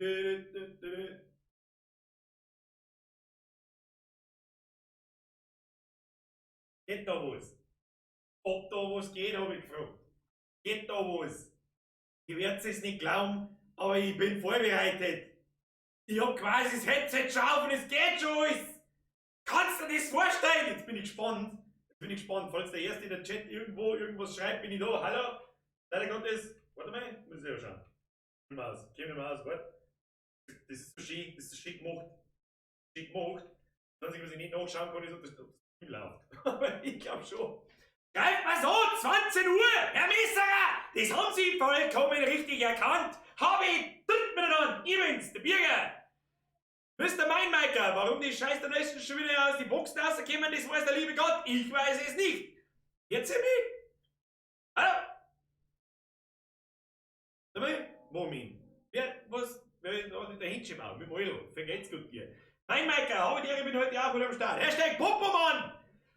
Geht da was? Ob da was geht, habe ich gefragt. Geht da was? Ihr werdet es nicht glauben, aber ich bin vorbereitet. Ich hab quasi das Headset schon auf und es geht schon alles. Kannst du dir das vorstellen? Jetzt bin ich gespannt. Jetzt bin ich gespannt. Falls der Erste in der Chat irgendwo irgendwas schreibt, bin ich da. Hallo? Leider Gottes. Warte mal, muss ich selber schauen. Geh mal aus. Geh mal aus. Warte. Das ist so schön, das ist so schön gemacht. Schön gemacht. Das Einzige, was ich nicht nachschauen kann, ist, ob das läuft. Aber ich glaube schon. Greift mal so, 20 Uhr, Herr Messerer! Das haben Sie vollkommen richtig erkannt. Habe ich dritt miteinander. Ich bin's, der Birger. Mr. Mindmaker, warum die scheiß Donations schon wieder aus die Boxen rauskommen, das weiß der liebe Gott. Ich weiß es nicht. Jetzt ihr mich? Hallo? Sag mal, Moment. Wer, was, wer hat der Händchen mit dem Euro? Vergeht's gut dir. Mindmaker, habe die Ehre, bin heute auch wieder am Start. Hashtag Popomann!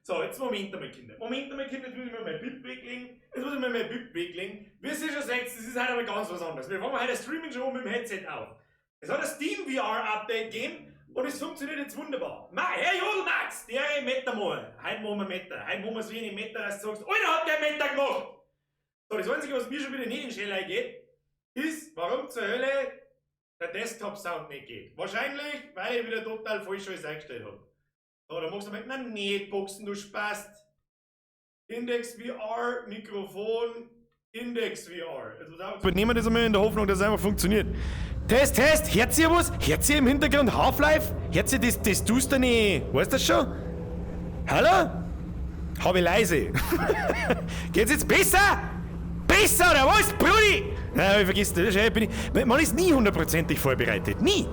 So, jetzt Moment einmal, Kinder. Moment einmal, Kinder, jetzt muss ich mir mein Bib weglegen. Jetzt muss ich mir mein Bib weglegen. Wie ihr schon seht, das ist heute aber ganz was anderes. Wir fangen heute das Streaming schon mit dem Headset auf. Es hat ein Steam VR Update gegeben und es funktioniert jetzt wunderbar. Ma, Herr Jodl Max, der Meta mal. Heute machen wir Meta. Heute machen wir es wie eine Meta, dass du sagst, Alter, hat der Meta gemacht! So, das Einzige, was mir schon wieder nicht in Schelle geht, ist, warum zur Hölle der Desktop-Sound nicht geht. Wahrscheinlich, weil ich wieder total falsch alles eingestellt habe. So, da machst du mit einer Netboxen, du Spast. Index VR, Mikrofon, Index VR. Jetzt nehmen wir das einmal in der Hoffnung, dass es einfach funktioniert. Test, Test, hört ihr was? Hört ihr im Hintergrund Half-Life? Hört ihr das, das tust du nicht? Weißt du das schon? Hallo? Hab ich leise. Geht's jetzt besser? Besser oder was, Brudi? Nein, ich vergiss das. Bin ich, man ist nie hundertprozentig vorbereitet. Nie.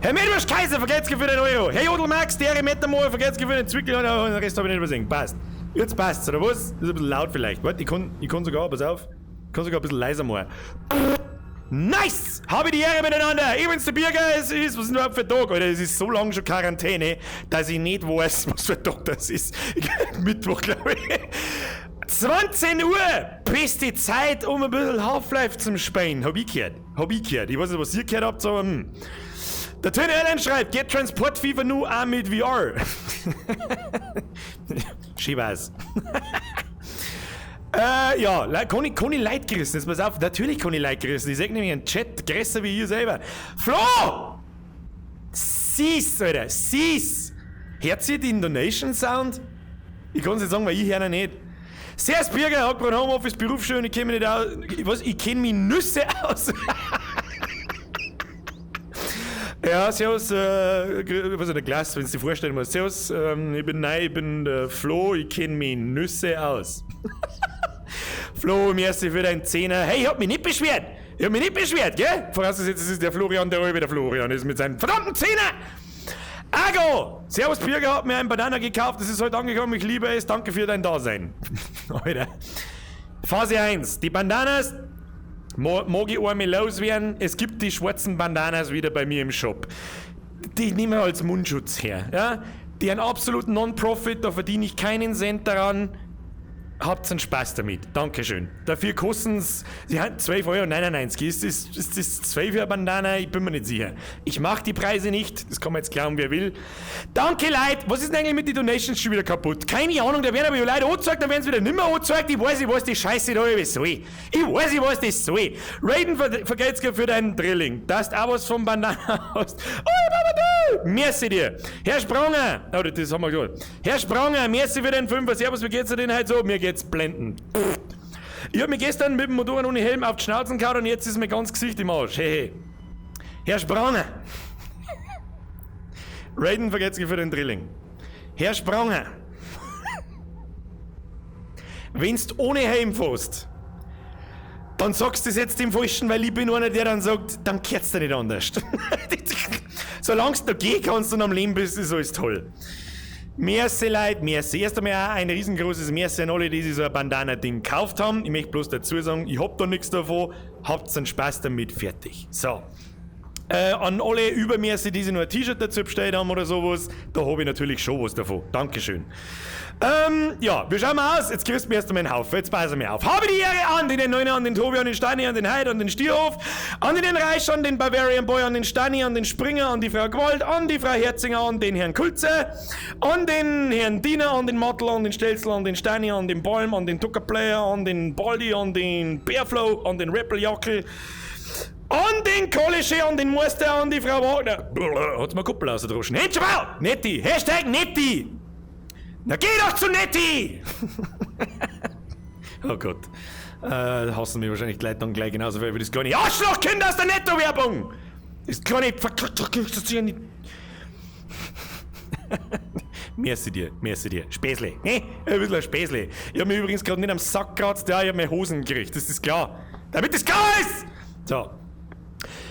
Herr Medwurst Kaiser, vergelt's für den Euro. Herr Jodl Max, der Metamor, vergelt's für den Zwickel und den Rest habe ich nicht übersehen. Passt. Jetzt passt's, oder was? Das ist ein bisschen laut vielleicht. Warte, ich kann sogar, pass auf, ich kann sogar ein bisschen leiser machen. Nice! Habe die Ehre miteinander! Ich bin's der Birger, es ist, was ist denn überhaupt für ein Tag? Alter, es ist so lange schon Quarantäne, dass ich nicht weiß, was für ein Tag das ist. Mittwoch, glaube ich. 20 Uhr! Beste Zeit, um ein bisschen Half-Life zu spielen. Hab ich gehört. Hab ich gehört. Ich weiß nicht, was ihr gehört habt, aber. Der Tony Allen schreibt, geht Transport Fever nu auch mit VR? Schön war's. Ja, kann ich Leid gerissen. Jetzt pass auf, natürlich kann ich Leid gerissen. Ich seh nämlich einen Chat größer wie ihr selber. Flo! Sieh's, Alter, sieh's! Hört ihr den Donation Sound? Ich kann's nicht sagen, weil ich hör ihn nicht. Servus Birger, hab grad Homeoffice, Berufsschule, ich kenn mich nicht aus. Was? Ich kenn mich Nüsse aus. Ja, servus, was ist der Glas, wenn du dir vorstellen musst. Servus, ich bin neu, ich bin der Flo, ich kenn mich Nüsse aus. Flo, merci für deinen Zehner. Hey, ich hab mich nicht beschwert. Ich hab mich nicht beschwert, gell? Vorausgesetzt, es ist der Florian, der wieder Florian ist mit seinem verdammten Zehner. Ago! Servus, Birger hat mir einen Banana gekauft, das ist heute angekommen, ich liebe es, danke für dein Dasein. Alter. Phase 1, die Bandanas, mag ich einmal loswerden, es gibt die schwarzen Bandanas wieder bei mir im Shop. Die nehmen wir als Mundschutz her, ja? Die sind absolut Non-Profit, da verdiene ich keinen Cent daran. Habt einen Spaß damit. Dankeschön. Dafür kosten's, sie haben 12,99 Euro. Ist das 12 für eine Bandana? Ich bin mir nicht sicher. Ich mach die Preise nicht. Das kann man jetzt glauben, wer will. Danke, Leute. Was ist denn eigentlich mit den Donations schon wieder kaputt? Keine Ahnung, da werden aber Leute angezeigt, dann werden sie wieder nimmer angezeigt. Ich weiß nicht, was die Scheiße da über soll. Ich weiß nicht, was das soll. Raiden, vergelt's für deinen Drilling. Dass du auch was vom Bandana hast. Oh, Baba, du! Merci dir. Herr Spranger. Oh, das haben wir gesagt. Herr Spranger, merci für den 5er. Servus, wie geht's dir denn heute so? Mir geht's blendend. Ich hab mich gestern mit dem Motorrad ohne Helm auf die Schnauzen gehauen und jetzt ist mein ganzes Gesicht im Arsch. Hey, hey. Herr Spranger. Raiden, vergelt's für den Drilling. Herr Spranger. Wenn's ohne Helm fährst, dann sagst du das jetzt dem Falschen, weil ich bin einer, der dann sagt, dann kehrt's dir nicht anders. Solange du noch gehen kannst und am Leben bist, ist alles toll. Merci, Leute, merci. Erst einmal auch ein riesengroßes Merci an alle, die sich so ein Bandana-Ding gekauft haben. Ich möchte bloß dazu sagen, ich hab da nichts davon. Habt's einen Spaß damit, fertig. So. An alle Übermäße, die sich nur ein T-Shirt dazu bestellt haben oder sowas, da habe ich natürlich schon was davon. Dankeschön. Ja, wie schauen wir aus? Jetzt kriegst du mir erst einmal einen Haufen. Jetzt passen wir auf. Habe die Ehre an den Neuner, an den Tobi, an den Steini, an den Heid, an den Stierhof, an den Reich, an den Bavarian Boy, an den Steini, an den Springer, an die Frau Gewalt, an die Frau Herzinger, an den Herrn Kulze, an den Herrn Diener, an den Mattel, an den Stelzl, an den Steini, an den Palm, an den Tuckerplayer, an den Baldi, an den Bärflow, an den Rappel-Jackel, an den Kolische, an den Meister, an die Frau Wagner. Hat's mir Kuppel ausgedroschen. Händschenbau! Netti! Hashtag Netti! Na geh doch zu Netti! Oh Gott. Hassen mich wahrscheinlich die Leute dann gleich genauso viel wie das kleine Arschlochkind aus der Netto-Werbung! Das kleine Verkackte. Merci dir, merci dir. Späßle, ne? Ein bisschen ein Späßle. Ich hab mich übrigens gerade nicht am Sack gekratzt, ja, ich hab meine Hosen gekriegt, das ist klar. Damit das klar ist! So.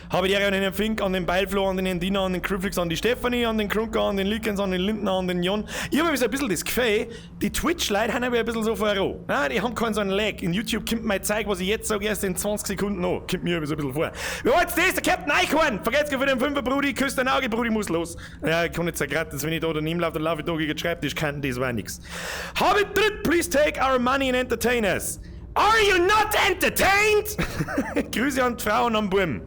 Habe die Ehre an den Herrn Fink, an den Beilflo, an den Herrn Diener, an den Krüflix, an die Stefanie, an den Krunker, an den Likens, an den Lindner, an den Jon. Ich habe so ein bisschen das Gefühl, die Twitch-Leute haben aber ein bisschen so vor. Ja, die haben keinen so einen Lag. In YouTube kommt mein Zeug, was ich jetzt sage, erst in 20 Sekunden noch. Kommt mir so ein bisschen vor. Wer war jetzt das? Der Captain Eichhorn! Vergesst für den Fünfer, Brudi, küsst dein Auge, Brudi, muss los. Ja, ich kann nicht so grad, wenn ich da daneben laufe, dann laufe ich da gegen den Schreibtischkanten, das war nix. Habe dritt, please take our money and entertain us. Are you not entertained? Grüße an die Frau und an den Burm.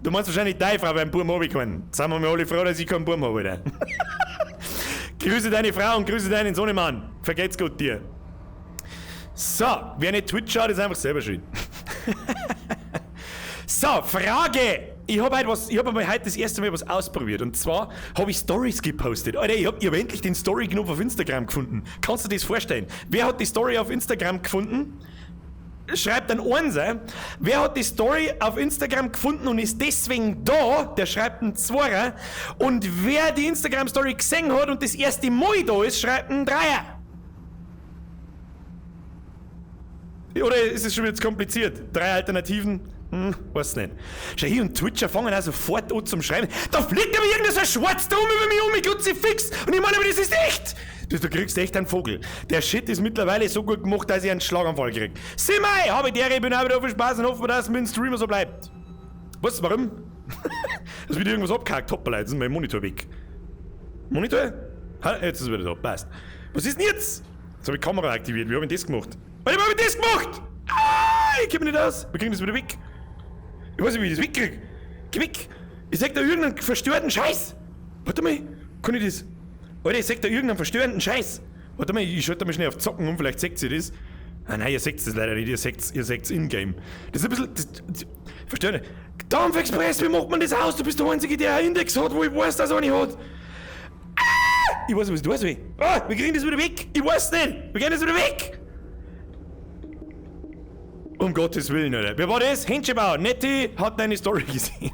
Du meinst wahrscheinlich deine Frau, weil einen Burm habe ich keinen. Jetzt sind wir mal alle froh, dass ich keinen Burm habe, Alter. Grüße deine Frau und grüße deinen Sohnemann. Vergeht's gut dir. So, wer nicht Twitch schaut, ist einfach selber schuld. So, Frage. Ich habe heute was, ich hab einmal heute das erste Mal was ausprobiert. Und zwar habe ich Stories gepostet. Alter, ich hab endlich den Story-Knopf auf Instagram gefunden. Kannst du dir das vorstellen? Wer hat die Story auf Instagram gefunden? Schreibt ein Einser. Wer hat die Story auf Instagram gefunden und ist deswegen da, der schreibt einen Zweier. Und wer die Instagram-Story gesehen hat und das erste Mal da ist, schreibt einen Dreier. Oder ist es schon wieder zu kompliziert? 3 Alternativen? Weiß nicht. Schau hier, und Twitcher fangen auch sofort an zum Schreiben. Da fliegt aber irgendein so ein Schwarz da um über mich um, ich Kruzifix. Und ich meine, aber das ist echt. Du kriegst echt einen Vogel. Der Shit ist mittlerweile so gut gemacht, dass ich einen Schlaganfall krieg. Simei, habe ich der, ich bin auch wieder viel Spaß und hoffe, dass es mit dem Streamer so bleibt. Was, warum? Das wird irgendwas abgehackt. Hoppala, jetzt ist mein Monitor weg. Monitor? Ha, jetzt ist es wieder da, passt. Was ist denn jetzt? Jetzt hab ich die Kamera aktiviert. Wie hab ich das gemacht? Wie hab ich das gemacht? Ah, ich komm nicht aus. Wir kriegen das wieder weg. Ich weiß nicht, wie ich das wegkrieg. Geh weg. Ich sag da irgendeinen verstörten Scheiß. Warte mal, kann ich das? Alter, ich sag da irgendeinen verstörenden Scheiß. Warte mal, ich schalte mal schnell auf Zocken um, vielleicht seht ihr das. Ah nein, ihr seht das leider nicht, ihr seht's in-game. Das ist ein bisschen... Das, verstörend. Dampfexpress, wie macht man das aus? Du bist der Einzige, der einen Index hat, wo ich weiß, dass er einen hat. Ah! Ich weiß nicht, was du weißt. Ah, wir kriegen das wieder weg. Ich weiß nicht. Wir kriegen das wieder weg. Um Gottes Willen, Alter. Wer war das? Händchenbau. Netti hat deine Story gesehen.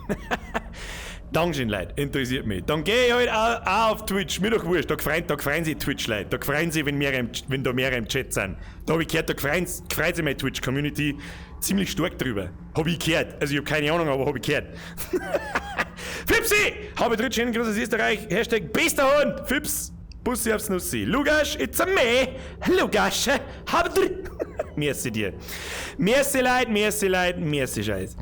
Dankeschön, Leute. Interessiert mich. Dann geh ich halt auch auf Twitch. Mir doch wurscht. Da freuen sich Twitch-Leute. Da freuen sich, wenn da mehrere im Chat sind. Da hab ich gehört, da freut sich meine Twitch-Community ziemlich stark drüber. Hab ich gehört. Also ich hab keine Ahnung, aber hab ich gehört. Fipsi! Habe dritt schönen Gruß aus Österreich. Hashtag bester Hund. Fips. Bussi aufs Nussi. Lukas, it's a me. Lukas, hab dr. Merci dir. Merci Leid, merci Leid, merci Scheiß.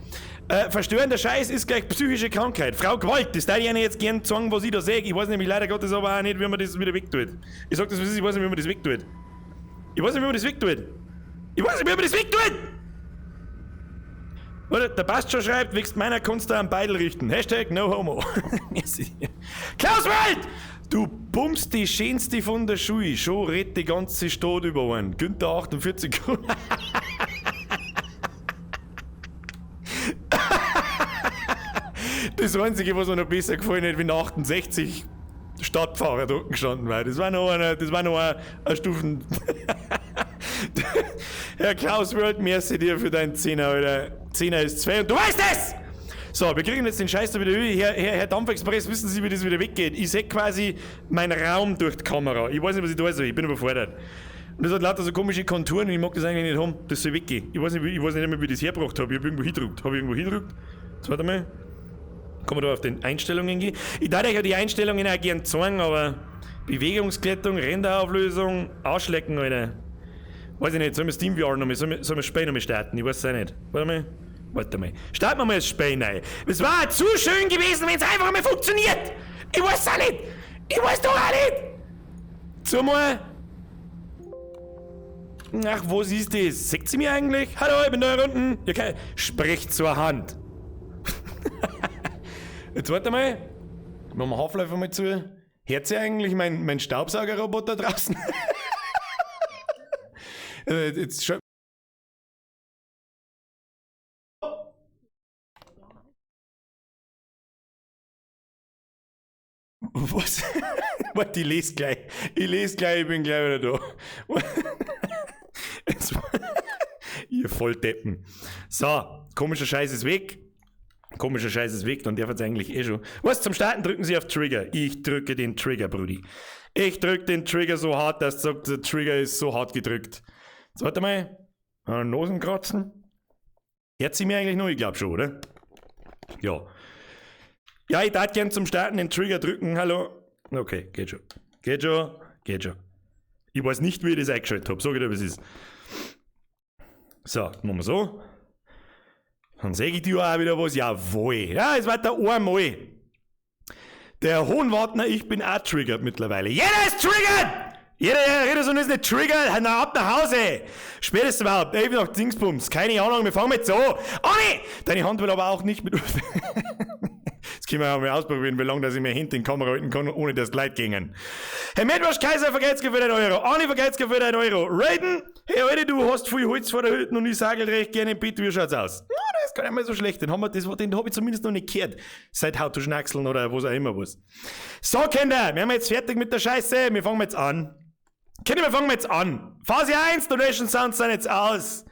Verstörender Scheiß ist gleich psychische Krankheit. Frau Gewalt, das darf ich Ihnen jetzt gern sagen, was ich da sehe. Ich weiß nämlich leider Gottes aber auch nicht, wie man das wieder wegtut. Ich sag das, was ist, ich weiß nicht, wie man das wegtut. Ich weiß nicht, wie man das wegtut. Ich weiß nicht, wie man das wegtut! Oder der Bast schon schreibt, wächst meiner Kunst da am Beidel richten. Hashtag no homo. Merci. Klaus Wald! Du bummst die schönste von der Schule, schon redet die ganze Stadt über einen. Günther 48. Das Einzige, was mir noch besser gefallen hat, wenn 68 Stadtfahrer da unten gestanden war. Das war noch eine, das war noch eine Stufen. Herr Klaus World, merci dir für deinen Zehner, Alter. Zehner ist 2 und du weißt es! So, wir kriegen jetzt den Scheiß da wieder über. Herr Dampfexpress, wissen Sie, wie das wieder weggeht? Ich seh quasi meinen Raum durch die Kamera. Ich weiß nicht, was ich da soll. Ich bin überfordert. Und das hat lauter so komische Konturen und ich mag das eigentlich nicht haben. Das soll weggehen. Ich weiß nicht einmal, wie ich das hergebracht habe. Ich hab irgendwo hingedrückt. Hab ich irgendwo hingedrückt? Jetzt warte mal. Kann man da auf den Einstellungen gehen? Ich darf euch ja die Einstellungen auch gern zeigen, aber Bewegungsglättung, Renderauflösung, Arschlecken, Alter. Weiß ich nicht, sollen wir SteamVR nochmal, sollen wir Spiel nochmal starten? Ich weiß es auch nicht. Warte mal. Warte mal. Starten wir mal das Spiel neu. Es war zu schön gewesen, wenn es einfach mal funktioniert. Ich weiß auch nicht. Ich weiß doch auch nicht. Zumal. Ach, was ist das? Seht sie mir eigentlich? Hallo, ich bin da unten. Ja, spricht zur Hand. Jetzt warte mal. Machen wir Half-Life einmal zu. Hört sie eigentlich mein Staubsaugerroboter draußen? Jetzt schau. Was? Warte, ich lese gleich. Ich lese gleich, ich bin gleich wieder da. Jetzt, ihr Volldeppen. So, komischer Scheiß ist weg. Komischer Scheiß ist weg, dann darf jetzt eigentlich eh schon. Was, zum Starten drücken Sie auf Trigger. Ich drücke den Trigger, Brudi. Ich drücke den Trigger so hart, dass sagt, der Trigger ist so hart gedrückt. Jetzt warte mal. Nosenkratzen. Hört sie mir eigentlich noch? Ich glaube schon, oder? Ja. Ja, ich darf gern zum Starten den Trigger drücken. Hallo. Okay, geht schon. Geht schon. Geht schon. Ich weiß nicht, wie ich das eingeschaltet habe. Sag ich dir, was es ist. So, machen wir so. Dann sag ich dir auch wieder was. Jawohl. Ja, es war der einmal. Der Hohenwartner, ich bin auch triggert mittlerweile. Jeder ist triggert! Jeder, der redet so, ist nicht triggert. Na, ab nach Hause. Spätestens überhaupt. Ich bin noch Dingsbums. Keine Ahnung, wir fangen jetzt so. Anni! Deine Hand will aber auch nicht mit. Das können wir auch mal ausprobieren, wie lange dass ich mir hinter in die Kamera halten kann, ohne dass die Leute gingen. Herr Medwasch Kaiser, vergeht's für 1 Euro. Anni, vergeht's für 1 Euro. Raiden, hey Alter, du hast viel Holz vor der Hütte und ich sage recht gerne im Bett, wie schaut's aus? Ja, das ist gar nicht mal so schlecht. Den hab ich zumindest noch nicht gehört. Seit How to Schnackseln oder was auch immer was. So, Kinder, wir haben jetzt fertig mit der Scheiße. Wir fangen jetzt an. Kinder, wir fangen jetzt an. Phase 1, Donation Sounds sind jetzt aus.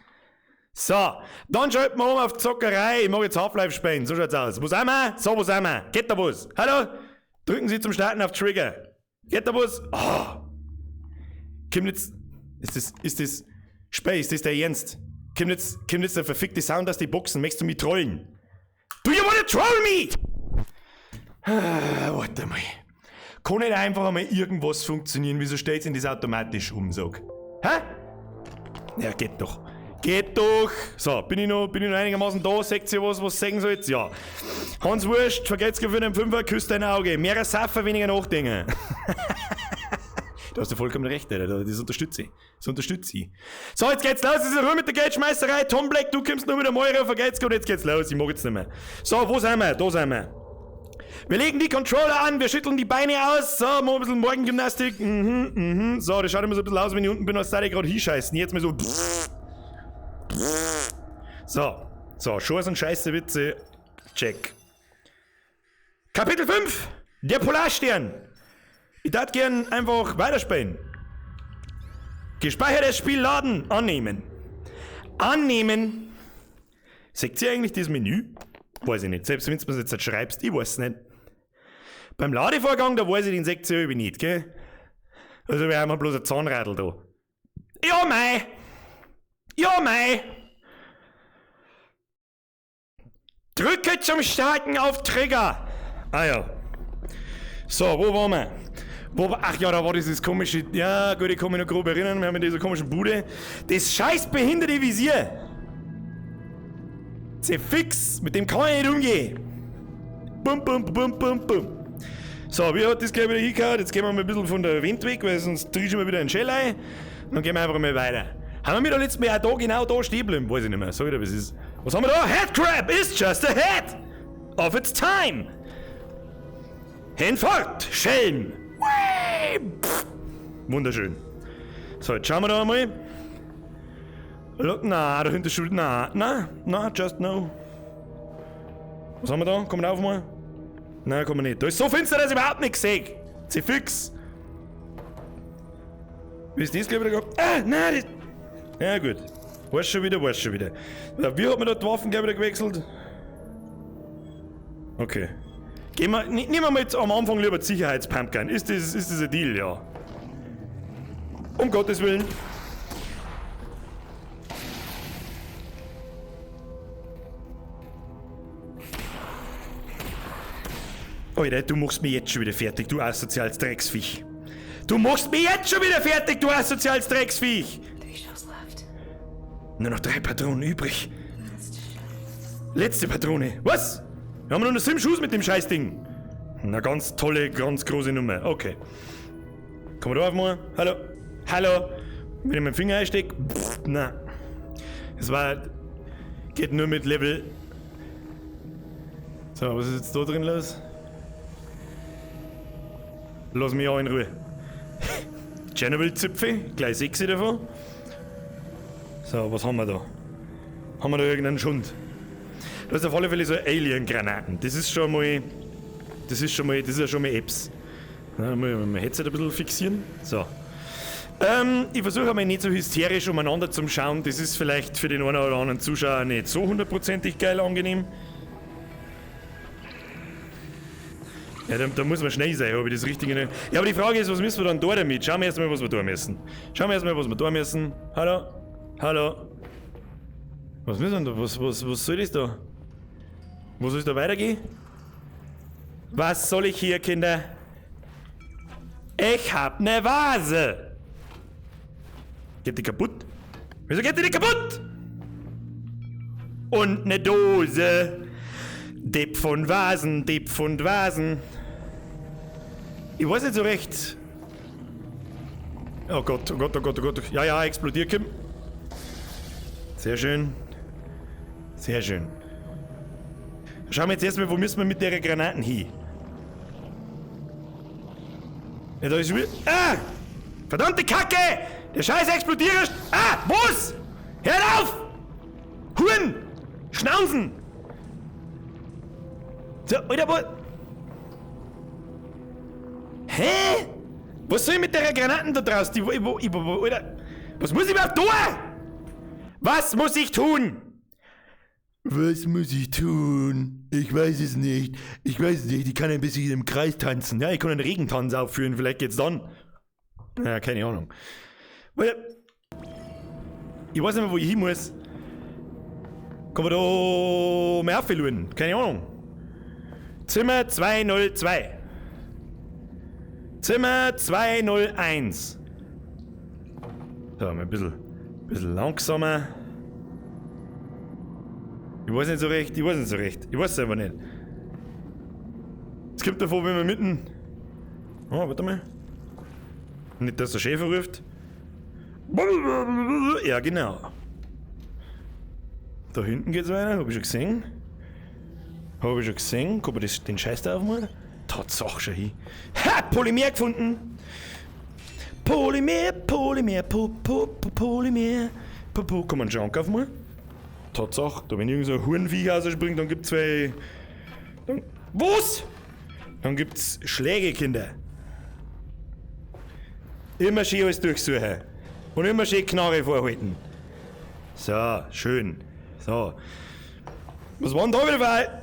So, dann schalten wir um auf Zockerei. Ich mag jetzt Half-Life spielen. So schaut's aus. Wo sind wir? So, wo sind wir? Geht da was? Hallo? Drücken Sie zum Starten auf Trigger. Geht da was? Oh. Kommt jetzt. Ist das. Space, ist das der Ernst? Kommt jetzt der verfickte Sound aus den Boxen? Möchtest du mich trollen? Do you wanna troll me? Ah, warte mal. Kann nicht einfach einmal irgendwas funktionieren? Wieso stellt sich das automatisch um, sag? Hä? Ja, geht doch. Geht doch! So, bin ich noch einigermaßen da? Seht ihr was, was sagen sollt? Ja. Hans Wurst, vergeht's für den Fünfer, küsst dein Auge. Mehr Saffer, weniger nachdenken. Da hast du vollkommen recht, Alter. Das unterstütze ich. Das unterstütze ich. So, jetzt geht's los. Es ist Ruhe mit der Geldschmeißerei. Tom Black, du kommst nur mit der Meure, vergeht's gut. Jetzt geht's los. Ich mag jetzt nicht mehr. So, wo sind wir? Da sind wir. Wir legen die Controller an, wir schütteln die Beine aus. So, machen ein bisschen Morgengymnastik. Mhm. So, das schaut immer so ein bisschen aus, wenn ich unten bin, als sei ich gerade hinscheißen. Jetzt mal so. So, Schors und Scheiße Witze. Check. Kapitel 5! Der Polarstern! Ich darf gern einfach weiterspielen. Gespeichertes Spiel laden. Annehmen. Annehmen. Seht ihr eigentlich das Menü? Weiß ich nicht. Selbst wenn du es jetzt schreibst, ich weiß es nicht. Beim Ladevorgang, da weiß ich den seht ihr nicht, gell? Also wir haben bloß ein Zahnradl da. Ja, mei! Ja, mei! Drücke zum Starten auf Trigger! Ah ja. So, wo waren wir? Ach ja, da war dieses komische... Ja, gut, ich kann mich noch grob erinnern, wir haben in dieser komischen Bude... Das scheiß behinderte Visier! Fix, mit dem kann ich nicht umgehen. Bum, bum, bum, bum, bum. So, wie hat das gleich wieder hingehört? Jetzt gehen wir mal ein bisschen von der Wind weg, weil sonst drehen wir wieder einen Shell ein. Dann gehen wir einfach mal weiter. Haben wir da letztes Mal auch da genau da stehen geblieben? Weiß ich nicht mehr. Sag ich dir, was ist. Was haben wir da? Headcrab is just a head of its time. Hinfort, Schelm. Wunderschön. So, jetzt schauen wir da einmal. Na, da hinter schon. Na, na, na, just no. Was haben wir da? Kommen wir auf mal? Nein, kommen wir nicht. Da ist so finster, dass ich überhaupt nichts sehe. Sie fix. Wie ist das gleich wieder gehabt? Ah, nein, das. Ja, gut. Weiß schon wieder, weiß schon wieder. Wie hat man da die Waffen gleich wieder gewechselt? Okay. Gehen wir, nehmen wir mal jetzt am Anfang lieber die Sicherheitspumpgun. Ist das ein Deal, ja? Um Gottes Willen. Alter, du machst mich jetzt schon wieder fertig, du asoziales Drecksviech. Du machst mich jetzt schon wieder fertig, du asoziales Drecksviech! Nur noch 3 Patronen übrig. Letzte Patrone. Was? Wir haben nur noch 7 Schuss mit dem Scheißding. Na, ganz tolle, ganz große Nummer. Okay. Kann man da aufmachen? Hallo? Hallo? Wenn ich meinen Finger einstecke? Pff, na. Es war. Geht nur mit Level. So, was ist jetzt da drin los? Lass mich auch in Ruhe. Tschernobyl-Zipfel, gleich 6 davon. So, was haben wir da? Haben wir da irgendeinen Schund? Das ist auf alle Fälle so Alien-Granaten. Das ist schon mal. Das ist schon mal. Das ist ja schon mal Apps. Da muss ich mein Headset ein bisschen fixieren. So. Ich versuche einmal nicht so hysterisch umeinander zu schauen. Das ist vielleicht für den einen oder anderen Zuschauer nicht so hundertprozentig geil angenehm. Ja, da muss man schnell sein, ob ich das Richtige nicht. Ja, aber die Frage ist, was müssen wir dann da damit? Schauen wir erstmal, was wir da müssen. Schauen wir erstmal, was wir da müssen. Hallo? Hallo? Was müssen wir da? Was soll das da? Wo soll es da weitergehen? Was soll ich hier, Kinder? Ich hab ne Vase! Geht die kaputt? Wieso geht die nicht kaputt? Und ne Dose! Depp von Vasen, Depp von Vasen. Ich weiß nicht so recht. Oh Gott, oh Gott, oh Gott, oh Gott. Ja, ja, explodiert, Kim. Sehr schön. Sehr schön. Schauen wir jetzt erstmal, wo müssen wir mit der Granaten hin? Ja, da ist wieder. Ah! Verdammte Kacke! Der Scheiß explodiert! Ah! Was? Hört auf! Huren! Schnauzen! So, Alter, wo. Hä? Was soll ich mit der Granaten da draußen? Die, wo, Alter, was muss ich überhaupt tun? Was muss ich tun? Was muss ich tun? Ich weiß es nicht. Ich weiß es nicht. Ich kann ein bisschen im Kreis tanzen. Ja, ich kann einen Regentanz aufführen. Vielleicht geht's dann. Ja, keine Ahnung. Ich weiß nicht mehr, wo ich hin muss. Kann man da mal aufhören? Keine Ahnung. Zimmer 202. Zimmer 201. So, mal ein bisschen langsamer. Ich weiß nicht so recht, ich weiß nicht so recht. Ich weiß es einfach nicht. Es kommt davon, wenn wir mitten. Oh, warte mal. Nicht, dass der Schäfer ruft. Ja, genau. Da hinten geht's weiter, hab ich schon gesehen. Hab ich schon gesehen. Kann man den Scheiß da aufmachen? Tatsache schon hin. Ha! Polymer gefunden! Polymer, Polymer, po, po, po, Polymer. Po, po. Kann man einen Schrank aufmachen? Tatsache, da wenn irgend so ein Hurenviech rausspringt, dann gibt's zwei. Dann, was? Dann gibt's Schläge, Kinder. Immer schön alles durchsuchen. Und immer schön Knarre vorhalten. So, schön. So. Was war denn da wieder für?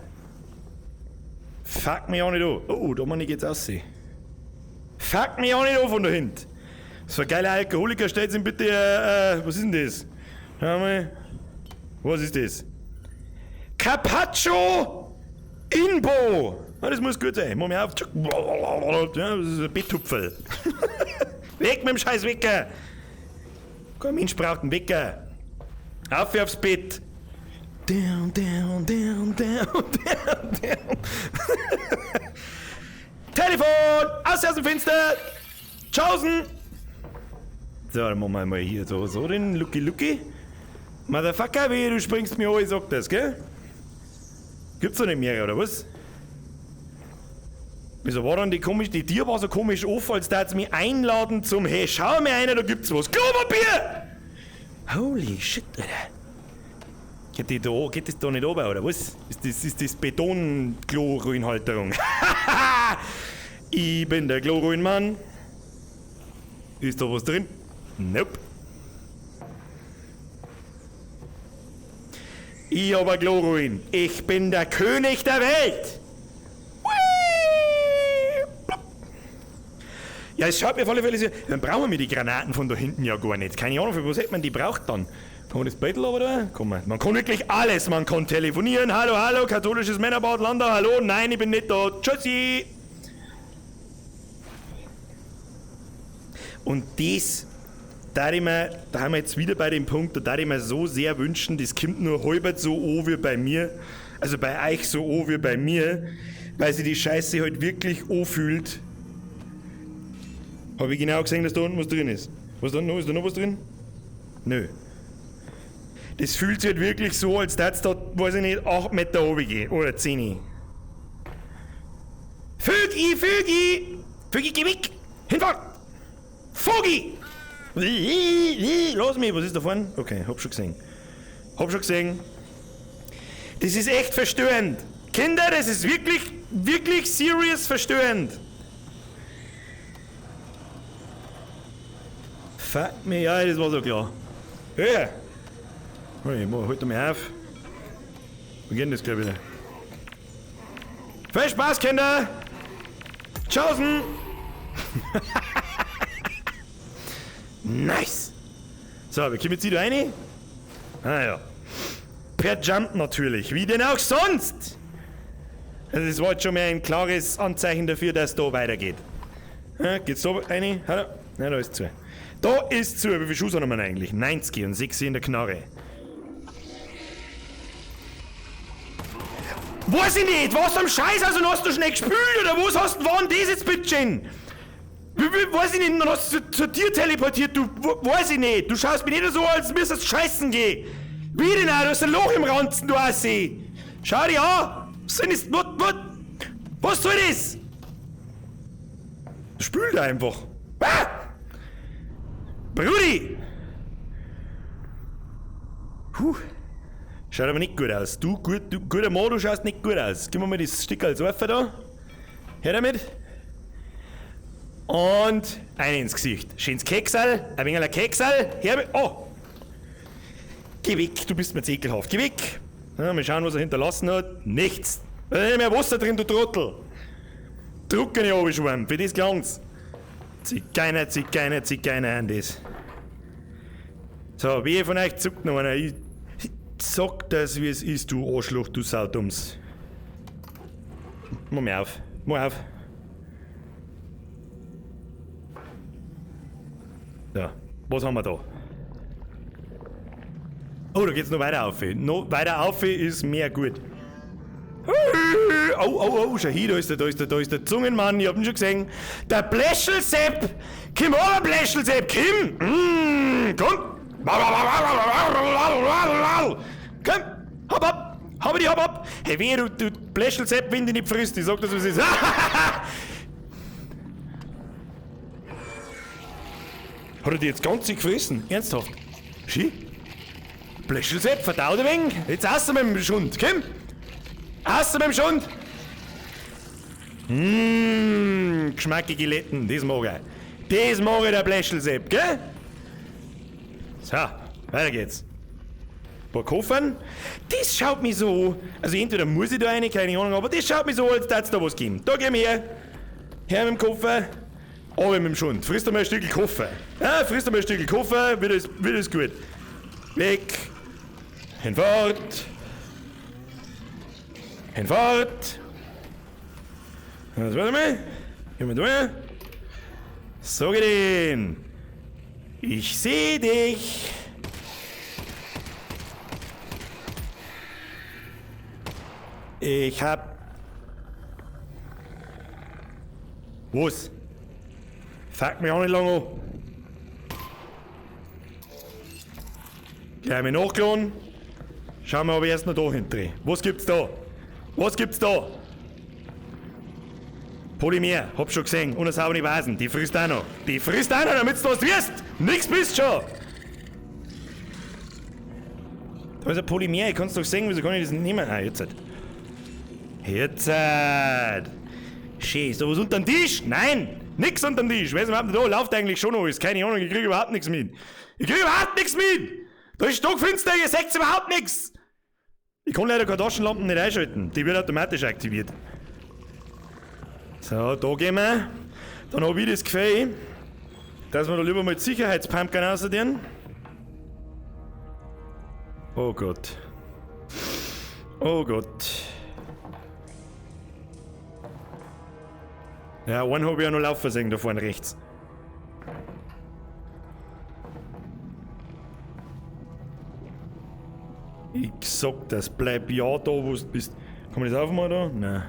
Fuck mich auch nicht an. Oh, da meine ich jetzt aussehen. Fuck mich auch nicht an von da hinten. So ein geiler Alkoholiker, stellt sich bitte, was ist denn das? Schau mal. Was ist das? Carpaccio Inbo! Ah, das muss gut sein. Mach mich auf. Ja, das ist ein Betthupferl. Weg mit dem scheiß Wecker! Kein Mensch braucht einen Wecker. Auf aufs Bett! Down, down, down, down, down, down. Telefon! Aus dem Fenster! Tschaußen! So, dann machen wir mal hier so den Lucky Lucky. Motherfucker, wehe, du springst mir an, ich sag das, gell? Gibt's doch nicht mehr, oder was? Wieso war dann die komisch, die Tür war so komisch offen, als da mich einladen zum Hey, schau mir einer, da gibt's was. Klopapier! Holy shit, Alter. Geht das da nicht runter, oder was? Ist das Beton-Chlorreinhalterung? Ich bin der Chlorreinmann. Ist da was drin? Nope. Ich hab ein Chlorruin. Ich bin der König der Welt. Ja, es schaut mir auf alle Fälle so. Dann brauchen wir die Granaten von da hinten ja gar nicht. Keine Ahnung, für was hätte man die braucht dann. Kann man das Bettel aber da? Kann man. Man kann wirklich alles. Man kann telefonieren. Hallo, hallo, katholisches Männerbad, Landau, hallo. Nein, ich bin nicht da. Tschüssi. Und das, da haben wir jetzt wieder bei dem Punkt, da darf ich mir so sehr wünschen, das kommt nur halbert so an wie bei mir. also bei euch so an wie bei mir, weil sich die Scheiße halt wirklich anfühlt. Habe ich genau gesehen, dass da unten was drin ist. Was da noch? Ist da noch was drin? Nö. Das fühlt sich halt wirklich so, als würde es da, weiß ich nicht, 8 Meter runtergehen. Oder 10. Vögi, Vögi! Vögi, geh weg! Hinfahrt! Vogi! Lass mich, was ist da vorne? Okay, hab schon gesehen. Hab schon gesehen. Das ist echt verstörend. Kinder, das ist wirklich, wirklich serious verstörend. Fuck me, ja, das war so klar. Hey! Ich mach, halt mal auf. Wir gehen das gleich wieder. Viel Spaß, Kinder! Tschaußen! Nice! So, wir kommen jetzt wieder rein. Ah ja. Per Jump natürlich, wie denn auch sonst! Also das war jetzt schon mal ein klares Anzeichen dafür, dass da weitergeht. Ja, geht's da rein? Hallo? Nein, da ist zu. Da ist zu. Wie viel Schuss haben wir eigentlich? 90 und 6 in der Knarre. Weiß ich nicht! Was am Scheiß? Also hast du schnell gespült oder was hast du wann das jetzt bitteschön? Weiß ich nicht, dann hast du zu dir teleportiert, du, weiß ich nicht. Du schaust mich nicht so, als müsstest du scheißen gehen. Wie denn auch? Du hast ein Loch im Ranzen, du Assi. Schau dich an. Was soll das? Was soll das? Spül da einfach. Ah! Brudi! Puh. Schaut aber nicht gut aus. Du, guter Mann, du schaust nicht gut aus. Gib mir mal das Stück als Werfer da. Her damit. Und ein ins Gesicht. Schönes Keksal, ein wenig ein Keksal. Her mit. Oh! Geh weg, du bist mir zu ekelhaft. Geh weg! Ja, mal schauen, was er hinterlassen hat. Nichts. Da ist nicht mehr Wasser drin, du Trottel. Drucken ich runterschwimmen, für das gelangt's. Zigeuner, Zigeuner, Zigeuner an das. So, wer von euch zuckt noch einer? Ich sag das, wie es ist, du Arschloch, du Saudums. Mach mir auf. Mach auf. So, was haben wir da? Oh, da geht's noch weiter auf. Noch weiter auf ist mehr gut. Oh, oh, oh, schau hier, da ist der Zungenmann, ich hab ihn schon gesehen. Der Bläschelsepp! Komm aber, Bläschelsepp, komm! Komm! Komm! Hopp, hopp! Hab die, hopp, hopp! Hey, wehe, du Bläschelsepp, wenn du nicht frisst, ich sag das, was es ist. Hat er die jetzt ganz gefressen? Ernsthaft? Schie? Bläschelsepp, verdaut ein wenig. Jetzt außer mit dem Schund, komm! Außer mit dem Schund! Mmm, geschmackige Letten, das mag ich. Das mag ich, der Bläschelsepp, gell? So, weiter geht's. Ein paar Koffern. Das schaut mich so an. Also entweder muss ich da rein, keine Ahnung, aber das schaut mich so an, als würde es da was geben. Da gehen wir her. Her mit dem Koffer. Aber mit dem Schund. Frisst einmal ein Stück Koffer. Ja, frisst einmal ein Stück Koffer, wird es gut. Weg. Hinfort. Hinfort. Jetzt warte mal. Gehen wir durch. So geht ihn. Ich seh dich. Ich hab... Was? Fuck mich auch nicht lange an. Gleich mal nachgeladen. Schauen wir aber erst noch da hinten. Was gibt's da? Was gibt's da? Polymer, hab schon gesehen. Und eine saubere Vasen. Die frisst auch noch. Die frisst auch noch, damit du was wirst. Nix bist schon. Da ist ein Polymer, ich kann's doch sehen, wieso kann ich das nicht nehmen? Ah, jetzt halt. Jetzt halt. Schön, ist da was unter dem Tisch? Nein! Nix unter dem Tisch. Wer ist überhaupt da? Läuft eigentlich schon alles. Keine Ahnung, ich krieg überhaupt nichts mit. Ich krieg überhaupt nichts mit! Da ist stockfinster, ihr seht überhaupt nichts! Ich kann leider keine Taschenlampen nicht einschalten. Die wird automatisch aktiviert. So, da gehen wir. Dann hab ich das Gefühl, dass wir da lieber mal die Sicherheitspumpkin raus tun. Oh Gott. Oh Gott. Ja, einen hab ich ja noch laufen sehen, da vorne rechts. Ich sag das, bleib ja da, wo du bist. Kann man das aufmachen da? Nein.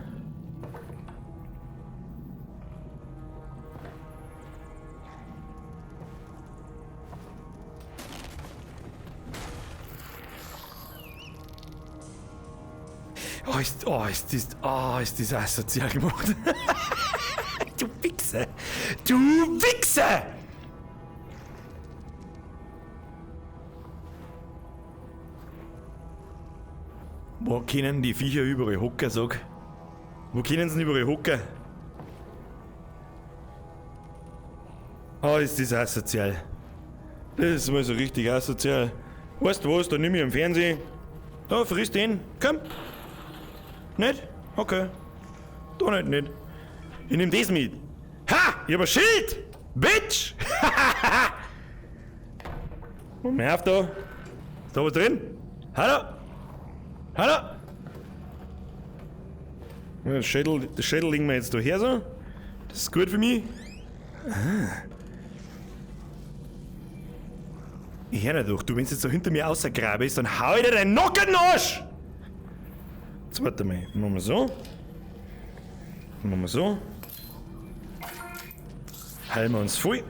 Oh, ist das asozial gemacht. Du Wichser! Du Wichser! Wo können die Viecher überall hocken, sag? Wo können sie denn überall hocken? Oh, ist das asozial. Das ist mal so richtig asozial. Weißt du was, da nimm ich im Fernsehen. Da, friss den. Komm. Nicht? Okay. Da nicht. Ich nehm das mit. Ha! Ich hab ein Schild! Bitch! Moment auf da. Ist da was drin? Hallo? Hallo? Das Schädel legen wir jetzt da her so. Das ist gut für mich. Ah. Ich hör nicht doch, du, wenn du jetzt so hinter mir außergrabest, dann hau ich dir deinen Nacken in den Arsch! Jetzt warte mal, machen wir so. Machen wir so. Heilen wir uns voll.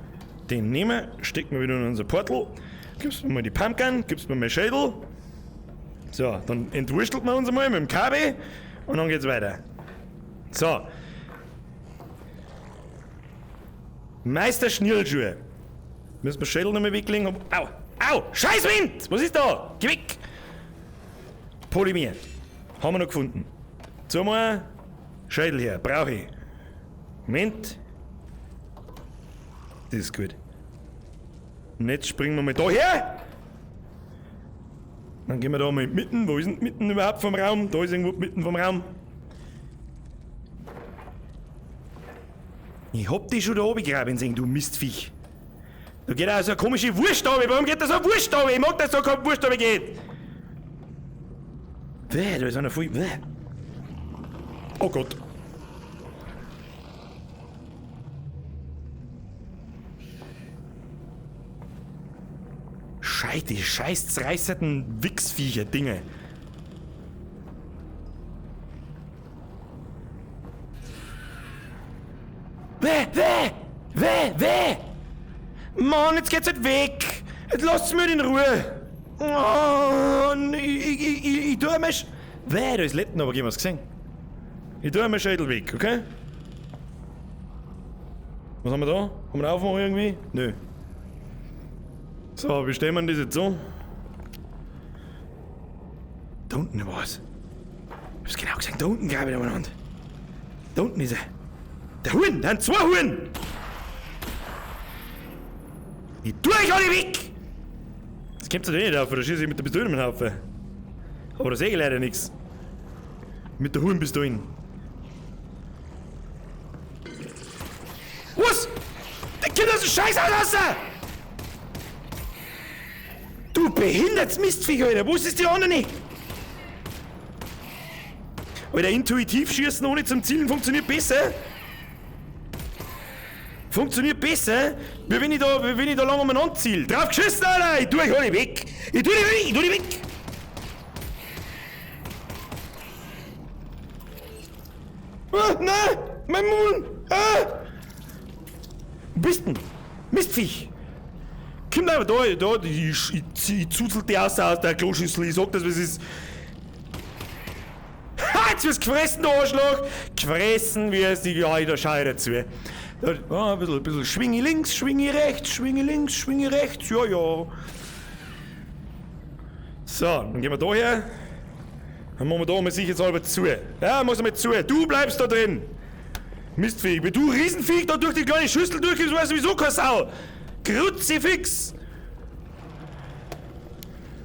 Den nehmen wir, stecken wir wieder in unser Portal. Gibst mir mal die Pumpgun, gibst mir mal Schädel. So, dann entwurstelt man uns einmal mit dem Kabel und dann geht's weiter. So. Meister Schnürlschuhe. Müssen wir Schädel nochmal weglegen. Au! Au! Scheißwind! Was ist da? Geh weg! Polymer. Haben wir noch gefunden. Zumal Schädel her, brauche ich. Moment. Das ist gut. Und jetzt springen wir mal da her. Dann gehen wir da mal mitten. Wo ist denn mitten überhaupt vom Raum? Da ist irgendwo mitten vom Raum. Ich hab dich schon da oben graben sehen, du Mistviech. Da geht auch so eine komische Wurst runter. Warum geht da so eine Wurst runter? Ich mag, dass da keine Wurst runter geht. Bäh, da ist einer voll. Bäh. Oh Gott. Scheiße, die scheiß zerreißenden Wichsviecher Dinge. Weh, weh, weh, weh! Mann, jetzt geht's halt weg! Jetzt lasst's mich in Ruhe! Oh, ich tue mir... Weh, da ist Letten, aber ich hab's gesehen. Ich tue mir Schädel weg, okay? Was haben wir da? Haben wir einen Aufmacher irgendwie? Nö. So, wie stellen wir das jetzt so? Da unten war's. Ich hab's genau gesehen, da unten grabe ich umeinander. Da unten ist er. Der Huhn! Da sind zwei Huhn! Ich tue euch alle weg! Das kommt ja nicht auf, da schieße ich mit der Pistole in den Haufen. Aber da sehe ich leider nichts. Mit der Huhnpistole. Was? Der kommt aus dem Scheiß raus! Du behindertes Mistviech, Alter! Wo ist die andere nicht? Alter, intuitiv schießen ohne zum Zielen funktioniert besser. Funktioniert besser, wie wenn ich da lang umeinander ziele. Drauf geschissen, Alter! Ich tue euch alle weg! Ich tue dich weg! Ich tue dich weg! Ah, nein! Mein Mund! Ah! Wo bist denn? Mistviech! Komm da, ich zuzel die aus der Kloschüssel, ich sag das, was ist. Ha, jetzt wirst du gefressen, du Arschloch! Gefressen wirst du, ja, da schau ich dazu. Da, oh, ein bisschen schwinge links, schwinge rechts, schwinge links, schwinge rechts, ja, ja. So, dann gehen wir da her. Dann machen wir da mal sicherheitshalber zu. Ja, muss mal zu. Du bleibst da drin. Mistviech, wenn du Riesenviech da durch die kleine Schüssel durchkommst, weiß sowieso keine Sau. Kruzifix!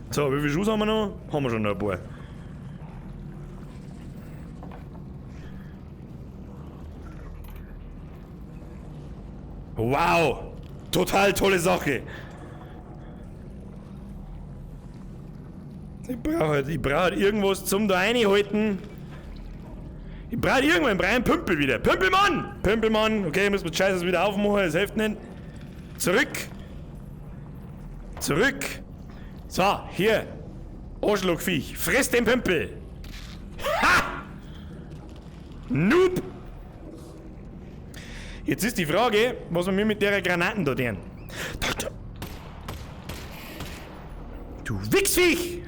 So, wie viele Schuss haben wir noch? Haben wir schon noch ein paar. Wow! Total tolle Sache! Ich brauche halt irgendwas zum da reinhalten. Ich brauche irgendwann, ich brauche einen Pümpel wieder. Pümpelmann! Pümpelmann! Okay, müssen wir die Scheiße wieder aufmachen, das hilft nicht. Zurück! Zurück! So, hier! Arschlochviech, friss den Pümpel! Ha! Noob! Jetzt ist die Frage, was wir mit der Granaten da tun. Du Wichsviech!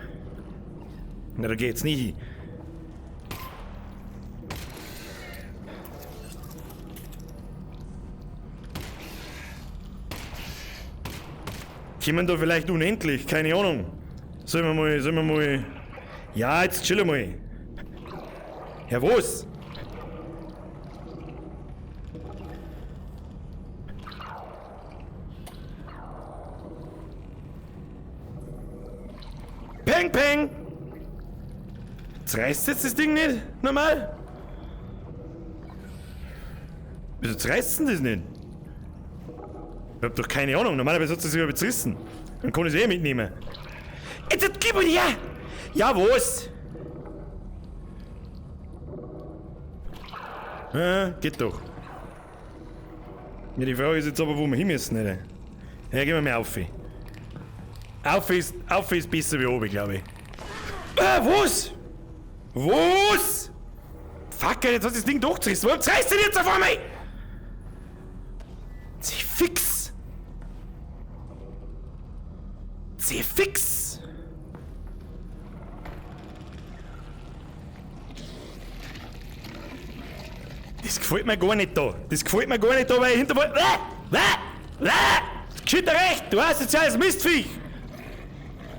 Na, da geht's nicht hin. Kommen da vielleicht unendlich, keine Ahnung. Sollen wir mal... Ja, jetzt chill mal. Ja, was? Peng, peng! Zerreißt jetzt das Ding nicht? Normal? Wieso zerreißt denn das nicht? Ich hab doch keine Ahnung. Normalerweise hat es sich ja zerrissen. Dann kann ich es eh mitnehmen. Jetzt gib mir ja! Ja, was? Geht doch. Ja, die Frage ist jetzt aber, wo wir hin müssen, nicht? Ja, gehen wir mal auf. Auf ist besser wie oben, glaube ich. Was? Was? Fuck, jetzt hat das Ding doch zerrissen. Warum zerreißt denn jetzt auf einmal? Zieh fix! Zieh fix! Das gefällt mir gar nicht da. Das gefällt mir gar nicht da, weil ich hinter... Geschieht dir recht! Du hast jetzt ja als Mistviech!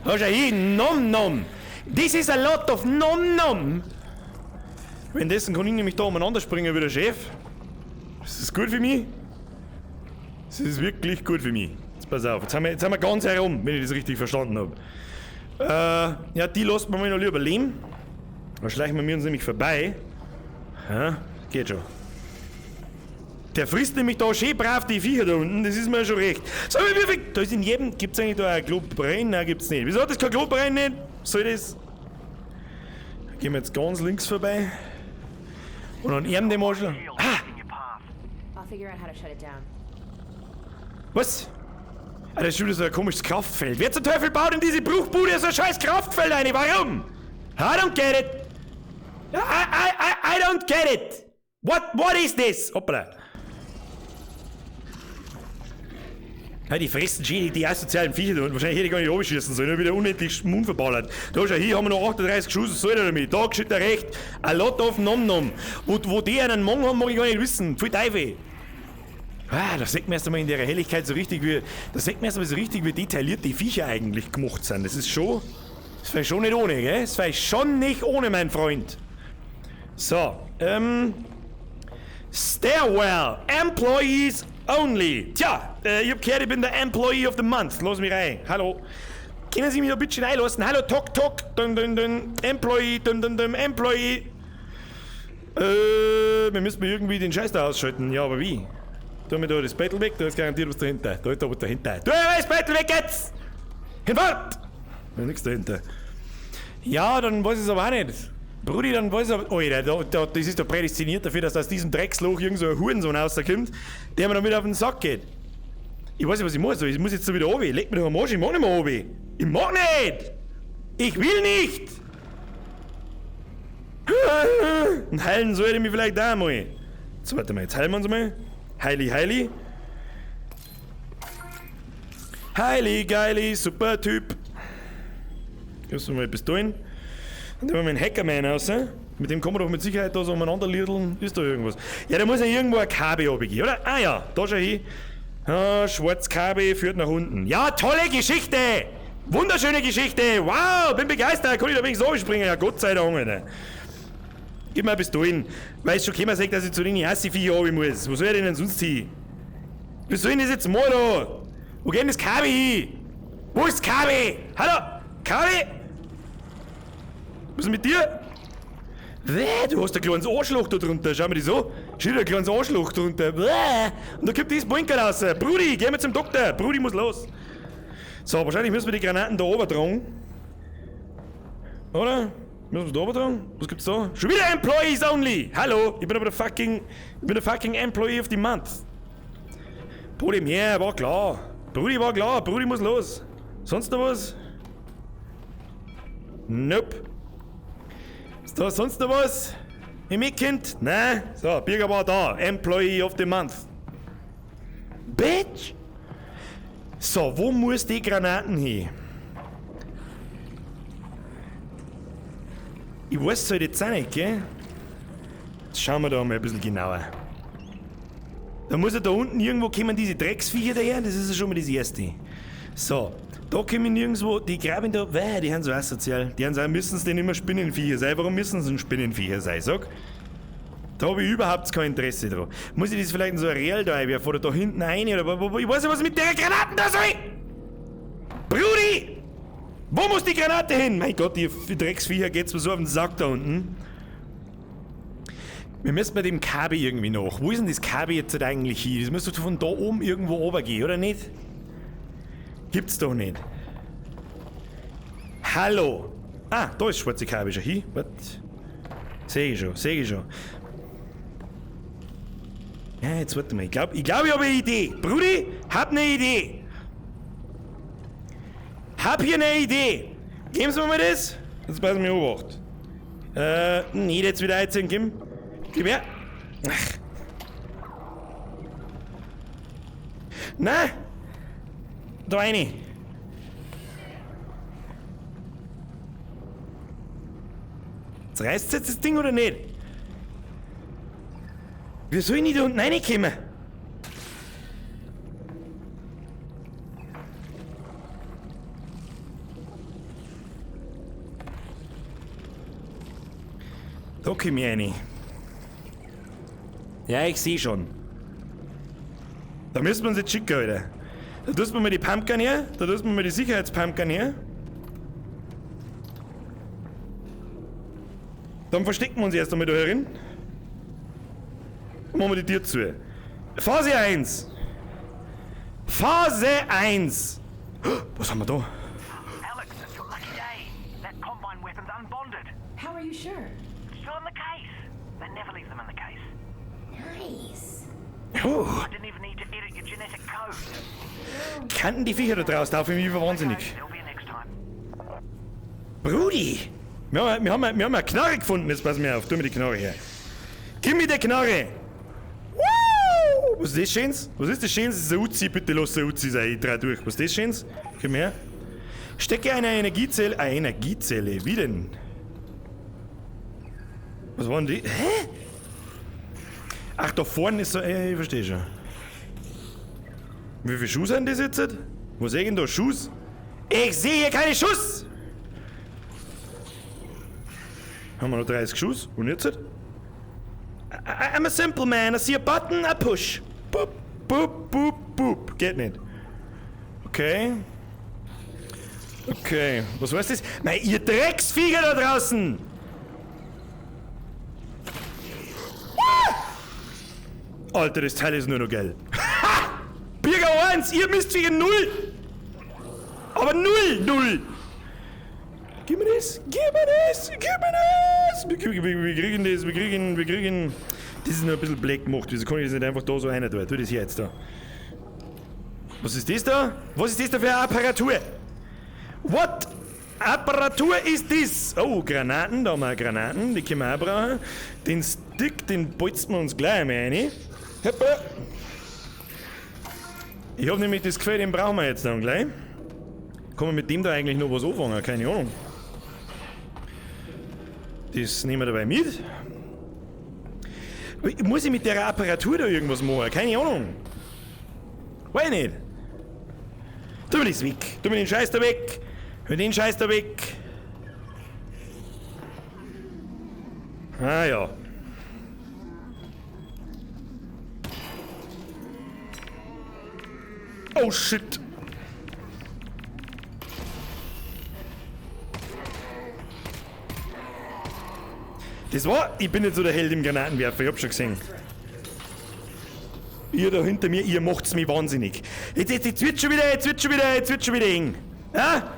Schau hier, nom nom! This is a lot of nom nom! Währenddessen kann ich nämlich da umeinander springen wie der Chef. Das ist gut für mich. Das ist wirklich gut für mich. Jetzt pass auf, jetzt haben wir ganz herum, wenn ich das richtig verstanden hab. Ja, die lassen wir mal noch lieber leben. Da schleichen wir uns nämlich vorbei. Ja, geht schon. Der frisst nämlich da schön brav die Viecher da unten, das ist mir schon recht. So, wie viel, da ist in jedem, gibt's eigentlich da ein Klobrein? Nein, gibt's nicht. Wieso hat das kein Klobrein nicht? Soll das? Da gehen wir jetzt ganz links vorbei. Und dann ihm dem Arschloch. Ah! Was? Ah, das ist schon wieder so ein komisches Kraftfeld. Wer zum Teufel baut in diese Bruchbude so ein scheiß Kraftfeld ein? Warum? I don't get it. I don't get it. What is this? Hoppala. Ja, die fressen schön die asozialen Viecher da unten. Wahrscheinlich hätte ich gar nicht runterschießen sollen, nur wieder unendlich Mund verballert. Da schau, hier haben wir noch 38 Schuss, was soll der damit? Da geschieht der recht. A lot of nom nom. Wo die einen Mong haben, mag ich gar nicht wissen. Pfui Teufel. Ah, da sieht man erst einmal in der Helligkeit so richtig, wie. Da sieht man erst einmal so richtig, wie detailliert die Viecher eigentlich gemacht sind. Das ist schon. Das war schon nicht ohne, gell? Das war schon nicht ohne, mein Freund. So, Stairwell. Employees only. Tja, ich hab gehört, ich bin der Employee of the Month. Lass mich rein. Hallo. Können Sie mich da bitte reinlassen? Hallo, tok, tok. Dun, dun, dun. Employee, dun, dun, dun. Employee. Wir müssen irgendwie den Scheiß da ausschalten. Ja, aber wie? Tu mir da das Bettel weg, da ist garantiert was dahinter. Da ist da was dahinter. Tu mir das Bettel weg jetzt! Hinfort! Da ist nichts dahinter. Ja, dann weiß ich es aber auch nicht. Brudi, dann weiß ich aber. Alter, das ist doch prädestiniert dafür, dass aus diesem Drecksloch irgend so ein Hurensohn rauskommt, der mir dann wieder auf den Sack geht. Ich weiß nicht, was ich muss. Ich muss jetzt so wieder runter. Leg mir doch am Arsch, ich mag nicht mehr runter. Ich mag nicht! Ich will nicht! Und heilen sollte ich mich vielleicht auch mal. Jetzt warte mal, jetzt heilen wir uns mal. Heili, heili. Heili, geili, super Typ. Gibst du mal Pistolen? Dann nehmen wir einen Hackerman raus. Mit dem kann man doch mit Sicherheit da so umeinander liedeln. Ist da irgendwas? Ja, da muss ja irgendwo ein Kabel runtergehen, oder? Ah ja, da schau hin. Ah, schwarz Kabel führt nach unten. Ja, tolle Geschichte! Wunderschöne Geschichte! Wow, bin begeistert. Kann ich da wenigstens runterspringen? Ja, Gott sei Dank, Alter. Gib mir ein Pistolen. Weil es schon keiner sagt, dass ich zu den Assi-Viecher runter muss. Wo soll ich denn sonst hin? Wie soll ich denn das jetzt mal da? Wo geht denn das Kabel hin? Wo ist das Kabel? Hallo? Kabel? Was ist mit dir? Bäh, du hast ein kleines Arschloch da drunter. Schau mir das an. Schau dir ein kleines Arschloch drunter. Bäh. Und da kommt das Bunker raus. Brudi, geh mal zum Doktor. Brudi muss los. So, wahrscheinlich müssen wir die Granaten da oben tragen. Oder? Müssen wir da oben tragen? Was gibt's da? Schon wieder Employees only! Hallo, ich bin aber der fucking. Ich bin der fucking Employee of the Month. Brudi, mehr, war klar. Brudi war klar, Brudi muss los. Sonst noch was? Nope. Ist da sonst noch was? Im Mitkind? Nein? So, Birger war da. Employee of the Month. Bitch! So, wo muss die Granaten hin? Ich weiß es halt jetzt auch nicht, gell? Jetzt schauen wir da mal ein bisschen genauer. Da muss ja da unten irgendwo kommen diese Drecksviecher daher, das ist ja schon mal das Erste. So, da kommen nirgendwo, die graben da, weh, die haben so asozial. Die haben so, müssen sie denn immer Spinnenviecher sein? Warum müssen sie denn Spinnenviecher sein? Sag. Da hab ich überhaupt kein Interesse dran. Muss ich das vielleicht in so ein Real da einwerfen oder da hinten rein oder wo, ich weiß nicht, was ich mit der Granaten da soll! Brudi! Wo muss die Granate hin? Mein Gott, die Drecksviecher geht's mir so auf den Sack da unten. Wir müssen bei dem Kabel irgendwie nach. Wo ist denn das Kabel jetzt eigentlich hier? Das müsste doch von da oben irgendwo runtergehen, oder nicht? Gibt's doch nicht. Hallo! Ah, da ist das schwarze Kabel schon hin. Was? Seh ich schon, seh ich schon. Ja, jetzt warte mal. Ich glaub, ich hab eine Idee. Brudi, hab eine Idee. Hab hier eine Idee. Geben Sie mir mal das. Jetzt passen wir Obacht. Nee, jetzt wieder einziehen, Kim. Gib her. Ach. Na? Da rein. Jetzt reißt jetzt das Ding oder nicht? Wie soll ich nicht da unten reinkommen? Da komm ich rein. Ja, ich seh schon. Da müssen wir uns jetzt schicken, Alter. Da tust du mal die Pumpgun her, da tust du mal die Sicherheitspumpgun her. Dann verstecken wir uns erst einmal da herin. Und machen wir die Tür zu. Phase 1! Phase 1! Was haben wir da? Alex, it's your lucky day. That combine weapon's unbonded. How are you sure? It's still in the case. They never leave them in the case. Nice. Oh. I didn't even need to edit your genetic code. Kannten die Viecher da draußen auf, ich bin wahnsinnig. There'll be a next time. Brudi! Wir haben eine Knarre gefunden, jetzt pass mir auf, tu mir die Knarre her. Gib mir die Knarre! Woo! Was ist das Schönes? Was ist das Schönes? Das ist eine Uzi, bitte lass eine Uzi sein, ich dreh durch. Was ist das Schönes? Komm her. Stecke eine Energiezelle. Eine Energiezelle, wie denn? Was waren die? Hä? Ach, da vorne ist so. Ich verstehe schon. Wie viele Schuhe sind das jetzt? Wo sehe ich denn da Schuss? Ich sehe hier keine Schuss! Haben wir noch 30 Schuss? Und jetzt? I'm a simple man. I see a button, I push. Boop, boop, boop, boop. Geht nicht. Okay. Okay. Was heißt das? Nein, ihr Drecksviecher da draußen! Ah! Alter, das Teil ist nur noch geil. Ha! Birger 1, ihr Mistviecher 0! Aber 0, 0! Gib mir das! Gib mir das! Gib mir das! Wir kriegen das, wir kriegen... Das ist nur ein bisschen black gemacht, wieso kann ich das nicht einfach da so rein tun? Tu das hier jetzt da. Was ist das da? Was ist das da für eine Apparatur? What Apparatur ist das? Oh, Granaten, da haben wir Granaten, die können wir auch brauchen. Den Stick, den bolzen wir uns gleich einmal rein. Hoppa. Ich hab nämlich das Gefühl, den brauchen wir jetzt dann gleich. Kann man mit dem da eigentlich noch was anfangen? Keine Ahnung. Das nehmen wir dabei mit. Muss ich mit der Apparatur da irgendwas machen? Keine Ahnung. Weiß nicht. Tu mir das weg. Tu mir den Scheiß da weg. Tu mir den Scheiß da weg. Ah ja. Oh shit. Das war, ich bin nicht so der Held im Granatenwerfer, ich hab schon gesehen. Ihr da hinter mir, ihr macht's mich wahnsinnig. Jetzt wird schon wieder, jetzt wird schon wieder, jetzt wird schon wieder eng. Ja?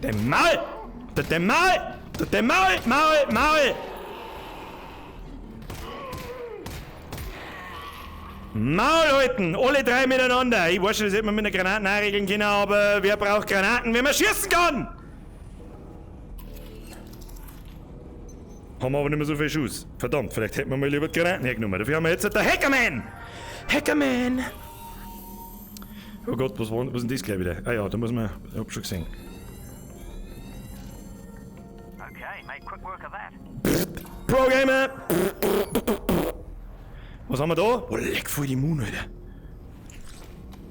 Dein Maul! Dein Maul! Dein Maul! Maul! Maul! Maul halten! Alle drei miteinander! Ich weiß schon, das hätte man mit einer Granate nachregeln können, aber wer braucht Granaten, wenn man schießen kann? Haben wir aber nicht mehr so viel Schuss. Verdammt, vielleicht hätten wir mal lieber die Granaten hergenommen. Dafür haben wir jetzt den Hackerman! Hackerman! Oh Gott, was ist denn das gleich wieder? Ah ja, da muss man. Ich hab schon gesehen. Okay, made quick work of that. Pro Gamer! Was haben wir da? Oh, leck voll die Moon, Alter.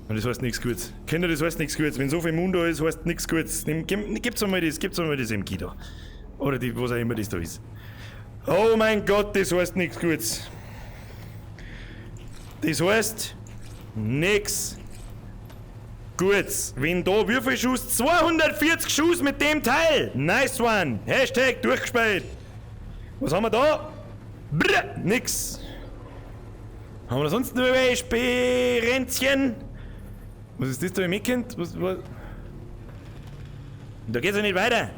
Und das heißt nichts Gutes. Kinder, das heißt nichts Gutes. Wenn so viel Moon da ist, heißt nichts Gutes. Gibt's einmal das, gibt's einmal das MG da. Oder die, was auch immer das da ist. Oh mein Gott, das heißt nichts Gutes. Das heißt nichts Gutes. Wenn da wie viel Schuss? 240 Schuss mit dem Teil. Nice one. Hashtag durchgespielt. Was haben wir da? Brr, nix. Haben wir da sonst noch welche Sperenzchen? Was ist das da im Mitkind? Was? Da geht's ja nicht weiter.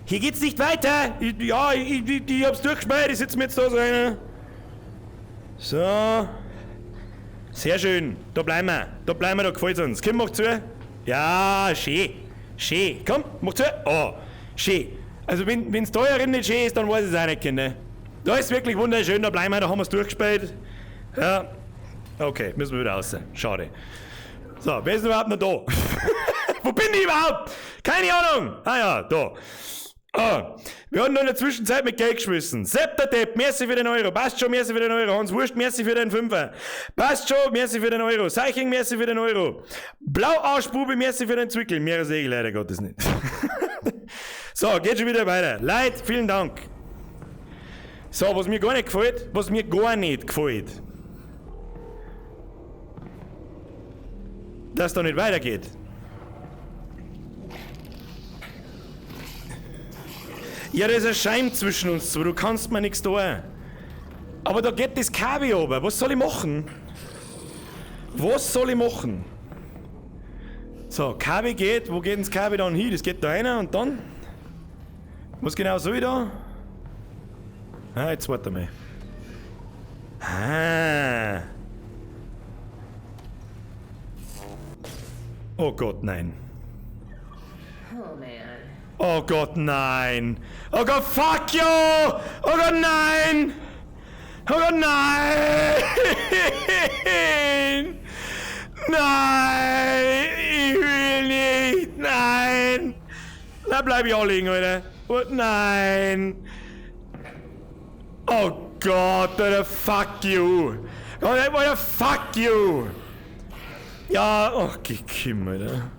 Hier geht's nicht weiter. Ich hab's durchgespielt. Ich sitze mir jetzt da so einer. So. Sehr schön. Da bleiben wir. Da bleiben wir, da gefällt's uns. Komm, mach zu. Ja, schön. Schön. Komm, mach zu. Oh, schön. Also, wenn's da herin nicht schön ist, dann weiß ich es auch nicht, Kinder. Da ist wirklich wunderschön, da bleiben wir, da haben wir's durchgespielt. Ja. Okay, müssen wir wieder raus. Schade. So, wer ist denn überhaupt noch da? Wo bin ich überhaupt? Keine Ahnung. Ah ja, da. Ah, wir haben noch in der Zwischenzeit mit Geld geschmissen. Sepp der Depp, merci für den Euro. Passt schon, merci für den Euro. Hans Wurst, merci für den Fünfer. Passt schon, merci für den Euro. Seiching, merci für den Euro. Blauarschbube, merci für den Zwickel. Mehr sehe ich leider Gottes nicht. So, geht schon wieder weiter. Leute, vielen Dank. So, was mir gar nicht gefällt, was mir gar nicht gefällt, dass da nicht weitergeht. Ja, da ist ein Schein zwischen uns zwei, du kannst mir nichts tun. Aber da geht das Kabel runter. Was soll ich machen? Was soll ich machen? So, Kabel geht, wo geht denn das Kabel dann hin? Das geht da rein und dann? Was genau soll ich da? Ah, jetzt warte mal. Ah. Oh Gott, nein. Oh man. Oh Gott, nein. Oh Gott, fuck you! Oh Gott, nein! Oh Gott, nein! Nein! Ich will nicht! Nein! Na, bleib ich auch liegen, Alter. Oh, nein! Oh Gott, Alter, fuck you! Alter, fuck you! Ja, oh, Kim, Alter.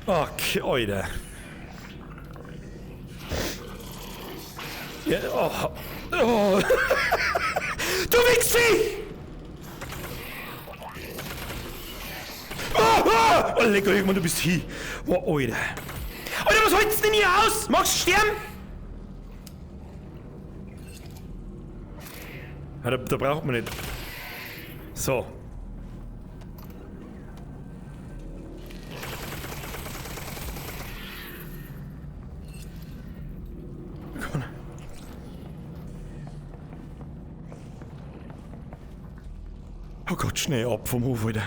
Okay, Alter. Ja, oh. Oh. Du Wichsvieh! Oh, oh. Oh, lecker, irgendwann, du bist hier. Oh, Alter. Alter, was hältst du denn hier aus? Magst du sterben? Ja, da braucht man nicht. So. Oh Gott, schnell ab vom Hof, Alter.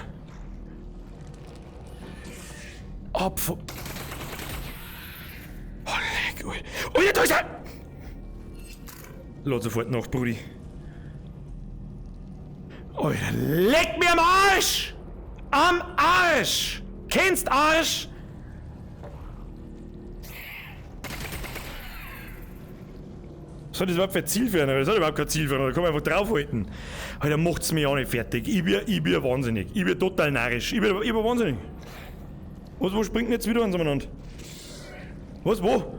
Ab vom... Oh, leck, Alter. Alter, da ist er! Lad sofort nach, Brudi. Alter, leck mir am Arsch! Am Arsch! Kennst Arsch? Was hat das überhaupt für ein Ziel für einen? Das hat überhaupt kein Ziel für einen. Da kann man einfach draufhalten. Alter, macht's mich auch nicht fertig. Ich bin wahnsinnig. Ich bin total narrisch. Ich bin wahnsinnig. Was, wo springt denn jetzt wieder eins umeinander? Was, wo?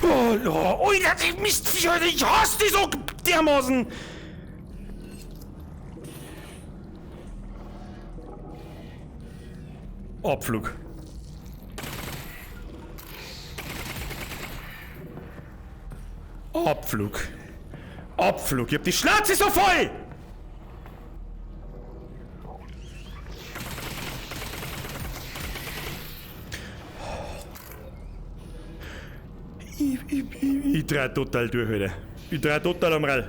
Oh, oh, oh, Mist, ich hasse die so dermaßen! Abflug. Abflug. Abflug. Ich hab die Schnauze so voll! dreh total durch, Alter. Ich dreh total am Rad.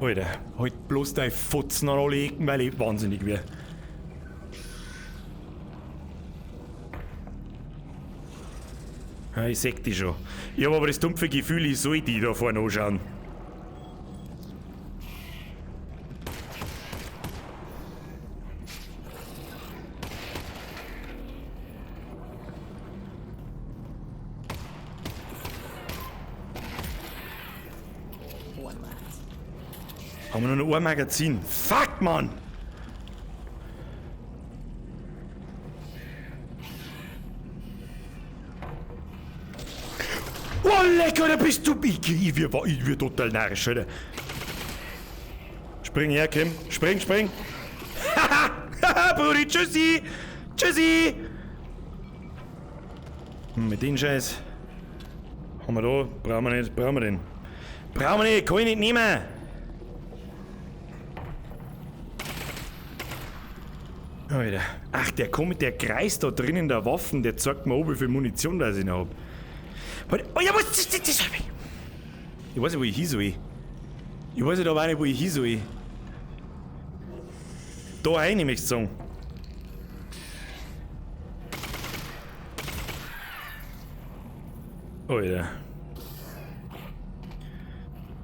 Alter, halt bloß deine Fotzen an alle Ecken, weil ich wahnsinnig werde. Ja, ich seh die schon. Ich hab aber das dumpfe Gefühl, ich soll die da vorne anschauen. One left. Haben wir nur noch ein Magazin? Fuck, Mann! Oh, lecker, da bist du... Ich wär total narrisch, Alter. Spring her, Kim. Spring, spring. Haha, haha, Brudi, tschüssi. Tschüssi. Mit dem Scheiß. Haben wir da? Brauchen wir nicht. Brauchen wir den. Brauchen wir nicht. Kann ich nicht nehmen. Alter. Ach, der kommt, der Kreis da drin in der Waffen, der zeigt mir an, wie viel Munition da ich noch hab. Warte, oh ja, was? Das. Ich weiß nicht, wo ich hin soll. Ich weiß nicht, aber auch nicht, wo ich hin soll. Da rein, möchte ich sagen. Alter.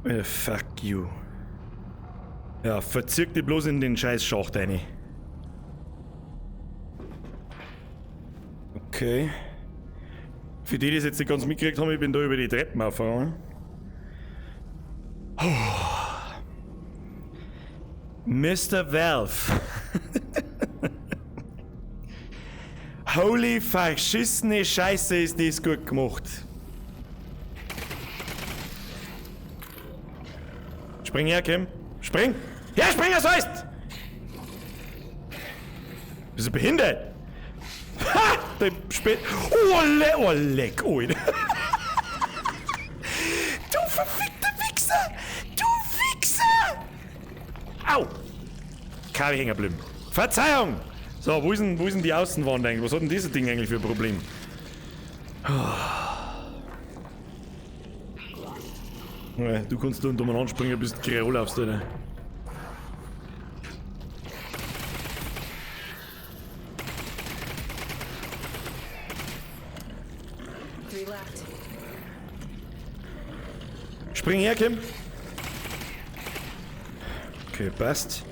Alter, fuck you. Ja, verzirk dich bloß in den scheiß Schacht rein. Okay. Für die, die es jetzt nicht ganz mitgekriegt haben, ich bin da über die Treppen aufgegangen. Oh. Mr. Valve. Holy verschissene Scheiße, ist das gut gemacht. Spring her, Kim. Spring! Ja, spring, das heißt! Bist du behindert? Ha! Der spät. Oh, oh, leck, oh. Du verfickter Wichser! Du Wichser! Au! Kabel hängen geblieben. Verzeihung! So, wo ist denn die Außenwand eigentlich? Was hat denn dieses Ding eigentlich für ein Problem? Ja, du kannst da umeinander springen, bis du gerade laufst, Alter. Spring her, Kim. Okay, passt.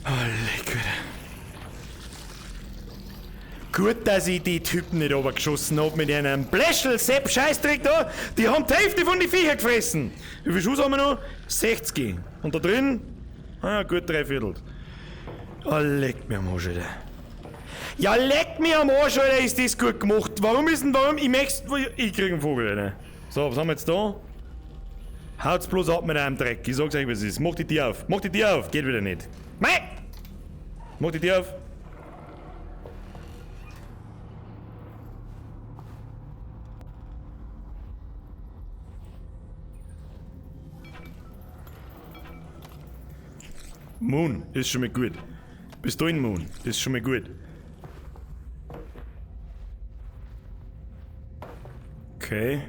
Oh, leck, Alter. Gut, dass ich die Typen nicht runtergeschossen hab mit einem Bläschel, Sepp, Scheißdreck da. Die haben die Hälfte von den Viecher gefressen. Wie viel Schuss haben wir noch? 60. Und da drin? Ah, gut 3/4. Oh, leck mir am Arsch, Alter. Ja, leck mir am Arsch, Alter, ist das gut gemacht. Warum ist denn, warum? Ich möchte, ich krieg einen Vogel, Alter. So, was haben wir jetzt da? Haut's bloß ab mit einem Dreck. Ich sag's euch, was es ist. Mach die Tür auf. Mach die Tür auf. Geht wieder nicht. Mei! Mach die Tür auf. Moon, ist schon mal gut. Bist du in Moon? Das ist schon mal gut. Okay.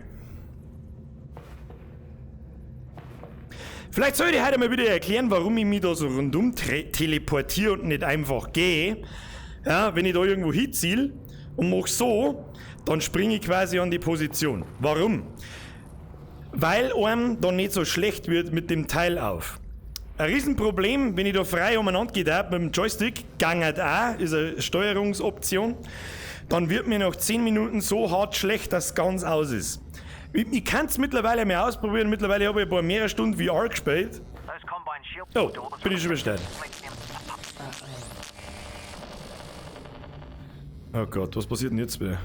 Vielleicht soll ich heute mal wieder erklären, warum ich mich da so rundum teleportiere und nicht einfach gehe. Ja, wenn ich da irgendwo hinziel und mach so, dann springe ich quasi an die Position. Warum? Weil einem dann nicht so schlecht wird mit dem Teil auf. Ein Riesenproblem, wenn ich da frei umeinander geht, mit dem Joystick, gangert auch, ist eine Steuerungsoption, dann wird mir nach 10 Minuten so hart schlecht, dass es ganz aus ist. Ich kann's mittlerweile mehr ausprobieren, mittlerweile habe ich ein paar mehrere Stunden VR gespielt. Oh, bin ich schon bestellt. Oh Gott, was passiert denn jetzt bitte?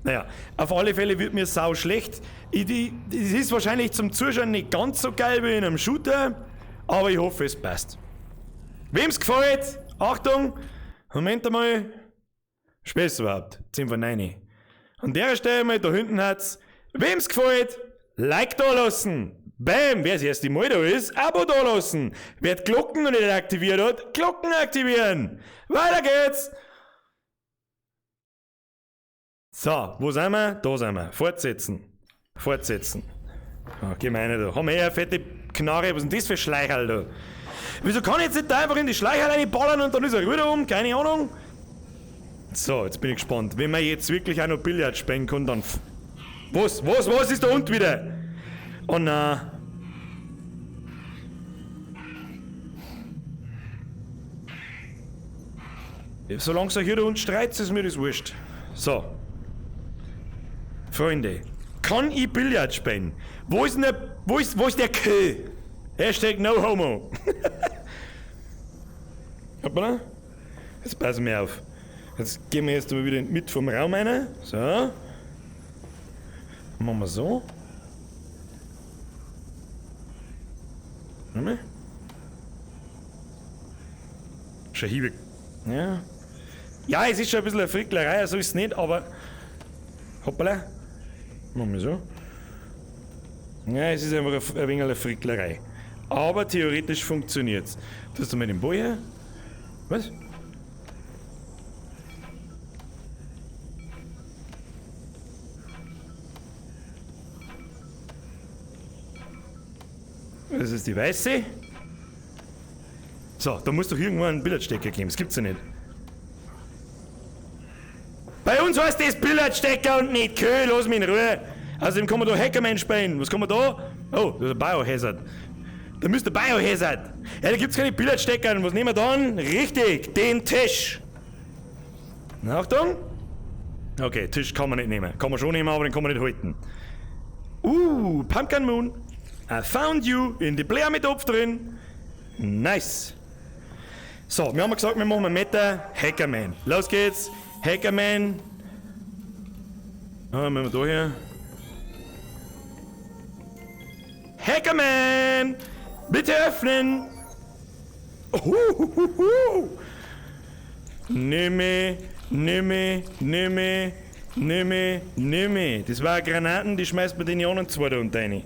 Naja, auf alle Fälle wird mir sau schlecht. Es ist wahrscheinlich zum Zuschauen nicht ganz so geil wie in einem Shooter, aber ich hoffe, es passt. Wem's gefällt, Achtung, Moment einmal, Spaß überhaupt, 10 von 9. An der Stelle mal, da hinten hat's, wem's gefällt, Like da lassen. Bam, wer das erste Mal da ist, Abo da lassen. Wer die Glocken noch nicht aktiviert hat, Glocken aktivieren. Weiter geht's. So, wo sind wir? Da sind wir. Fortsetzen. Fortsetzen. Oh, geh mal rein da. Haben wir hier eine fette Knarre. Was ist denn das für Schleicherl da? Wieso kann ich jetzt nicht da einfach in die Schleicherl reinballern und dann ist er wieder um? Keine Ahnung. So, jetzt bin ich gespannt. Wenn man jetzt wirklich auch noch Billard spielen kann, dann... Was? Was? Was ist da unten wieder? Oh nein. Solange es euch hier da unten streitet, ist mir das wurscht. So. Freunde, kann ich Billard spielen? Wo ist denn der, wo ist der Kill? Hashtag no homo. Hoppala. Jetzt passen wir auf. Jetzt gehen wir jetzt mal wieder mit vom Raum rein. So. Machen wir so. Warte mal. Schon Hiebe. Ja. Ja, es ist schon ein bisschen eine Fricklerei, so ist es nicht, aber... Hoppala. Machen wir so. Ja, es ist einfach ein wenig eine Fricklerei. Aber theoretisch funktioniert's. Tust du mal den Ball her? Was? Das ist die weiße. So, da muss doch irgendwo einen Billardstecker geben. Das gibt's ja nicht. Bei uns heißt das Billardstecker und nicht Kö, lass mich in Ruhe. Außerdem kann man da Hackerman spielen. Was kann man da? Oh, das ist ein Biohazard. Da müsste Biohazard. Ja, da gibt's keine Billardstecker. Was nehmen wir dann? Richtig, den Tisch. Na, Achtung. Okay, Tisch kann man nicht nehmen. Kann man schon nehmen, aber den kann man nicht halten. Pumpkin Moon. I found you in die Blair mit Topf drin. Nice. So, wir haben gesagt, wir machen mit der Hackerman. Los geht's. Hackerman. Ah, machen wir da her. Hackerman! Bitte öffnen! Uhuhuhu. Nimme, nimme, nimme, nimme, nimme. Das war Granaten, die schmeißt man den anderen zwei da unten rein.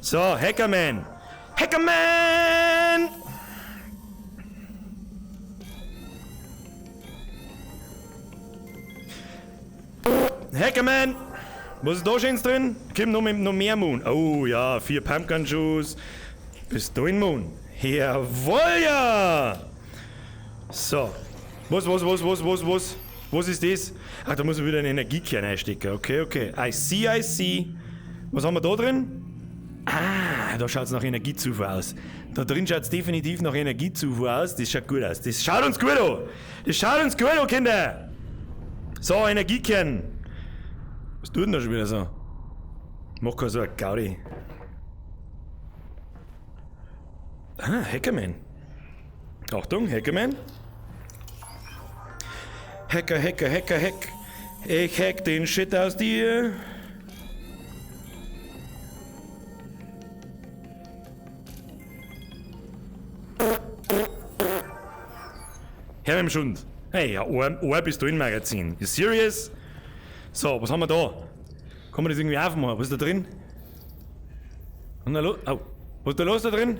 So, Hackerman! Hackerman! Hackerman! Was ist da schön drin? Kommt noch mehr Moon. Oh ja, 4 Pumpkin Juice. Bist du in Moon? Jawohl, ja! So. Was? Was ist das? Ach, da muss man wieder einen Energiekern einstecken. Okay, okay. I see, I see. Was haben wir da drin? Ah, da schaut's nach Energiezufuhr aus. Da drin schaut's definitiv nach Energiezufuhr aus. Das schaut gut aus. Das schaut uns gut an. Das schaut uns gut an, Kinder. So, Energiekern. Was tut denn da schon wieder so? Mach kein so ein Gaudi. Ah, Hackerman. Achtung, Hackerman. Hacker, Hacker, Hacker, Hack. Ich hack den Shit aus dir. Herr im Schund. Hey, ja, ein bist du im Magazin. You serious? So, was haben wir da? Kann man das irgendwie aufmachen? Was ist da drin? Und da los? Oh. Was ist da los da drin?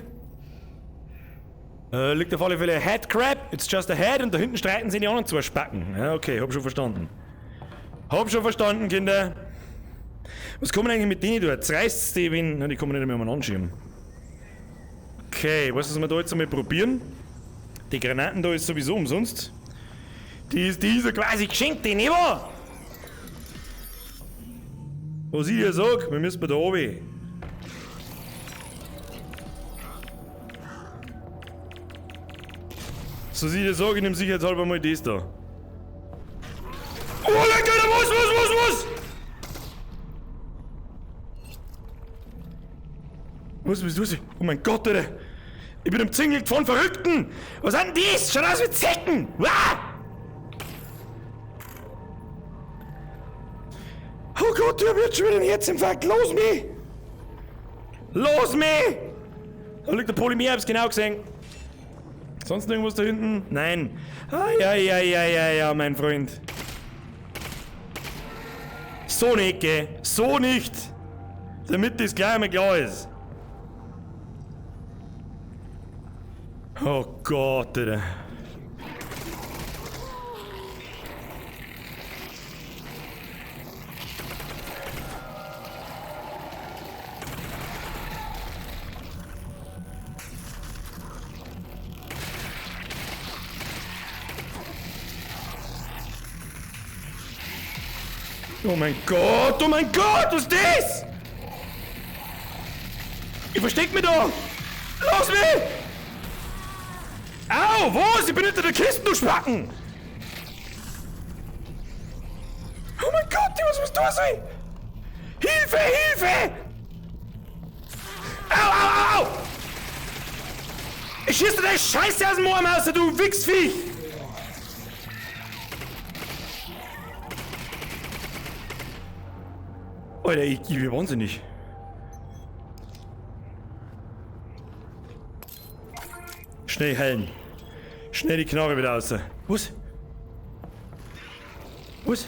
Liegt auf alle Fälle ein Headcrab. It's just a head. Und da hinten streiten sich die anderen zwei Spacken. Ja, okay, hab schon verstanden. Hab schon verstanden, Kinder. Was kann man eigentlich mit denen tun? Zerreißt's die, wenn... Na, die kann man nicht mehr umeinander schieben. Okay, weißt du, was wir da jetzt einmal probieren? Die Granaten da ist sowieso umsonst. Die ist ja quasi geschenkt, die nicht wahr? Was ich dir sag, wir müssen da runter. So ich dir sag, ich nehm sicherheitshalber mal das da. Oh, lecker, was? Was? Oh mein Gott, Alter. Ich bin umzingelt von Verrückten! Was sind denn das? Schaut aus wie Zecken! Uah! Oh Gott, ich hab jetzt schon wieder einen Herzinfarkt. Los mich! Los mich! Da liegt der Polymer, hab's genau gesehen. Sonst irgendwas da hinten? Nein. Ah, ja, ja, ja, ja, ja, mein Freund. So nicht, gell? So nicht! Damit das gleich einmal klar ist. Oh Gott, Alter. Oh mein Gott, was ist das? Ich versteck mich da! Los mich! Au, was? Ich bin hinter der Kiste, du Spacken! Oh mein Gott, was muss da sein? Hilfe, Hilfe! Au, au, au, au! Ich schieße dir deine Scheiße aus dem Arm raus, du Wichsviech! Alter, ich bin wahnsinnig. Schnell heilen. Schnell die Knarre wieder raus. Was? Was?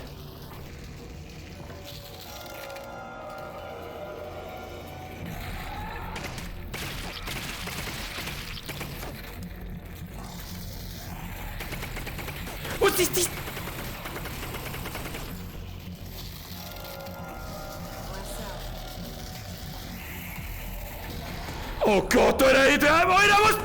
Was ist das? Oh Gott, Alter, Alter, was?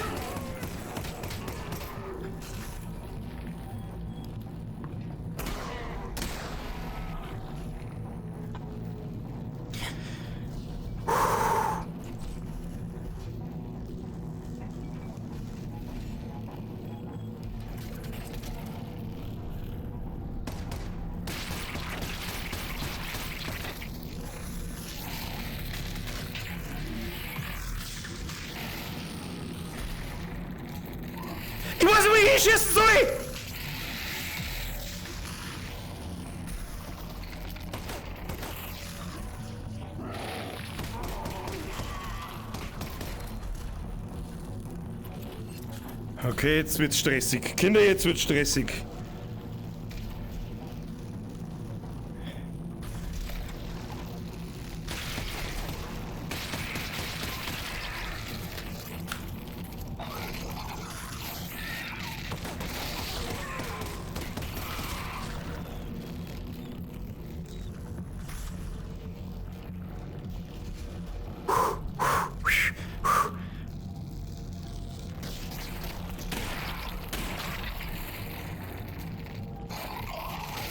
Ich weiß nicht, wo ich hinschießen soll! Okay, jetzt wird's stressig. Kinder, jetzt wird's stressig.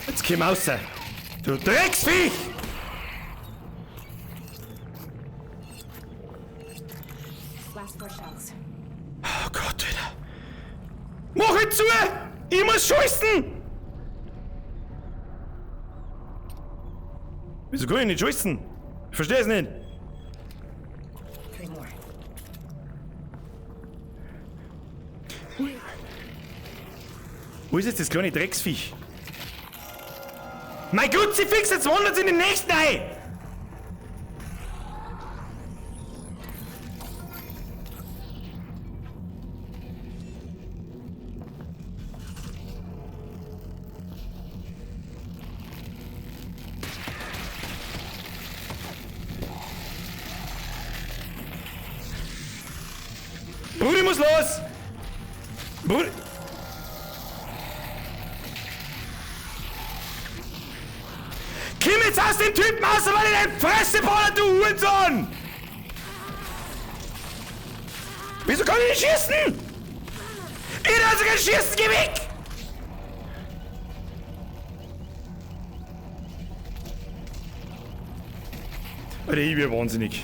Jetzt komm raus! Du Drecksviech! Last 4 shells. Oh Gott, Alter! Mach jetzt zu! Ich muss schießen! Wieso kann ich nicht schießen? Ich verstehe es nicht. 3 more. Wo ist jetzt das kleine Drecksviech? Mein Gott, sie fix, jetzt wandert sie in den nächsten ein! Brudi muss los! Brudi! Komm jetzt aus dem Typen raus, weil ich deine Fresse baller, du Hurensohn! Wieso kann ich nicht schießen? Ich darf sogar schießen, geh weg! Alter, ich bin wahnsinnig.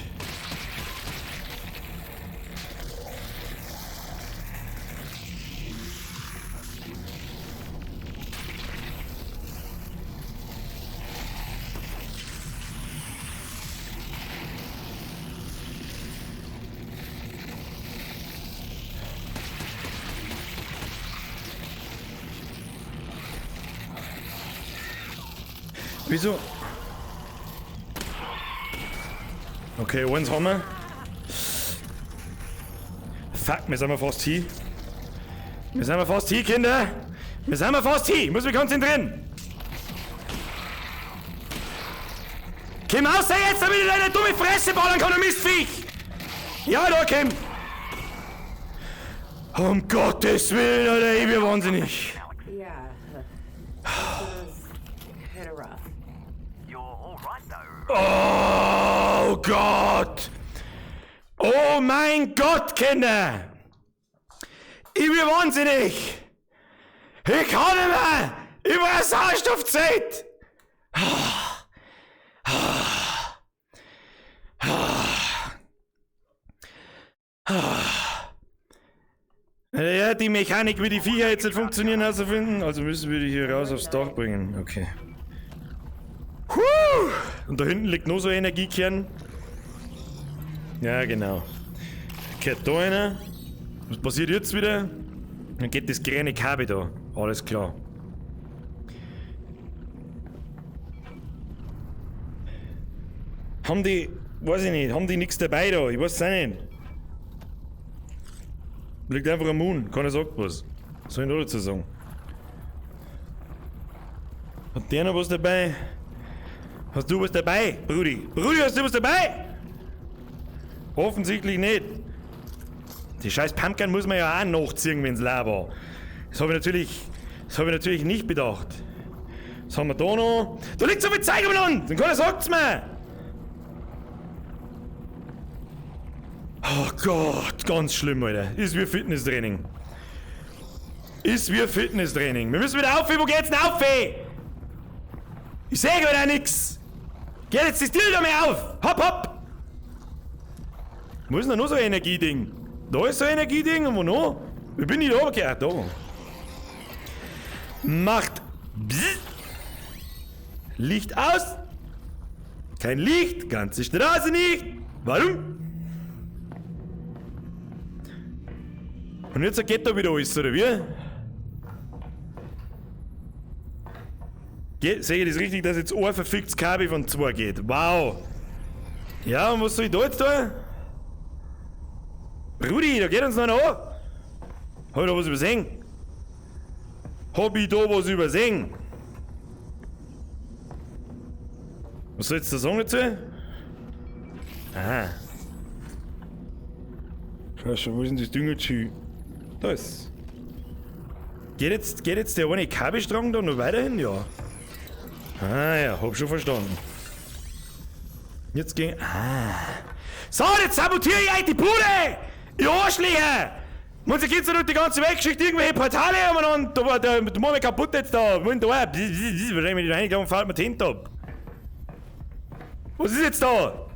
Wieso? Okay, eins haben wir. Fuck, wir sind fast hin. Wir sind fast hin, Kinder. Wir sind fast hin. Ich muss mich konzentrieren. Komm raus jetzt, damit ich deine dumme Fresse ballern kann, du Mistviech! Ja, da, komm! Um Gottes Willen, Alter, ich bin wahnsinnig. Alex, Yeah. This is kinda rough. you're all right though. Oh Gott! Oh mein Gott, Kinder! Ich bin wahnsinnig! Ich kann nicht mehr! Ich brauche Sauerstoffzeit! Ja, die Mechanik, wie die Viecher jetzt nicht funktionieren, also finden. Also müssen wir die hier raus aufs Dach bringen. Okay. Puh! Und da hinten liegt noch so ein Energiekern. Ja, genau. Geht da einer. Was passiert jetzt wieder? Dann geht das grüne Kabel da. Alles klar. Haben die, weiß ich nicht, haben die nichts dabei da? Ich weiß es auch nicht. Liegt einfach am Mond, keiner sagt was. Was soll ich da dazu sagen? Hat der noch was dabei? Hast du was dabei, Brudi? Brudi, hast du was dabei? Offensichtlich nicht. Die scheiß Pumpkin muss man ja auch nachziehen, wenn's leer war. Das hab ich natürlich nicht bedacht. Was haben wir da noch? Da liegt so viel Zeug umeinander! Dann keiner sagt's mir! Oh Gott, ganz schlimm, Alter. Ist wie Fitnesstraining. Ist wie Fitnesstraining. Wir müssen wieder auf, wo geht's denn auf? Ich seh wieder nix. Geht jetzt das Dildo mehr auf. Hopp, hopp. Wo ist denn da noch so ein Energieding? Da ist so ein Energieding und wo noch? Wie bin ich da runtergekehrt? Da. Macht. Bzz. Licht aus. Kein Licht, ganze Straße nicht. Warum? Und jetzt geht da wieder alles, oder wie? Sehe ich das richtig, dass jetzt ein verficktes Kabel von 2 geht? Wow! Ja, und was soll ich da jetzt tun? Rudi, da geht uns noch einer an! Hab ich da was übersehen? Hab ich da was übersehen? Was soll ich jetzt da sagen dazu? Aha. Schau schon, wo ist denn das Ding jetzt hin? Da ist. Geht jetzt der eine Kabelstrang da noch weiterhin? Ja. Ah ja, hab schon verstanden. Jetzt ging. Ah. So, jetzt sabotiere ich euch die Bude! Ihr Arschlöcher! Man, sie geht so durch die ganze Welt, irgendwelche Portale umeinander. Da war der, der Mann kaputt jetzt da. Wollen da auch. Wahrscheinlich, wenn ich da reingegangen, fällt mir die Hände ab. Was ist jetzt da?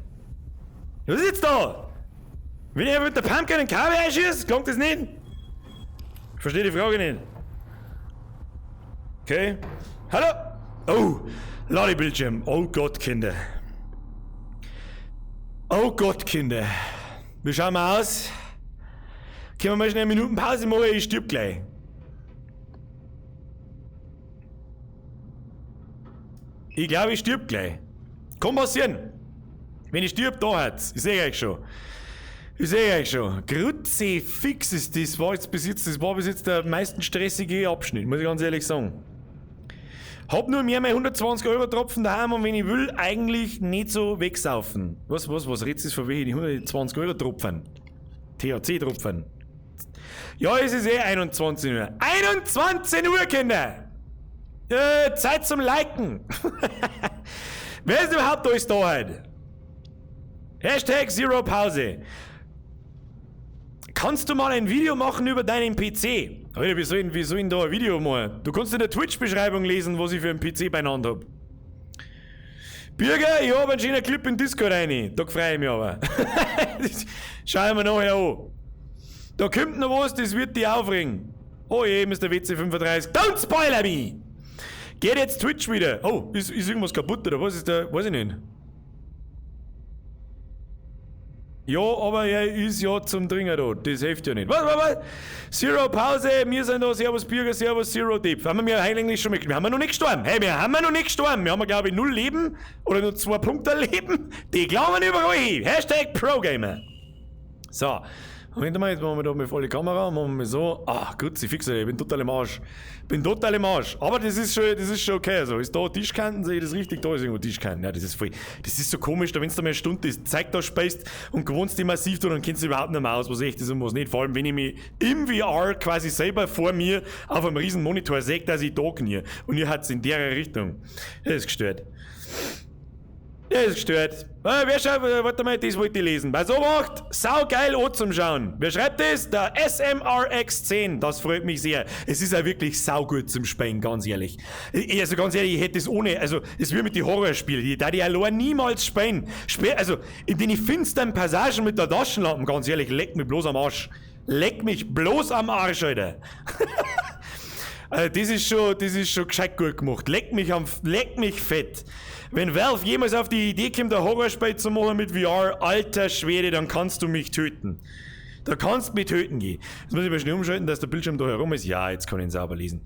Was ist jetzt da? Wenn ich mit der Pumpkin einen Kabel einschieße, klingt das nicht? Ich verstehe die Frage nicht. Okay. Hallo? Oh, Ladebildschirm. Oh Gott, Kinder. Oh Gott, Kinder. Wie schauen wir aus? Können wir mal schnell eine Minuten Pause machen? Ich stirb gleich. Ich glaube, ich stirb gleich. Kann passieren. Wenn ich stirb, da hat's. Ich seh euch schon. Ich seh euch schon. Kruzifix ist das, war jetzt bis jetzt, das war bis jetzt der meisten stressige Abschnitt, muss ich ganz ehrlich sagen. Hab nur mehr meine 120 Euro Tropfen daheim und wenn ich will, eigentlich nicht so wegsaufen. Was redest du von welchen die 120 Euro Tropfen? THC Tropfen. Ja, es ist eh 21 Uhr. 21 Uhr, Kinder! Zeit zum Liken! Wer ist überhaupt alles da heute? Hashtag Zero Pause. Kannst du mal ein Video machen über deinen PC? Alter, wie soll ich denn da ein Video machen? Du kannst in der Twitch-Beschreibung lesen, was ich für einen PC beieinander hab. Bürger, ich hab einen schönen Clip in Discord rein. Da freu ich mich aber. Das schau ich mir nachher an. Da kommt noch was, das wird dich aufregen. Oh je, Mister WC35. Don't spoiler me! Geht jetzt Twitch wieder. Oh, ist irgendwas kaputt oder was ist da? Weiß ich nicht. Ja, aber er ist ja zum Dringer da. Das hilft ja nicht. Was, was, was? Zero Pause, wir sind da, Servus Bürger, Servus Zero Deep. Haben wir eigentlich schon mit, wir haben ja noch nicht gestorben. Hey, wir haben ja noch nicht gestorben. Wir haben, glaub ich, 0 Leben oder nur 2 Punkte Leben. Die glauben überall hin. Hashtag ProGamer. So, Moment mal, jetzt machen wir da mal volle Kamera, machen wir mal so. Ah, gut, sie fixe, ich bin total im Arsch. Bin total im Arsch. Aber das ist schon okay. Also, ist da Tischkanten, sehe ich das richtig? Da ist irgendwo Tischkanten. Ja, das ist voll. Das ist so komisch, da wenn du mal eine Stunde das Zeug da spielst und gewohnst dich massiv tun, dann kennst du überhaupt nicht mehr aus, was echt ist und was nicht. Vor allem, wenn ich mich im VR quasi selber vor mir auf einem riesen Monitor sehe, dass ich da knie. Und ihr hat's in der Richtung. Das ist gestört. Der ist gestört. Ah, wer schreibt, warte mal, das wollte ich lesen. Bei so macht, saugeil an zum Schauen. Wer schreibt das? Der SMRX10. Das freut mich sehr. Es ist ja wirklich saugut zum Spielen, ganz ehrlich. Also ganz ehrlich, ich hätte es ohne, also es wie mit die Horrorspiele, die da die allein niemals spielen. Also in den finsteren Passagen mit der Taschenlampe, ganz ehrlich, leck mich bloß am Arsch. Leck mich bloß am Arsch, Alter. Also das ist schon gescheit gut gemacht. Leck mich fett. Wenn Valve jemals auf die Idee kommt, ein Horrorspiel zu machen mit VR, alter Schwede, dann kannst du mich töten. Da kannst du mich töten gehen. Jetzt muss ich mal schnell umschalten, dass der Bildschirm da herum ist. Ja, jetzt kann ich ihn sauber lesen.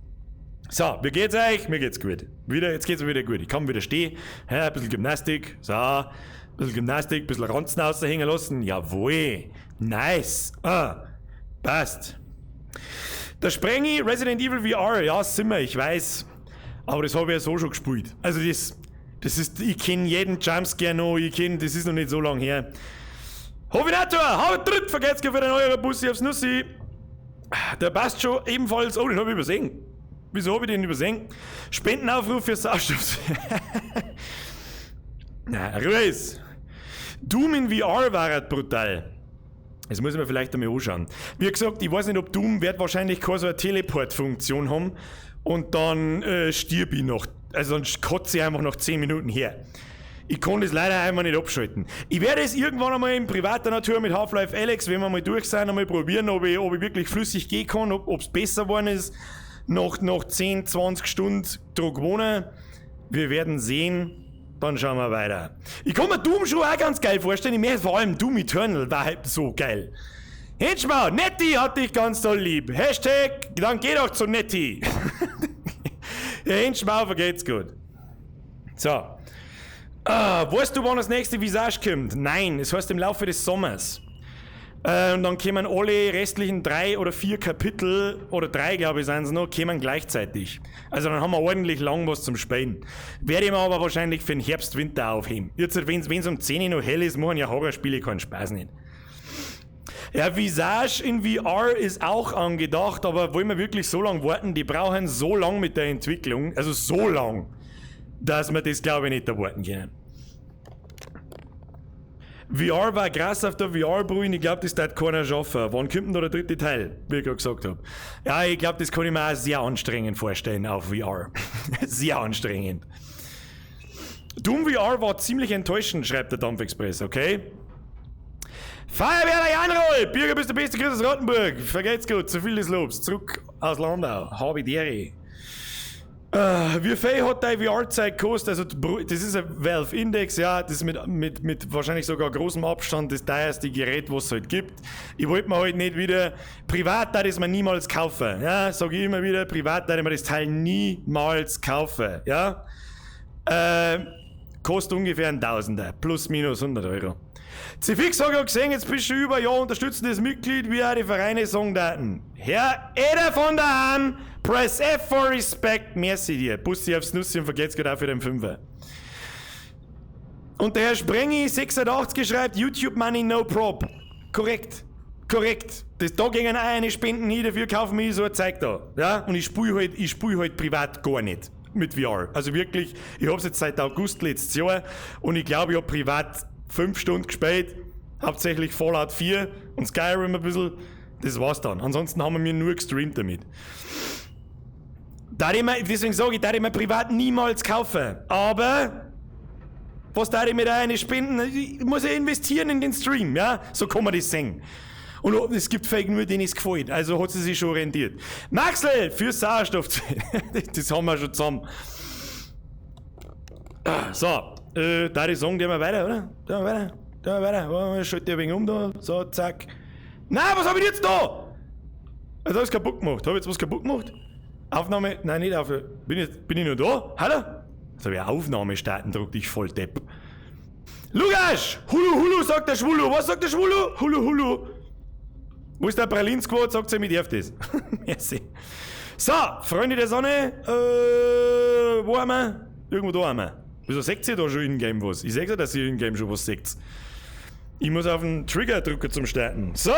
So, wie geht's euch? Mir geht's gut. Wieder, jetzt geht's mir wieder gut. Ich kann wieder stehen. Ja, ein bisschen Gymnastik. So, ein bisschen Gymnastik, ein bisschen Ranzen raushängen lassen. Jawohl. Nice. Ah, passt. Der Sprengi, Resident Evil VR, ja, sind wir, ich weiß. Aber das habe ich ja so schon gespielt. Also das ist, ich kenne jeden Jumpscare noch, ich kenne, das ist noch nicht so lange her. Hovinator, hau tritt, vergesst für den eurer Bussi aufs Nussi. Der passt schon ebenfalls, oh, den habe ich übersehen. Wieso habe ich den übersehen? Spendenaufruf für Sauerstoff. Na, Ruhe ist. Doom in VR war halt brutal. Das muss ich mir vielleicht einmal anschauen. Wie gesagt, ich weiß nicht, ob Doom wird wahrscheinlich keine so eine Teleport-Funktion haben und dann stirb ich noch. Also dann kotze ich einfach nach 10 Minuten her. Ich kann das leider einmal nicht abschalten. Ich werde es irgendwann einmal in privater Natur mit Half-Life Alyx, wenn wir mal durch sind, einmal probieren, ob ich wirklich flüssig gehen kann, ob es besser geworden ist. Nach 10, 20 Stunden dran gewohnen. Wir werden sehen. Dann schauen wir weiter. Ich kann mir Doom schon auch ganz geil vorstellen. Ich möchte vor allem Doom Eternal war halt so geil. Henschmau, Netti hat dich ganz toll lieb. Hashtag, dann geh doch zu Netti. Ja, Henschmau, vergeht's gut. So. Ah, weißt du, wann das nächste Visage kommt? Nein, es heißt im Laufe des Sommers. Und dann kommen alle restlichen drei oder vier Kapitel, oder drei, glaube ich, sind es noch, kommen gleichzeitig. Also dann haben wir ordentlich lang was zum Spielen. Werde ich mir aber wahrscheinlich für den Herbst, Winter aufheben. Jetzt, wenn es um 10 Uhr noch hell ist, machen ja Horrorspiele keinen Spaß nicht. Ja, Visage in VR ist auch angedacht, aber wollen wir wirklich so lange warten? Die brauchen so lang mit der Entwicklung, also so lang, dass wir das, glaube ich, nicht erwarten können. VR war krass auf der VR-Brille, ich glaube, das hat keiner schaffen. Wann kommt denn da der dritte Teil, wie ich gerade gesagt habe? Ja, ich glaube, das kann ich mir auch sehr anstrengend vorstellen auf VR. Sehr anstrengend. Doom VR war ziemlich enttäuschend, schreibt der Dampfexpress, okay? Feuerwehr Janroll! Birger, bist der beste, Grüß aus Rottenburg. Vergeht's gut, zu viel des Lobs. Zurück aus Landau. Habe die Ehre. Wie viel hat dein VR-Zeug gekostet? Also, das ist ein Valve Index, ja, das ist mit wahrscheinlich sogar großem Abstand das teuerste Gerät, was es halt gibt. Ich wollte mir halt nicht wieder, privat da ich es mir niemals kaufen, ja, sage ich immer wieder, privat da ich mir das Teil niemals kaufen, ja. Kostet ungefähr ein Tausender, plus minus 100 Euro. Zifix hat ja gesehen, jetzt bist du über Jahr unterstützendes Mitglied, wie auch die Vereine sagen daten. Herr Eder von der Hahn, press F for Respect, merci dir. Bussi aufs Nussi und vergeht's gerade auch für den Fünfer. Und der Herr Sprengi 86 schreibt: "YouTube Money no prob." Korrekt. Korrekt. Da gingen auch eine Spenden hin, dafür kaufen wir so ein Zeug da. Ja? Und ich spiel halt privat gar nicht mit VR. Also wirklich, ich hab's jetzt seit August letztes Jahr und ich glaube, ich hab privat 5 Stunden gespielt. Hauptsächlich Fallout 4 und Skyrim ein bisschen. Das war's dann. Ansonsten haben wir mir nur gestreamt damit. Da ich mir, deswegen sage ich, da ich mir privat niemals kaufen. Aber was da ich mir da eine spenden? Ich muss ja investieren in den Stream, ja? So kann man das sehen. Und es gibt Fake nur, denen es gefällt. Also hat sie sich schon rentiert. Maxel, für Sauerstoff. Das haben wir schon zusammen. So, da ich sagen, gehen wir weiter, oder? Gehen wir weiter. Gehen wir weiter. Schalte ich ein wenig um da. So, zack. Nein, was hab ich jetzt da? Also, hab ich's kaputt gemacht. Hab ich jetzt was kaputt gemacht? Aufnahme? Nein, nicht auf. Bin ich noch da? Hallo? Jetzt hab ich Aufnahme starten druckt, ich voll Depp. Lukas! Hulu Hulu, sagt der Schwulu. Was sagt der Schwulu? Hulu Hulu. Wo ist der Pralin-Squad? Sagt sie, ich darf das. Merci. So, Freunde der Sonne, wo haben wir? Irgendwo da haben wir. Wieso seht ihr da schon in-game was? Ich seh ja, dass ihr in-game schon was seht. Ich muss auf den Trigger drücken zum Starten. So!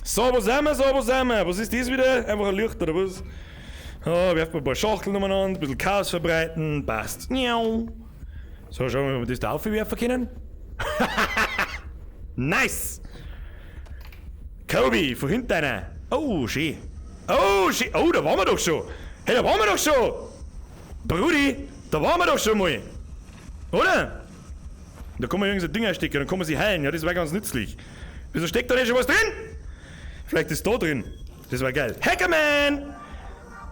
So, wo sind wir? So, wo sind wir? Was ist das wieder? Einfach ein Licht oder was? Oh, werfen wir ein paar Schachteln umeinander, ein bisschen Chaos verbreiten. Passt. So, schauen wir mal, ob wir das da aufwerfen können. Nice! Kobe, von hinten einer. Oh, schön. Oh, schön. Oh, da waren wir doch schon. Hey, da waren wir doch schon. Brudi, da waren wir doch schon mal. Oder? Da kann man irgend so Dinger stecken, dann kann man sie heilen. Ja, das war ganz nützlich. Wieso steckt da nicht schon was drin? Vielleicht ist da drin. Das war geil. Hackerman!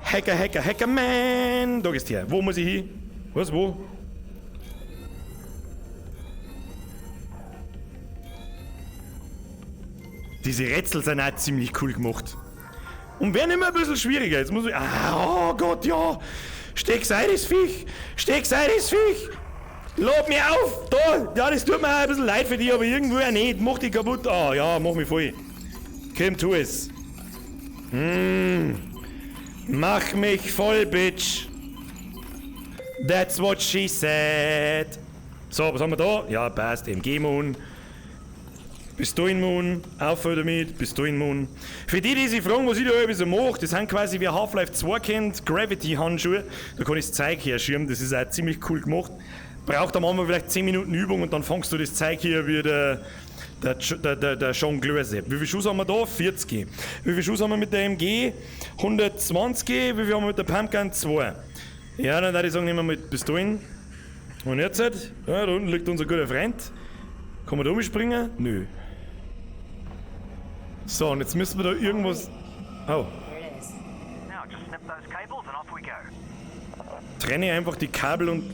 Hacker, Hacker, Hackerman! Da gehst du her. Wo muss ich hin? Was, wo? Diese Rätsel sind auch ziemlich cool gemacht. Und werden immer ein bisschen schwieriger. Jetzt muss ich... Ah, oh Gott, ja! Steck's ein, das Viech! Steck's ein, das Viech! Lad mich auf! Da! Ja, das tut mir auch ein bisschen leid für dich, aber irgendwo auch nicht. Mach dich kaputt. Ah, ja, mach mich voll. Komm, tu es. Mach mich voll, Bitch. That's what she said. So, was haben wir da? Ja, passt. MG-Moon. Pistolen-Moon. Aufhör damit. Pistolen-Moon. Für die, die sich fragen, was ich da so mache, das sind quasi wie Half-Life 2 kennt, Gravity-Handschuhe. Da kann ich das Zeug herschirmen. Das ist auch ziemlich cool gemacht. Braucht am Anfang vielleicht 10 Minuten Übung und dann fangst du das Zeug hier wie der Jongleur. Wie viel Schuss haben wir da? 40. Wie viel Schuss haben wir mit der MG? 120. Wie viel haben wir mit der Pumpgun? 2. Ja, dann würde ich sagen, nehmen wir mit Pistolen. Und jetzt? Ja, da unten liegt unser guter Freund. Kann man da umspringen? Nö. So, und jetzt müssen wir da irgendwas... Oh. Trenne einfach die Kabel und...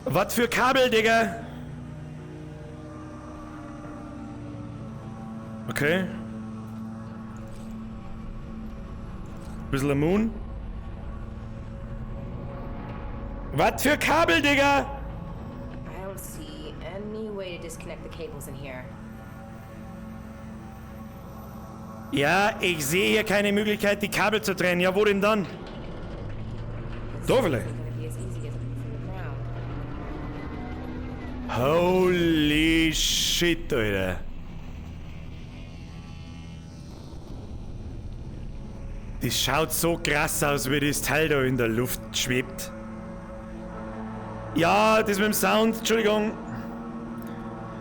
Was für Kabel, Digga? Okay. Bisschen Moon. Was für Kabel, Digga? I don't see any way to disconnect the cables in here. Ja, ich sehe hier keine Möglichkeit, die Kabel zu trennen. Ja, wo denn dann? Da vielleicht. Holy shit, Alter. Das schaut so krass aus, wie das Teil da in der Luft schwebt. Ja, das mit dem Sound, Entschuldigung.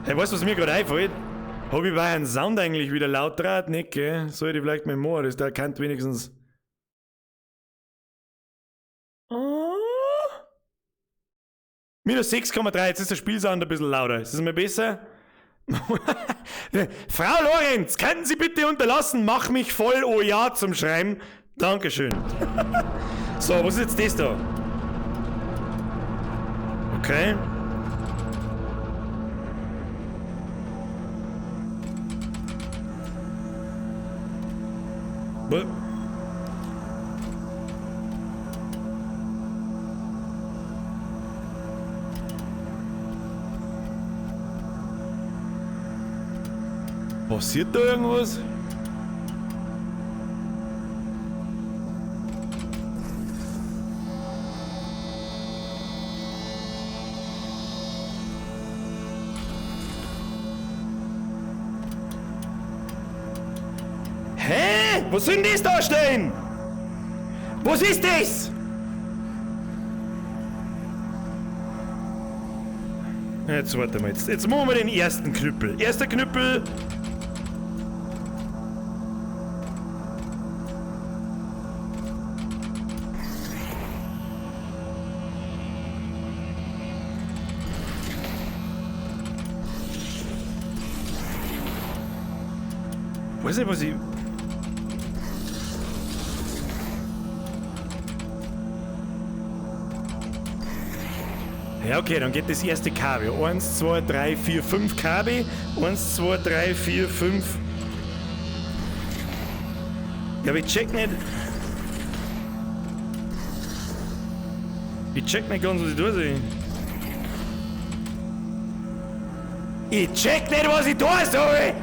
Hey, weißt du, was mir gerade einfällt? Hab ich bei einem Sound eigentlich wieder laut draht? Nicht, gell? Sollte ich vielleicht mein Moor, das da kann wenigstens. Oh. Minus 6,3, jetzt ist der Spielsound ein bisschen lauter. Ist das mal besser? Frau Lorenz, könnten Sie bitte unterlassen, mach mich voll, oh ja, zum Schreiben. Dankeschön. So, was ist jetzt das da? Okay. Passiert da irgendwas? Hä? Was soll denn das da stehen? Was ist das? Jetzt warte mal, jetzt machen wir den ersten Knüppel. Erster Knüppel. Weiß nicht, was ich... Ja, okay, dann geht das erste Kabel. 1, 2, 3, 4, 5 Kabel. 1, 2, 3, 4, 5. Ja, aber ich check nicht. Ich check nicht ganz, was ich da sehe. Ich check nicht, was ich da soll!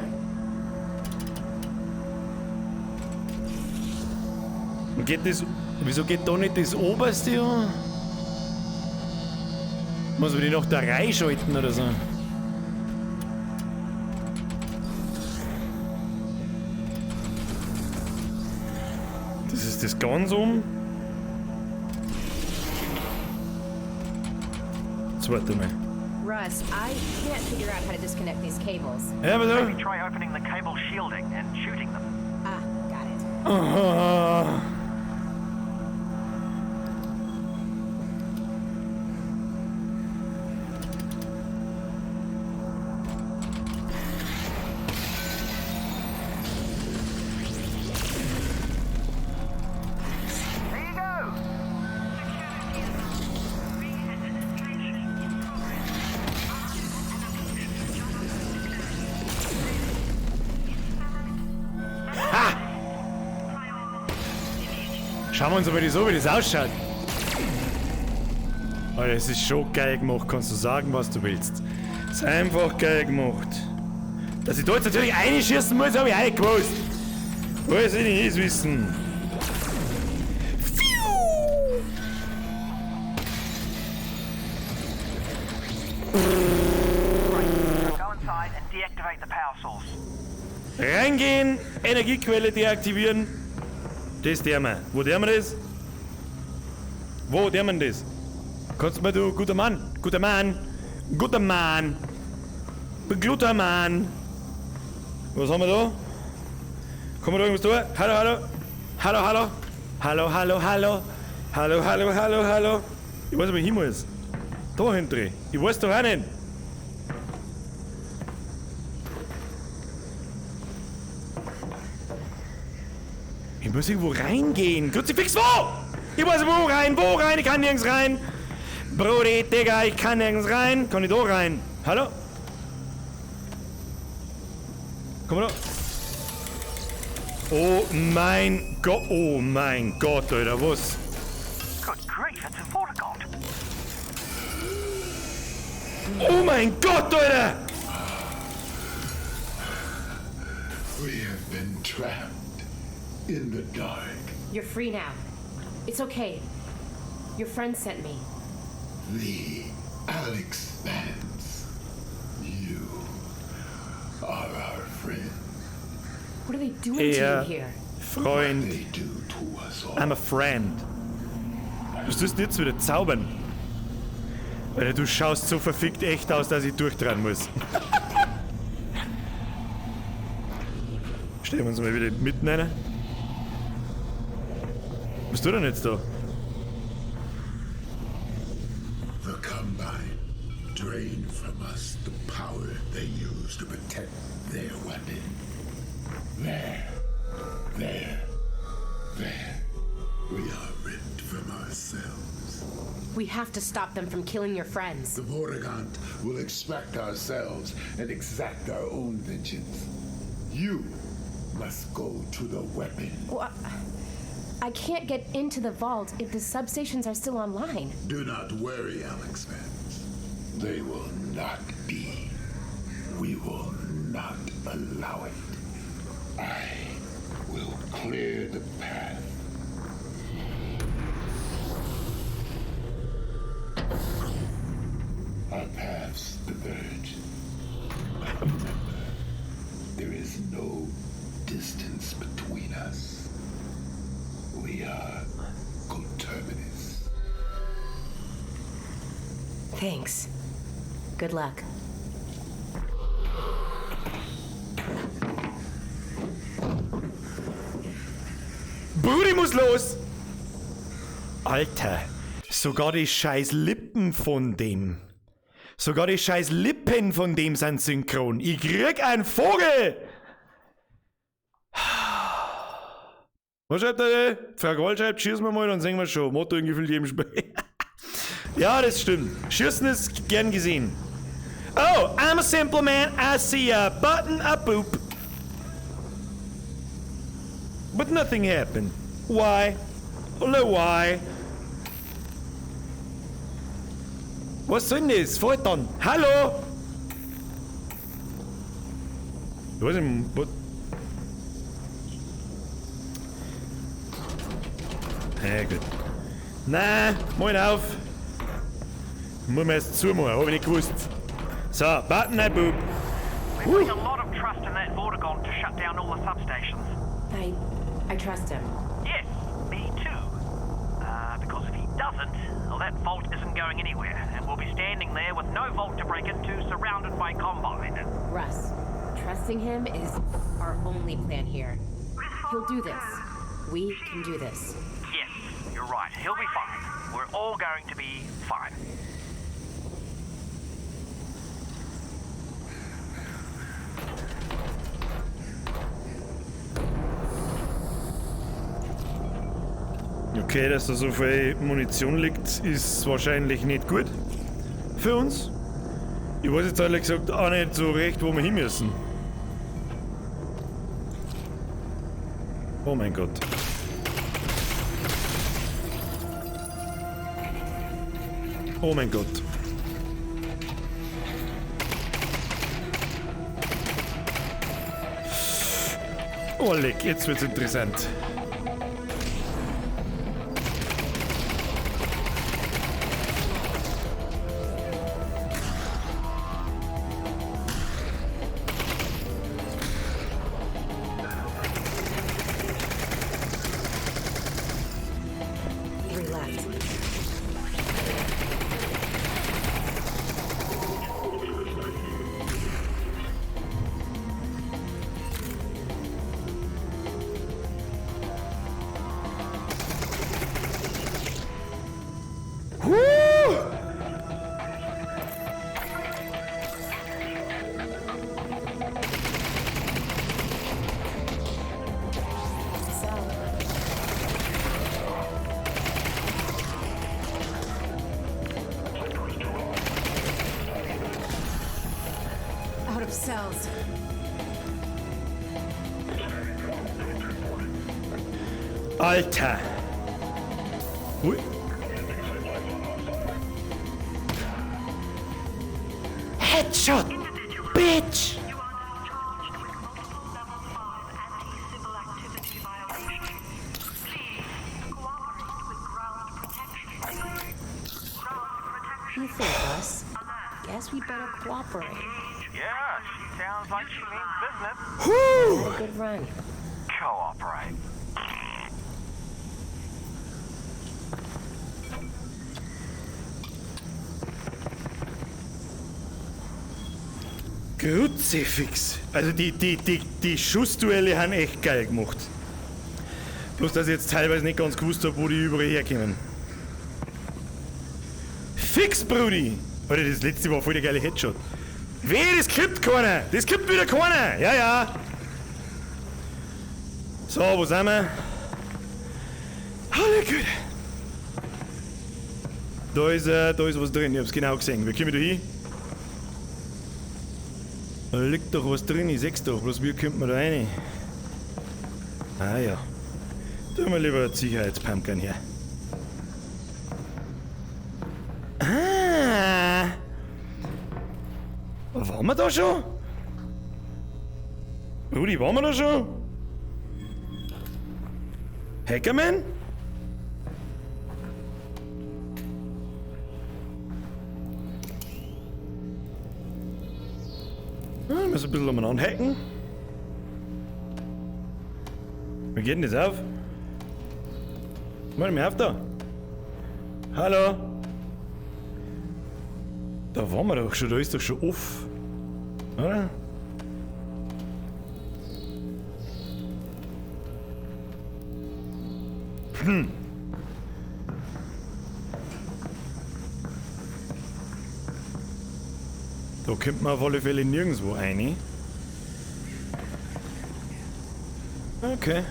Geht das. Wieso geht da nicht das oberste an? Muss man die noch da reinschalten oder so? Das ist das ganz um. Zweite Mal. Russ, I can't figure out how to disconnect these cables. Ja, aber Maybe da. try opening the cable shielding and shooting them. Ah, got it. Aha. There you go! Schauen wir uns aber das an, wie das ausschaut. Alter, es ist schon geil gemacht, kannst du sagen, was du willst. Ist einfach geil gemacht. Dass ich da jetzt natürlich einschießen muss, habe ich auch nicht gewusst. Weiß ich nicht wissen. Pfiuh. Right, go inside and deactivate the power source. Reingehen, Energiequelle deaktivieren. Das der wir. Wo der wir das? Wo der man das? Kannst du mal, du, guter Mann, guter Mann, guter Mann, guter Mann. Was haben wir da? Kommen wir da irgendwas durch? Hallo, hallo, hallo, hallo, hallo, hallo, hallo, hallo, hallo, hallo, hallo. Ich weiß nicht, wo ich hin muss. Da hinten. Ich weiß doch auch nicht. Ich muss irgendwo reingehen. Kruzifix, wo? Ich muss wo rein? Wo rein? Ich kann nirgends rein. Brody, Digga, ich kann nirgends rein. Kann ich da rein? Hallo? Komm mal da. Oh mein Gott, oh mein Gott, Alter, was? Good grief, it's a Vortigaunt. Oh mein Gott, Alter! We have been trapped in the dark. You're free now. It's okay. Your friend sent me. The Alyx Vance. You are our friend. What are they doing to Er, you here? Freund. They do to us all. I'm a friend. Was tust du denn jetzt wieder zaubern? Alter, du schaust so verfickt echt aus, dass ich durchdrehen muss. Stellen wir uns mal wieder mitten rein. Was tut er denn jetzt da? The Combine drained from us the power they use to protect their weapon. There, there, there. We are ripped from ourselves. We have to stop them from killing your friends. The Vortigaunt will extract ourselves and exact our own vengeance. You must go to the weapon. Well, I can't get into the vault if the substations are still online. Do not worry, Alyx Vance. They will not be. We will not allow it. I will clear the path. Our paths diverge. But remember, there is no distance between us. We are coterminous. Thanks. Good luck. Brudi muss los! Alter, sogar die scheiß Lippen von dem. Sogar die scheiß Lippen von dem sind synchron. Ich krieg einen Vogel! Was schreibt er? Frau Gold schreibt, schießen wir mal, dann sehen wir schon. Motto in gefühlt jedem Spiel. Ja, das stimmt. Schießen ist gern gesehen. Oh, I'm a simple man. I see a button, a boop. But nothing happened. Why? Hello, why? Was soll denn das? Fällt dann. Hallo? Ich weiß nicht, was. Ja, gut. Nein, moin auf. Muss man erst zumachen, hab ich nicht gewusst. So, button that boob. We're putting a lot of trust in that Vortigaunt to shut down all the substations. I trust him. Yes, me too. Because if he doesn't, well, that vault isn't going anywhere, and we'll be standing there with no vault to break into, surrounded by Combine. Russ, trusting him is our only plan here. He'll do this. We can do this. Yes, you're right. He'll be fine. We're all going to be fine. Okay, dass da so viel Munition liegt, ist wahrscheinlich nicht gut für uns. Ich weiß jetzt ehrlich gesagt auch nicht so recht, wo wir hin müssen. Oh mein Gott. Oh mein Gott. Oh leck, jetzt wird's interessant. 3 left. Out of cells. Alter. Ui. Headshot, bitch. You are now charged with multiple level 5 anti-civil activity violations. Please cooperate with ground protection. Ground protection. You think, Russ? Guess we better cooperate. Yeah, she sounds like she means business. Huh. Had a good run. Cooperate. Kruzifix. Also die Schussduelle haben echt geil gemacht. Bloß, dass ich jetzt teilweise nicht ganz gewusst hab, wo die überall herkommen. Fix, Brudi! Alter, das letzte war voll der geile Headshot. Weh, das kippt keiner! Das kippt wieder keiner! Ja, ja! So, wo sind wir? Alle Güte! Da ist was drin, ich hab's genau gesehen. Wie kommen wir da hin? Da liegt doch was drin, ich seh's doch, bloß wie kommt man da rein? Ah ja. Tun wir lieber Sicherheitspumpkin her. Ah! Waren wir da schon? Rudi, waren wir da schon? Hackerman? Ja, wir müssen ein bisschen umeinander hacken. Wie geht denn das auf? Warte mal auf da. Hallo? Da waren wir doch schon, da ist doch schon off. Oder? Da kommt man auf alle Fälle nirgendwo rein. Okay.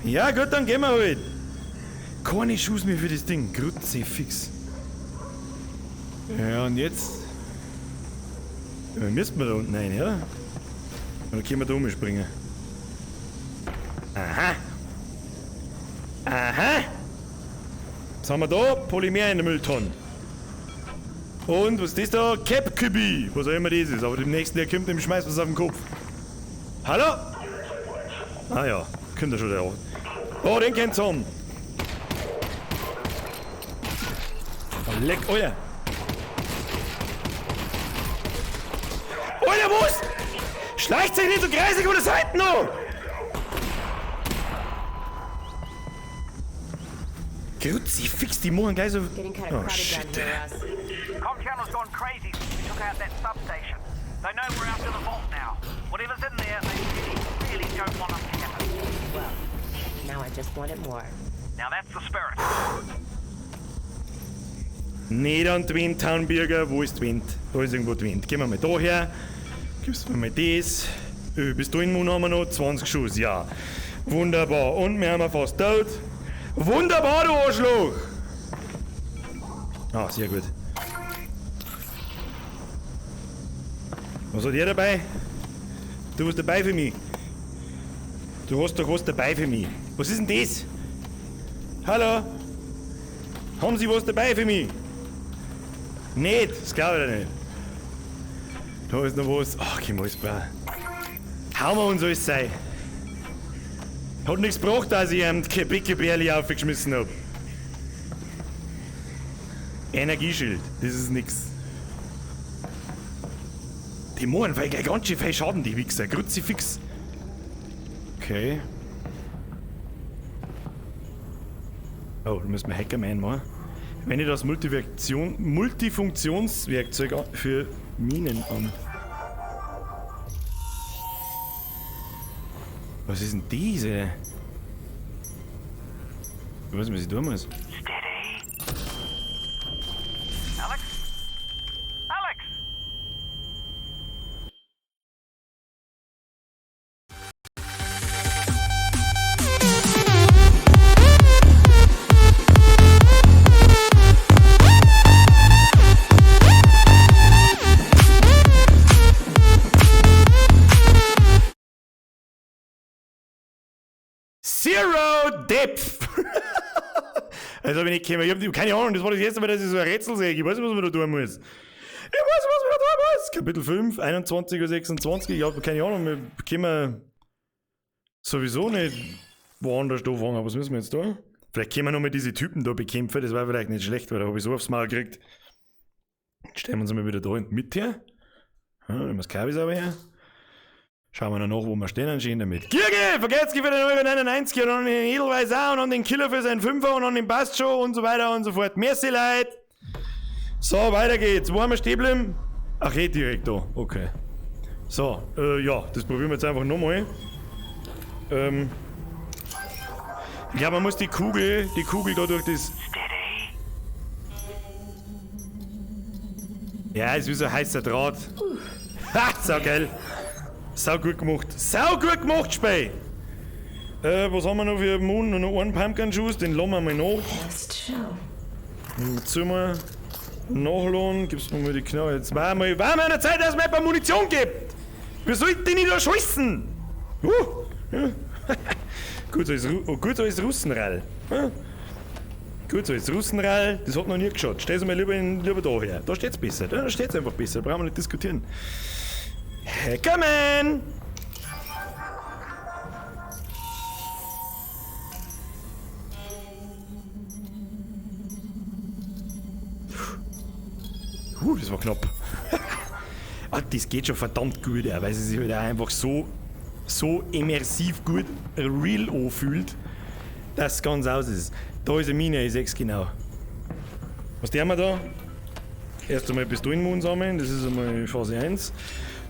Ja gut, dann gehen wir halt. Keine Schuss mehr für das Ding. Kruzifix. Ja, und jetzt? Ja, müssen wir da unten rein, oder? Oder können wir da umspringen? Aha. Aha. Was haben wir da? Polymer in der Mülltonne. Und was ist das da? Cap-Kübi. Was auch immer das ist. Aber dem nächsten, der kommt, dem schmeißt was auf den Kopf. Hallo? Ah ja, kommt er schon da. Oh, den kennt's haben. Oh, leck, Alter. Alter, was? Schleicht sich nicht so kreisig über die Seiten noch! Kruzifix, die machen gleich so. Getting kind of Oh crowded down shit. here, Russ. Com channel's gone crazy since we took out that substation. They know we're after the vault now. Whatever's in there, they really, really don't want us to have it. Well, now I just want it more. Now that's the spirit. Nicht an Twin Town Birger, wo ist Twint? Da ist irgendwo Twint. Gehen wir mal da her. Gibst mir mal das. Pistolenmund haben wir noch, 20 Schuss, ja. Wunderbar. Und wir haben fast tot. Wunderbar, du Arschloch! Ah, sehr gut. Was hat er dabei? Du hast dabei für mich. Du hast doch was dabei für mich. Was ist denn das? Hallo? Haben Sie was dabei für mich? Nicht, das glaube ich nicht. Da ist noch was. Ach, ich muss brauchen. Hauen wir uns alles sein. Hat nichts gebracht, als ich ihm die Bicke-Bärli aufgeschmissen hab. Energieschild, das ist nix. Die machen weil gleich ganz schön viel Schaden, die Wichser. Kruzifix. Okay. Oh, da müssen wir Hackerman machen. Wenn ich das Multifunktionswerkzeug für Minen an. Was ist denn diese? Ich weiß nicht, was ich tun muss. Steady. Alex? Alex! Zero Depth! Also bin ich gekommen. Ich hab keine Ahnung, das war das erste Mal, dass ich so ein Rätsel sehe. Ich weiß nicht, was man da tun muss. Ich weiß, was man da tun muss. Kapitel 5, 21:26 Uhr. Ich hab keine Ahnung, wir können sowieso nicht woanders anfangen. Aber was müssen wir jetzt da? Vielleicht können wir noch mal diese Typen da bekämpfen. Das war vielleicht nicht schlecht, weil da hab ich so aufs Maul gekriegt. Jetzt stellen wir uns mal wieder da in die Mitte her. Ja, nehmen wir das Kabel sauber her. Schauen wir noch nach, wo wir stehen anscheinend damit. Kirke, vergesst für den Euro 99 und an den Edelweiß auch und an den Killer für seinen Fünfer und an den Bastjo und so weiter und so fort. Merci, Leute. So, weiter geht's. Wo haben wir stehen geblieben? Ach, eh direkt da. Okay. So, ja, das probieren wir jetzt einfach nochmal. Ich glaube, man muss die Kugel da durch das... Ja, ist wie so ein heißer Draht. Ha, sau geil. Sau gut gemacht. Sau gut gemacht, Spey! Was haben wir noch für Moon? Nur noch einen Pumpkin-Schuss, den lassen wir mal nach. Zimmer. Nachladen. Gibst mir mal die Knarre. Jetzt war mal an der Zeit, dass es mir ein paar Munition gibt! Wir sollten die nicht da scheißen! Ja. Gut so ist Russenrall. Ja? Gut so ist Russenrall, das hat noch nie geschaut. Stell's mal lieber da her. Da steht's besser. Da steht's einfach besser. Da brauchen wir nicht diskutieren. Hackerman! Das war knapp. Ah, das geht schon verdammt gut, ja, weil es sich halt auch einfach so immersiv gut real anfühlt, dass es ganz aus ist. Da ist eine Mine, ich seh's genau. Was tun wir da? Erst einmal Pistolenmund sammeln, das ist einmal Phase 1.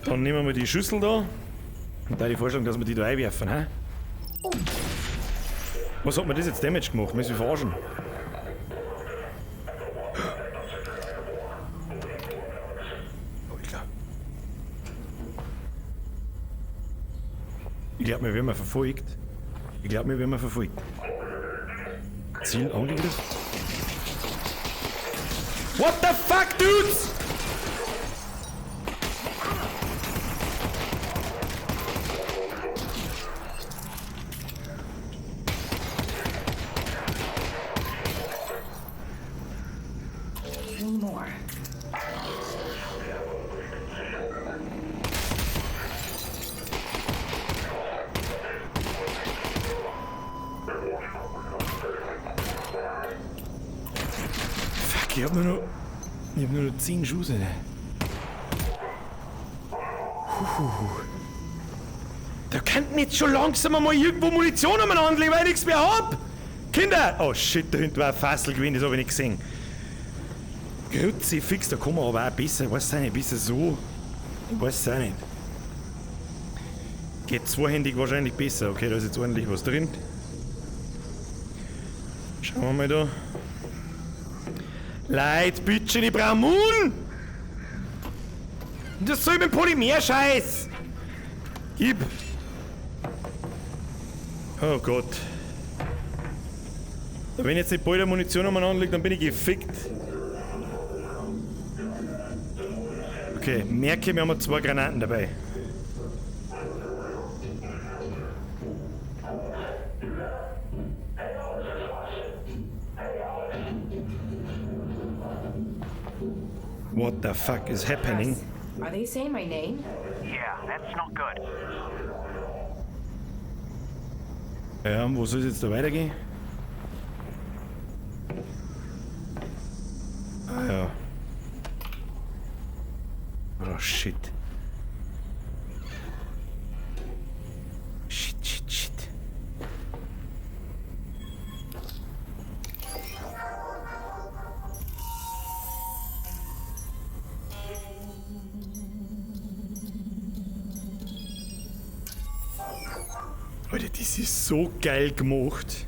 Dann nehmen wir die Schüssel da. Und da die Vorstellung, dass wir die da einwerfen, hä? Was hat mir das jetzt Damage gemacht? Müssen wir verarschen? Oh, ich glaube. Ich glaube, wir werden verfolgt. Ich glaube, wir werden verfolgt. Ziel angegriffen. What the fuck, dudes? More. Fuck, ich hab nur noch 10 Schuss. Da könnten jetzt schon langsam einmal irgendwo Munition umeinander legen, weil ich nichts mehr hab. Kinder! Oh shit, da hinten war ein Fassel gewesen, das hab ich nicht gesehen. Kruzifix, da kann man aber auch besser, ich weiß auch nicht, besser so. Ich weiß auch nicht. Geht zweihändig wahrscheinlich besser. Okay, da ist jetzt ordentlich was drin. Schauen wir mal da. Leute, bitte, ich brauche Mun! Das soll mit dem Polymer-Scheiß! Gib! Oh Gott. Wenn jetzt nicht bald Munition umeinander liegt, dann bin ich gefickt. Okay, merke, wir haben 2 Granaten dabei. What the fuck is happening? Are they saying my name? Yeah, that's not good. Ja, und wo soll es jetzt da weitergehen? Ah ja. Oh shit. Shit, shit, shit. Alter, das ist so geil gemacht.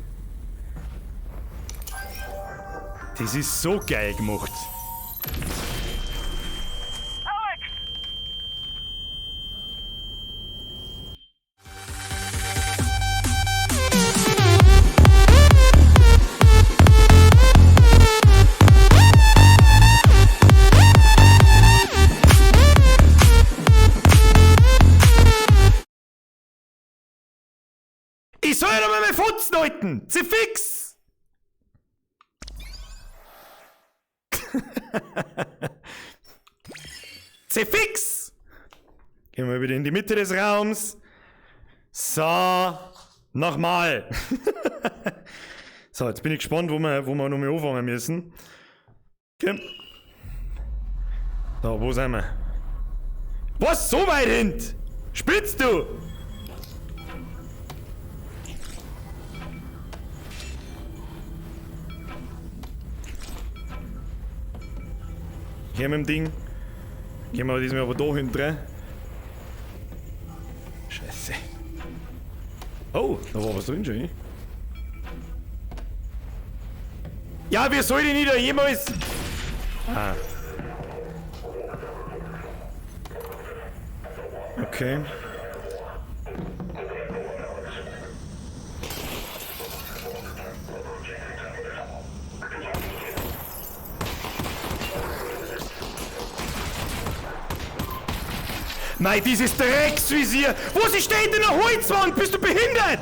Das ist so geil gemacht. Alex! Ich soll ja noch mal meine Fotzen halten! Zifix! Zifix! Gehen wir wieder in die Mitte des Raums. So, nochmal. So, jetzt bin ich gespannt, wo wir nochmal anfangen müssen. Okay. So, wo sind wir? Was? So weit hin? Spinnst du? Hier mit dem Ding. Gehen wir diesmal aber da hinten rein. Scheiße. Oh, da war was drin schon, ne? Ja, wir sollen nicht da jemals. Ah. Okay. Nein, dieses Drecksvisier! Wo sie steht in der Holzwand? Bist du behindert?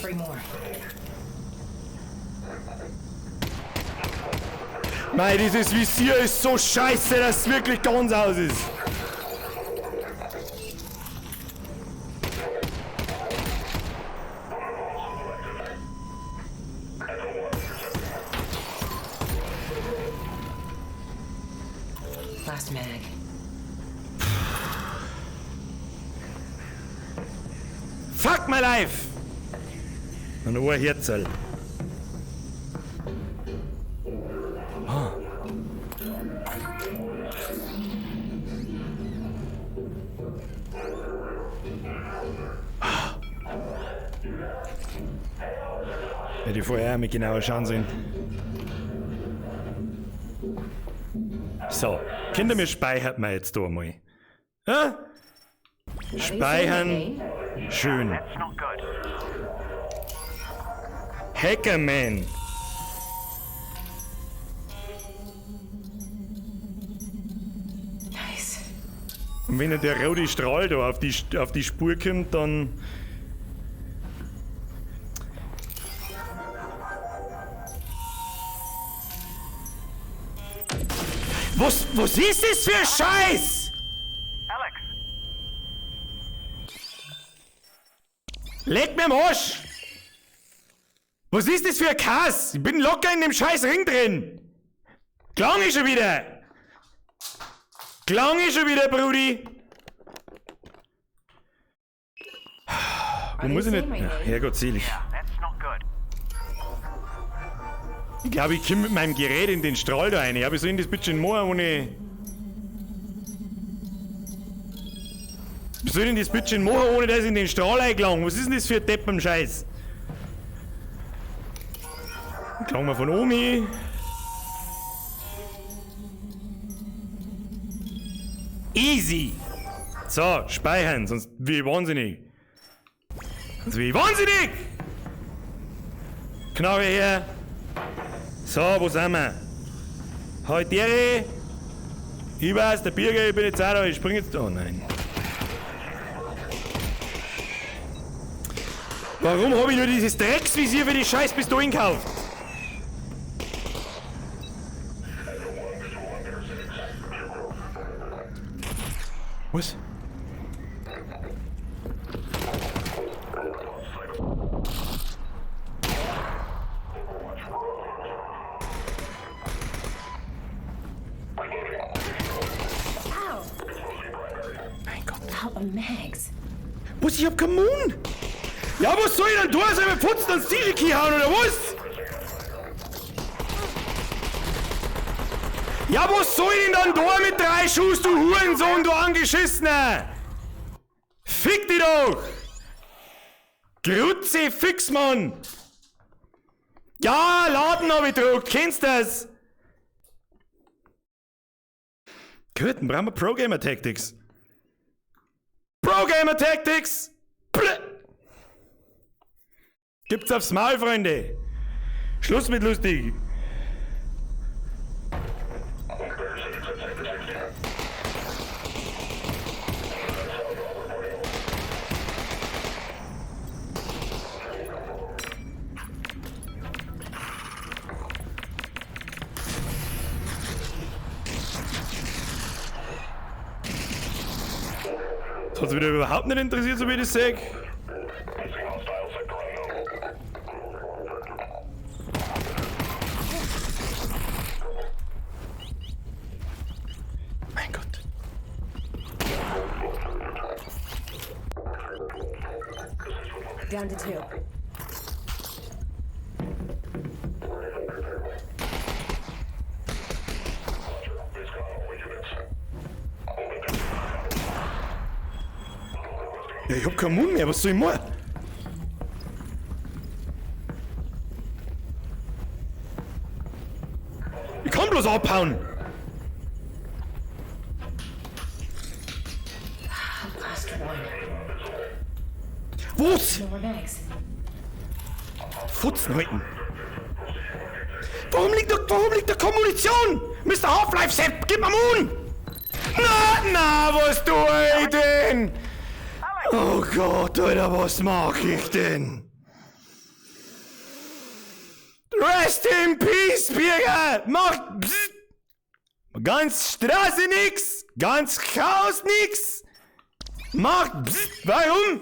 Three more. Nein, dieses Visier ist so scheiße, dass es wirklich ganz aus ist. Last mag. Fuck my life! Ein Ohrherzl. Ah. Ah. Hätte ich vorher auch mal genauer schauen sollen. So, Kinder, wir speichern wir jetzt da mal. Ja? Speichern. Schön. Hackerman. Nice. Und wenn der rote Strahl da auf die Spur kommt, dann. Was ist das für ein Scheiß? Alex! Leck mir am Arsch! Was ist das für ein Kass? Ich bin locker in dem scheiß Ring drin! Klang ich schon wieder! Klang ich schon wieder, Brudi! Wo muss ich nicht? Ja, Herrgott selig. Ich glaube, ich komme mit meinem Gerät in den Strahl da rein. Ja, wie soll ich das bitte schön machen, ohne... Wie soll ich denn das bitte schön machen, ohne dass ich in den Strahl eingelange? Was ist denn das für ein Depp am Scheiß? Gelangen wir von oben hin. Easy! So, speichern, sonst bin ich wahnsinnig. Sonst bin ich wahnsinnig! Knarre her! So, wo sind wir? Heute Ich weiß, der Birger, ich bin jetzt auch da, ich spring jetzt. Oh nein. Warum habe ich nur dieses Drecksvisier für die Scheißpistolen gekauft? Was? Ow! Mein Gott. Out of mags. Was? Ich hab keinen Mund! Ja, was soll ich denn tun? Soll ich mir Pfutzen ans Tischeki hauen oder was? Ja, was soll ich denn dann da mit 3 Schuss, du Hurensohn, du Angeschissener? Fick dich doch! Kruzifix, Mann! Ja, Laden hab ich gedruckt, kennst das? Gut, dann brauchen wir Pro Gamer Tactics. Pro Gamer Tactics! Blö. Gibt's aufs Maul, Freunde! Schluss mit lustig! Das hat's wieder überhaupt nicht interessiert, so wie ich das seh. Mein Gott. Down to 2. Ja, ich hab keinen Mund mehr, was soll ich machen? Ich kann bloß abhauen! Last one. Was? No more mags. Futzen halten! Warum liegt da keine Munition? Mister Half-Life Sepp, gib mir Mund! Na, na, was tue ich denn? Oh Gott, Alter, was mach ich denn? Rest in Peace, Birger! Macht bzzt. Ganz Straße nix, ganz Chaos nix! Macht bzzt. Warum?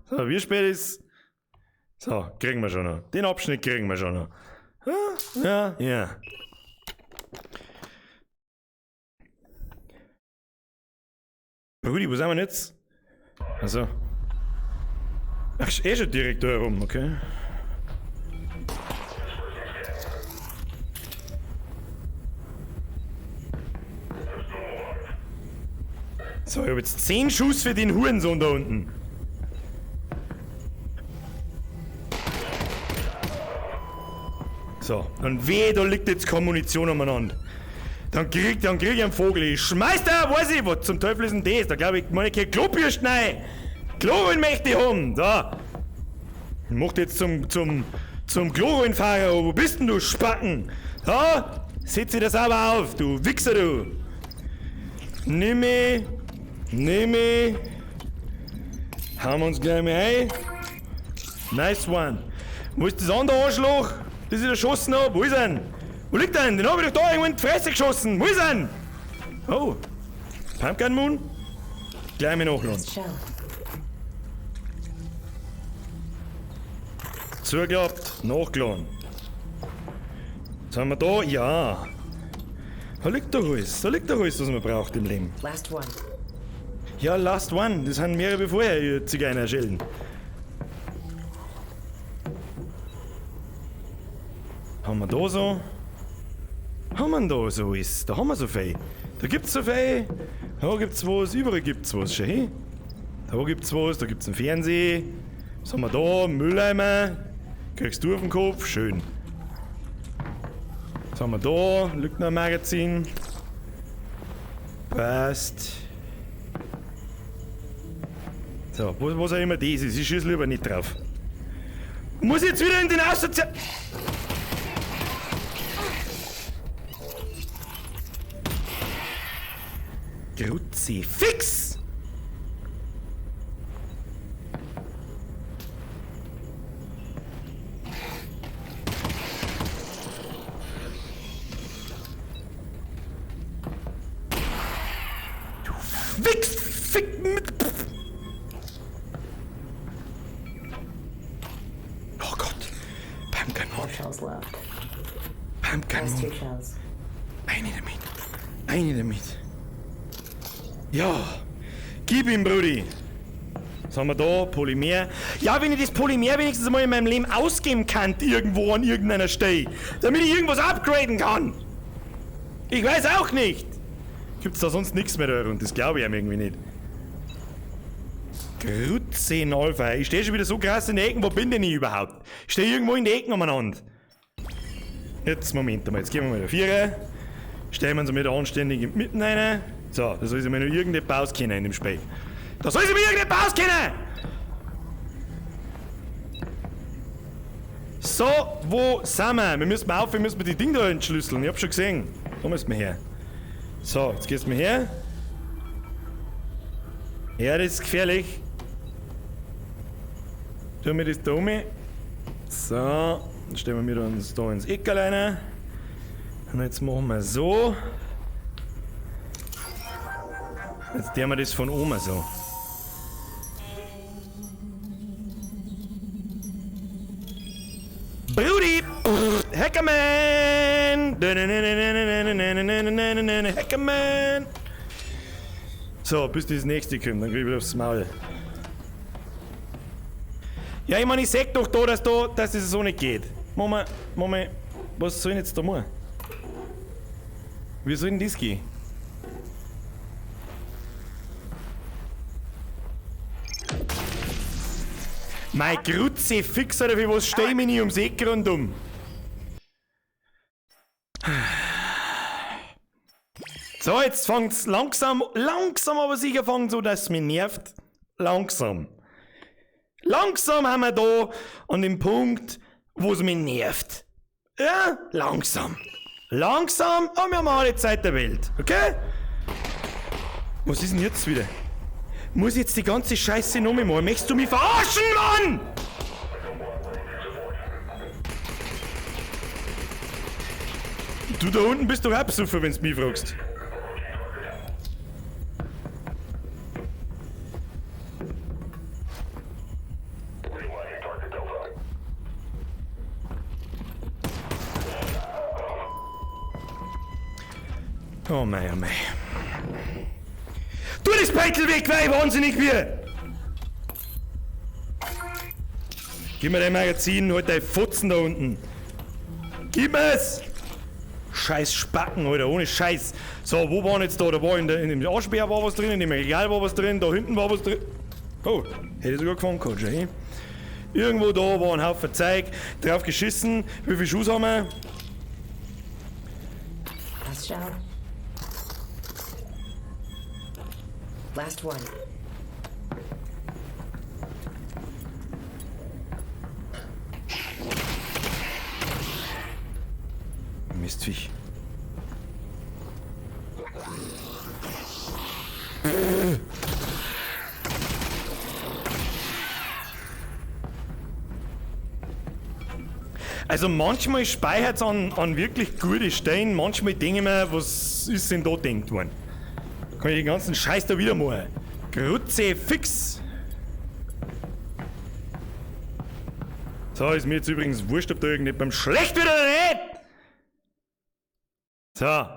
So, wie spät ist? So, kriegen wir schon noch. Den Abschnitt kriegen wir schon noch. Ja, ja. Rudi, wo sind wir denn jetzt? Also. Ach, ist eh schon direkt da herum, okay. So, ich hab jetzt 10 Schuss für den Hurensohn da unten. So, und wehe, da liegt jetzt keine Munition umeinander. Dann krieg ich einen Vogel. Ich schmeiß da, weiß ich, was zum Teufel ist denn das? Da glaub ich, meine ich keine Klobürsten rein. Klorollen möchte ich haben. Da. Ich mach jetzt zum Chlorollenfahrer. Wo bist denn du, Spacken? Da, setz dich das aber auf, du Wichser, du. Nimm mich. Nimm mich. Hauen wir uns gleich mal ein. Nice one. Wo ist das andere Arschloch, das ich erschossen hab? Wo ist er denn? Wo liegt er denn? Den hab ich doch da irgendwo in die Fresse geschossen. Wo ist er denn? Oh. Pumpgun Moon? Gleich mal nachladen. Zugeklappt, nachgeladen. Was haben wir da? Ja. Da liegt doch alles. Da liegt doch alles, was man braucht im Leben. Last one. Ja, last one. Das sind mehrere wie vorher, ihr Zigeunerschellen. Haben wir da so? Haben wir da so alles? Da haben wir so viel. Da gibt's so viel. Da gibt's was. Überall gibt's was. Schau hin. Da gibt's was. Da gibt's einen Fernseher. Was haben wir da? Mülleimer. Kriegst du auf den Kopf. Schön. Was haben wir da? Lückner Magazin. Passt. So, was auch immer das ist. Ich schieße lieber nicht drauf. Muss ich jetzt wieder in den Assozi- Kruzifix! Du Wichs! Fick mit. Oh Gott! Pumpgun 4 Moon. shells left. Pumpgun Last 2 Moon. shells. Eine damit. Eine damit. Ja, gib ihm, Brudi. Was haben wir da? Polymer. Ja, wenn ich das Polymer wenigstens mal in meinem Leben ausgeben kann, irgendwo an irgendeiner Stelle, damit ich irgendwas upgraden kann. Ich weiß auch nicht. Gibt's da sonst nichts mehr da und das glaube ich ihm irgendwie nicht. Grütze Ich stehe schon wieder so krass in den Ecken. Wo bin denn ich überhaupt? Ich stehe irgendwo in den Ecken umeinander. Jetzt, Moment mal, jetzt gehen wir mal der Vierer. Stellen wir uns wieder anständig in die Mitte rein. So, da soll sich mir noch irgendetwas auskennen in dem Spiel. Da soll sich mir irgendetwas auskennen! So, wo sind wir? Wir müssen auf, wir müssen die Dinge da entschlüsseln. Ich hab schon gesehen. Da müssen wir her. So, jetzt gehst du mir her. Ja, das ist gefährlich. Tun wir das da um. So, dann stellen wir uns da ins Eck alleine. Und jetzt machen wir so. Jetzt tun wir das von oben so. Brudi! Hackerman! Hackerman! So, bis das nächste kommt, dann krieg ich wieder aufs Maul. Ja, ich meine, ich sag doch da, dass das so nicht geht. Moment, Moment, was soll ich jetzt da machen? Wie soll denn das gehen? Mein Kruzifix, oder wie was steh ich mich nicht ums Eck rundum? So, jetzt fängt's langsam, langsam aber sicher fängt so, dass es mich nervt. Langsam. Langsam haben wir da an dem Punkt, wo es mich nervt. Ja, langsam. Langsam, aber wir haben alle Zeit der Welt, okay? Was ist denn jetzt wieder? Muss ich jetzt die ganze Scheiße noch mal machen? Möchtest du mich verarschen, Mann? Du da unten bist doch auch besoffen, wenn du mich fragst. Oh mei, oh mei. Tu das Beitel weg, weil ich wahnsinnig bin! Gib mir dein Magazin, halt dein Fotzen da unten. Gib mir's! Scheiß Spacken, Alter, ohne Scheiß. So, wo waren jetzt da? Da war in dem Arschbär war was drin, in dem Regal war was drin, da hinten war was drin. Oh, hätte ich sogar gefangen gehabt, schon, hey? Irgendwo da war ein Haufen Zeug, drauf geschissen. Wie viel Schuss haben wir? Last shell. Last one. Mistviech. Also manchmal speichert's an wirklich gute Stellen, manchmal denke ich mir, was ist denn da denkt worden? Kann ich den ganzen Scheiß da wieder machen. Kruzifix. So, ist mir jetzt übrigens wurscht, ob da irgendjemandem schlecht wird oder nicht. So.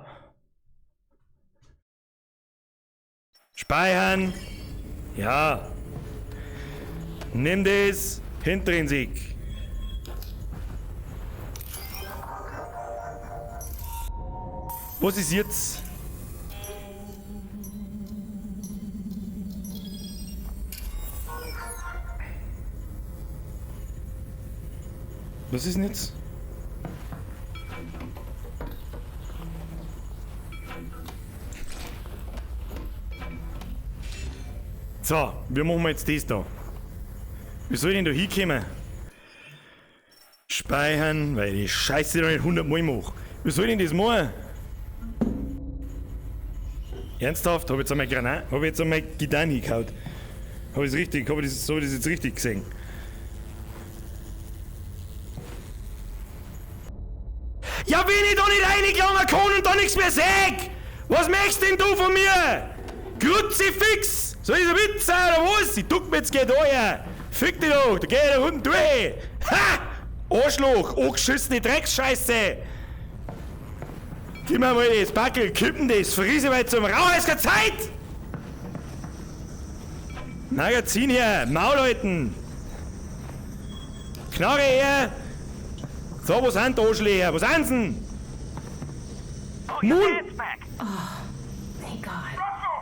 Speichern. Ja. Nimm das. Hintrinsik. Was ist jetzt? Was ist denn jetzt? So, wie machen wir jetzt das da? Wie soll ich denn da hinkommen? Speichern, weil ich die Scheiße da nicht 100 Mal mache. Wie soll ich denn das machen? Ernsthaft? Hab ich jetzt einmal Granat? Hab ich jetzt einmal Gitarre hingehauen? Hab ich's richtig, hab ich das, hab ich das jetzt richtig gesehen? Ja, wenn ich da nicht reingelangen kann und da nichts mehr seh! Was möchtest denn du von mir? Kruzifix! Soll ich ein Witz sein oder was? Ich duck mir jetzt gleich da her! Fick dich doch, da geh ich da unten durch! Ha! Arschloch! Angeschissene Drecksscheiße! Gib mir mal das Backel, kippen das, friese weit zum Rauch, ist keine Zeit! Magazin her, Maul halten! Knarre her! So, wo sind die Arschlöcher? Wo sind sie denn? Oh, your Moon- dad's back. Thank God. Russell!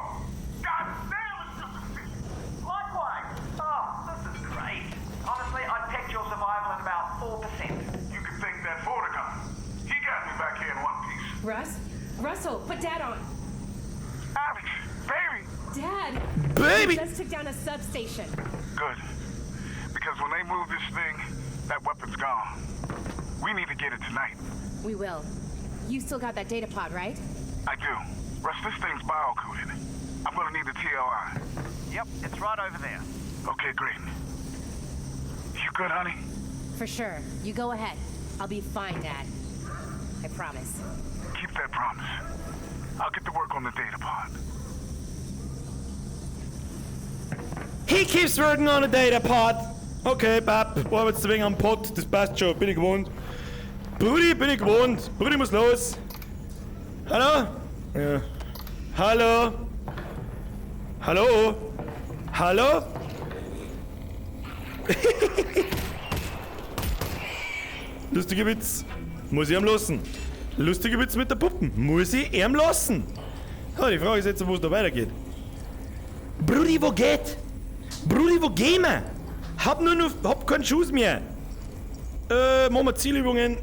God damn, it's good to see you. Likewise. Oh, this is great. Honestly, I'd pegged your survival at about 4%. You can thank that Vortigaunt. He got me back here in one piece. Russ? Russell, put Dad on. Alex, baby! Dad! Baby! We just took down a substation. Good. Because when they move this thing, that weapon's gone. We need to get it tonight. We will. You still got that data pod, right? I do. Russ, this thing's bio-coded. I'm gonna need the TLI. Yep, it's right over there. Okay, great. You good, honey? For sure. You go ahead. I'll be fine, Dad. I promise. Keep that promise. I'll get to work on the data pod. He keeps working on a data pod. Okay, Bab, arbeitest du wegen am Pod, das passt schon, bin ich gewohnt. Brudi, bin ich gewohnt. Brudi muss los. Hallo? Ja. Hallo? Hallo? Hallo? Lustiger Witz. Muss ich ihm lassen. Lustiger Witz mit der Puppen. Muss ich ihm lassen. Ja, die Frage ist jetzt, wo es da weitergeht. Brudi, wo geht? Brudi, wo gehen wir? Hab nur noch, hab keinen Schuss mehr. Machen wir Zielübungen.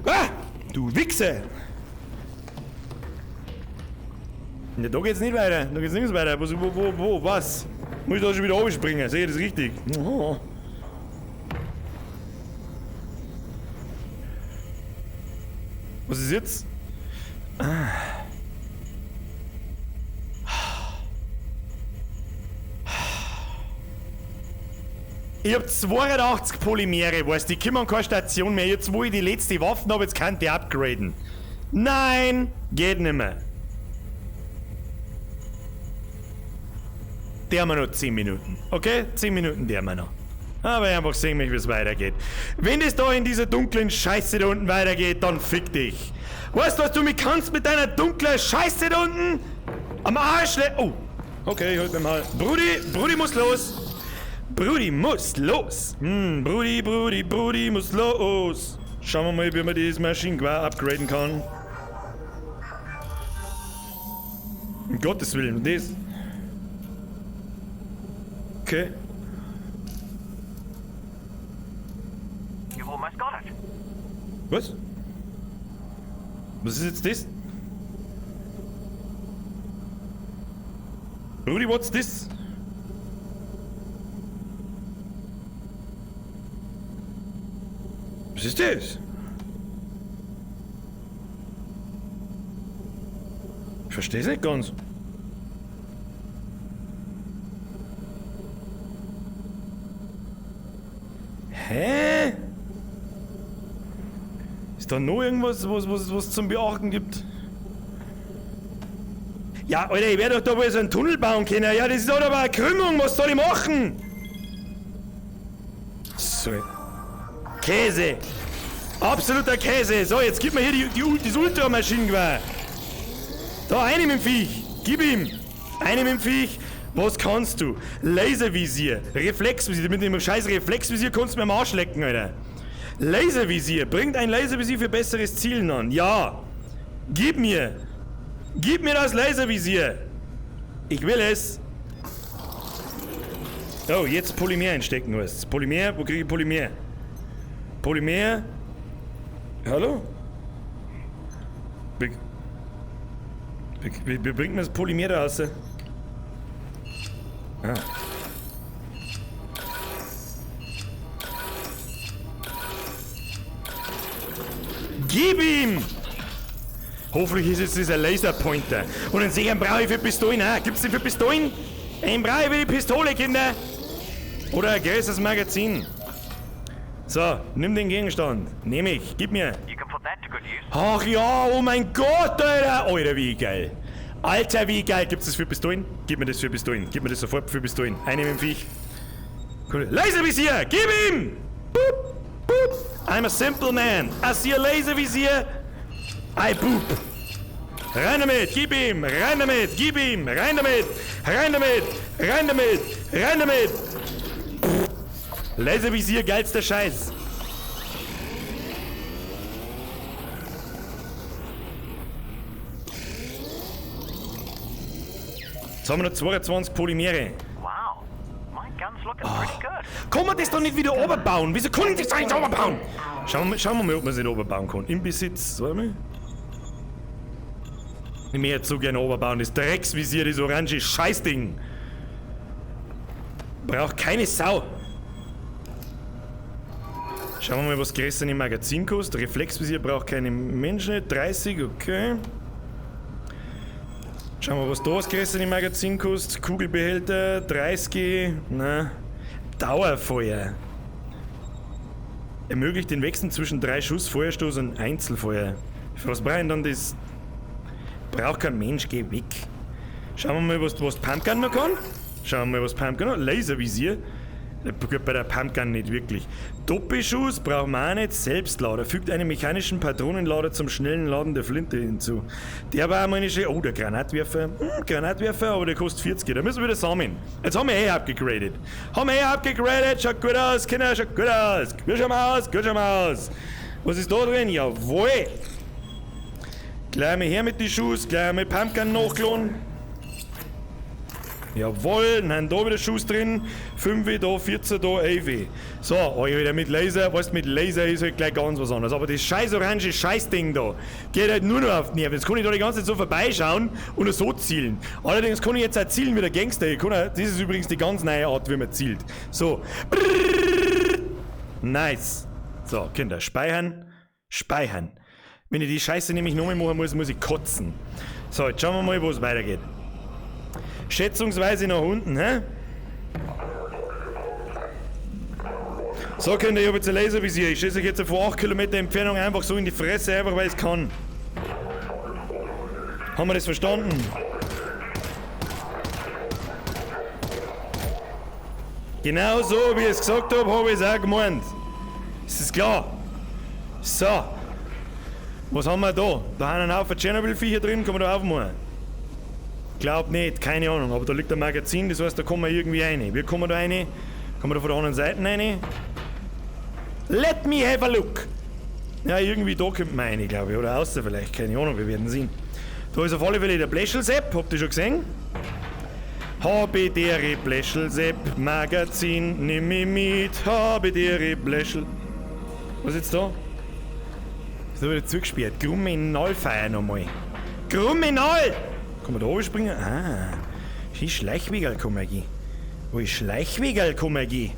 Ah, du Wichser! Ja, da geht's nicht weiter. Da geht's nirgends weiter. Wo, was? Muss ich da schon wieder runterspringen? Sehe ich das richtig? Oh. Was ist jetzt? Ich hab 82 Polymere, weißt du, ich komm an keine Station mehr. Jetzt, wo ich die letzte Waffe hab, jetzt kann ich die upgraden. Nein, geht nicht mehr. Der haben wir noch 10 Minuten, okay? 10 Minuten, der haben wir noch. Aber ich einfach sehen mich, wie es weitergeht. Wenn es da in dieser dunklen Scheiße da unten weitergeht, dann fick dich. Weißt du, was du mit kannst mit deiner dunklen Scheiße da unten? Am Arsch le- Oh, okay, ich halt mir mal. Brudi, Brudi muss los. Brudi muss los. Brudi, Brudi, Brudi muss los. Schauen wir mal, wie man dieses Maschinengewehr upgraden kann. Um Gottes Willen, das. Okay. You've almost got it. Was? Was ist jetzt das? Brudi, what's this? Was ist das? Ich versteh's nicht ganz. Hä? Ist da noch irgendwas, was zum Beachten gibt? Ja, Alter, ich werde doch da wohl so einen Tunnel bauen können. Ja, das ist doch aber eine Krümmung. Was soll ich machen? So. Käse. Absoluter Käse. So, jetzt gib mir hier das Ultramaschinengewehr. Da, eine mit dem Viech. Gib ihm. Eine mit dem Viech. Was kannst du? Laservisier. Reflexvisier. Mit dem scheiß Reflexvisier kannst du mir am Arsch lecken, Alter. Laservisier. Bringt ein Laservisier für besseres Zielen an. Ja. Gib mir. Gib mir das Laservisier. Ich will es. Oh, jetzt Polymer einstecken, weißt du. Polymer, wo kriege ich Polymer? Polymer. Hallo? Wie bringt man das Polymer da raus? Ah. Gib ihm! Hoffentlich ist jetzt dieser Laserpointer. Und einen sicheren brauche ich für Pistolen auch. Gibt's den für Pistolen? Einen brauche ich für die Pistole, Kinder! Oder ein größeres Magazin. So, nimm den Gegenstand. Nehm ich, gib mir. Ach ja, oh mein Gott, Alter! Alter, wie geil. Alter, wie geil. Gibt's das für Pistolen? Gib mir das für Pistolen. Gib mir das sofort für Pistolen. Eine mit dem Viech. Cool. Laservisier! Gib ihm! Boop, boop. I'm a simple man. I see a Laservisier. I boop. Rein damit, gib ihm! Rein damit, gib ihm! Rein damit! Rein damit! Rein damit! Rein damit! Laservisier, geilster Scheiß! Jetzt haben wir noch 22 Polymere. Wow, my gun's looking pretty good. Kann man das doch nicht wieder oberbauen? Wieso kann ich das doch nicht oberbauen? Schauen wir mal, ob man es nicht oberbauen kann. Im Besitz, warte mal. Ich möchte so gerne oberbauen. Das Drecksvisier, das orange Scheißding. Braucht keine Sau. Schauen wir mal, was größer im Magazin kostet. Reflexvisier braucht keine Menschen. 30, okay. Schauen wir, was da das größere Magazin kostet. Kugelbehälter, 30, na. Dauerfeuer. Ermöglicht den Wechsel zwischen 3 Schuss, Feuerstoß und Einzelfeuer. Für was brauche ich dann das? Braucht kein Mensch, geh weg. Schauen wir mal, was die Pumpgun noch kann. Schauen wir mal, was Pumpgun noch. Laservisier. Gut, bei der Pumpgun nicht wirklich. Doppelschuss brauchen wir auch nicht. Selbstlader. Fügt einen mechanischen Patronenlader zum schnellen Laden der Flinte hinzu. Der war meine schön. Oh, der Granatwerfer. Granatwerfer, aber der kostet 40. Da müssen wir wieder sammeln. Jetzt haben wir eh upgegradet. Haben wir eh upgegradet. Schaut gut aus, Kinder, schaut gut aus. Gut schauen wir aus, gut schauen wir aus. Was ist da drin? Jawohl. Gleich mal her mit den Schuss, gleich mal Pumpgun nachgeladen. Jawohl, dann haben da wieder Schuss drin. 5 da, 14 da, 11. So, wieder mit Laser. Weißt du, mit Laser ist halt gleich ganz was anderes. Aber das scheiß orange Scheißding da geht halt nur noch auf die Nerven. Jetzt kann ich da die ganze Zeit so vorbeischauen und so zielen. Allerdings kann ich jetzt auch zielen wie der Gangster. Ich kann auch, das ist übrigens die ganz neue Art, wie man zielt. So. Nice. So, Kinder, speichern. Speichern. Wenn ich die Scheiße nämlich nochmal machen muss, muss ich kotzen. So, jetzt schauen wir mal, wo es weitergeht. Schätzungsweise nach unten, hä? So, Kinder, ich hab jetzt ein Laservisier. Ich schieße euch jetzt von 8 Kilometer Entfernung einfach so in die Fresse, einfach weil ich es kann. Haben wir das verstanden? Genau so, wie ich es gesagt habe, habe ich es auch gemeint. Ist das klar? So. Was haben wir da? Da haben wir einen Haufen Tschernobyl-Viecher drin, kann man da aufmachen? Glaub nicht, keine Ahnung, aber da liegt ein Magazin, das heißt, da kommen wir irgendwie rein. Wie kommen wir da rein? Kommen wir da von der anderen Seite rein? Let me have a look! Ja, irgendwie da kommt man rein, glaube ich, oder außer vielleicht, keine Ahnung, wir werden sehen. Da ist auf alle Fälle der Bläschelsepp, habt ihr schon gesehen? Habe Bläschelsepp, Magazin, nimm mich mit, habe dere Bläschel. Was ist jetzt da? Ist da wieder zugesperrt. Kriminalfeier nochmal. Kriminal! Kann man da oben springen? Ah, die Schleichwegerl kann man gehen. Wo ist Schleichwegerl kann man gehen?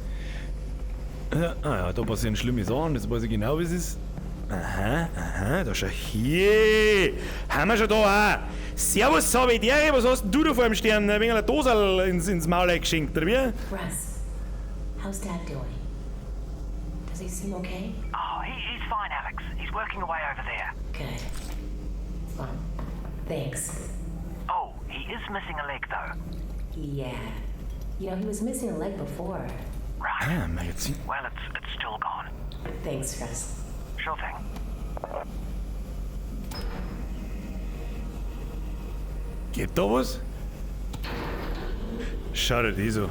Ah ja, da passieren schlimme Sachen, das weiß ich genau, wie es ist. Aha, aha, da schau hier. Haben wir schon da auch. Servus, Savidere, was hast denn du da vor dem Stern? Ein wenig eine Dosal ins Maul geschenkt, oder wie? Russ, how's Dad doing? Does he seem okay? Oh, he's fine, Alex. He's He's working away over there. Good. Well, thanks. Oh, he is missing a leg, though. Yeah. You know, he was missing a leg before. Right. Ah, Magazin. Well, it's still gone. Thanks, Russ. Sure thing. Geht da was? Schau dir die so.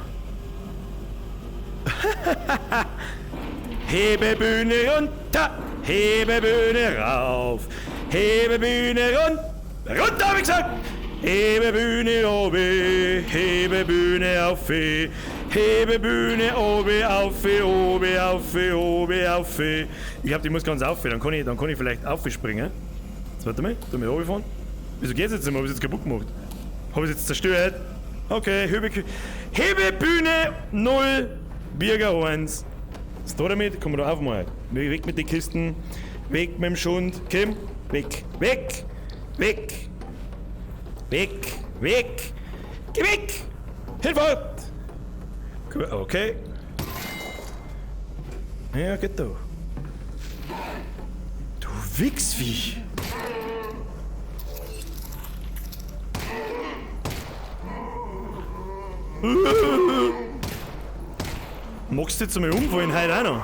Hebebühne runter, Hebebühne rauf, Hebebühne runter, runter hab ich gesagt! Hebebühne oben, Hebebühne auf, Hebebühne oben, auf, oben, auf, oben, auf. Ich glaube, die muss ganz auf, dann kann ich vielleicht aufspringen. Jetzt warte mal, da mit oben fahren. Wieso geht's jetzt nicht mehr? Hab ich's jetzt kaputt gemacht? Hab ich's jetzt zerstört? Okay, Hebebühne 0, Birger 1. Was da damit? Komm da aufmachen. Weg mit den Kisten. Weg mit dem Schund. Komm, weg, weg, weg, weg, weg, geh weg! Hinfort! Okay. Ja, geht doch. Du Wichsviech! Magst du jetzt einmal umfallen heute auch noch?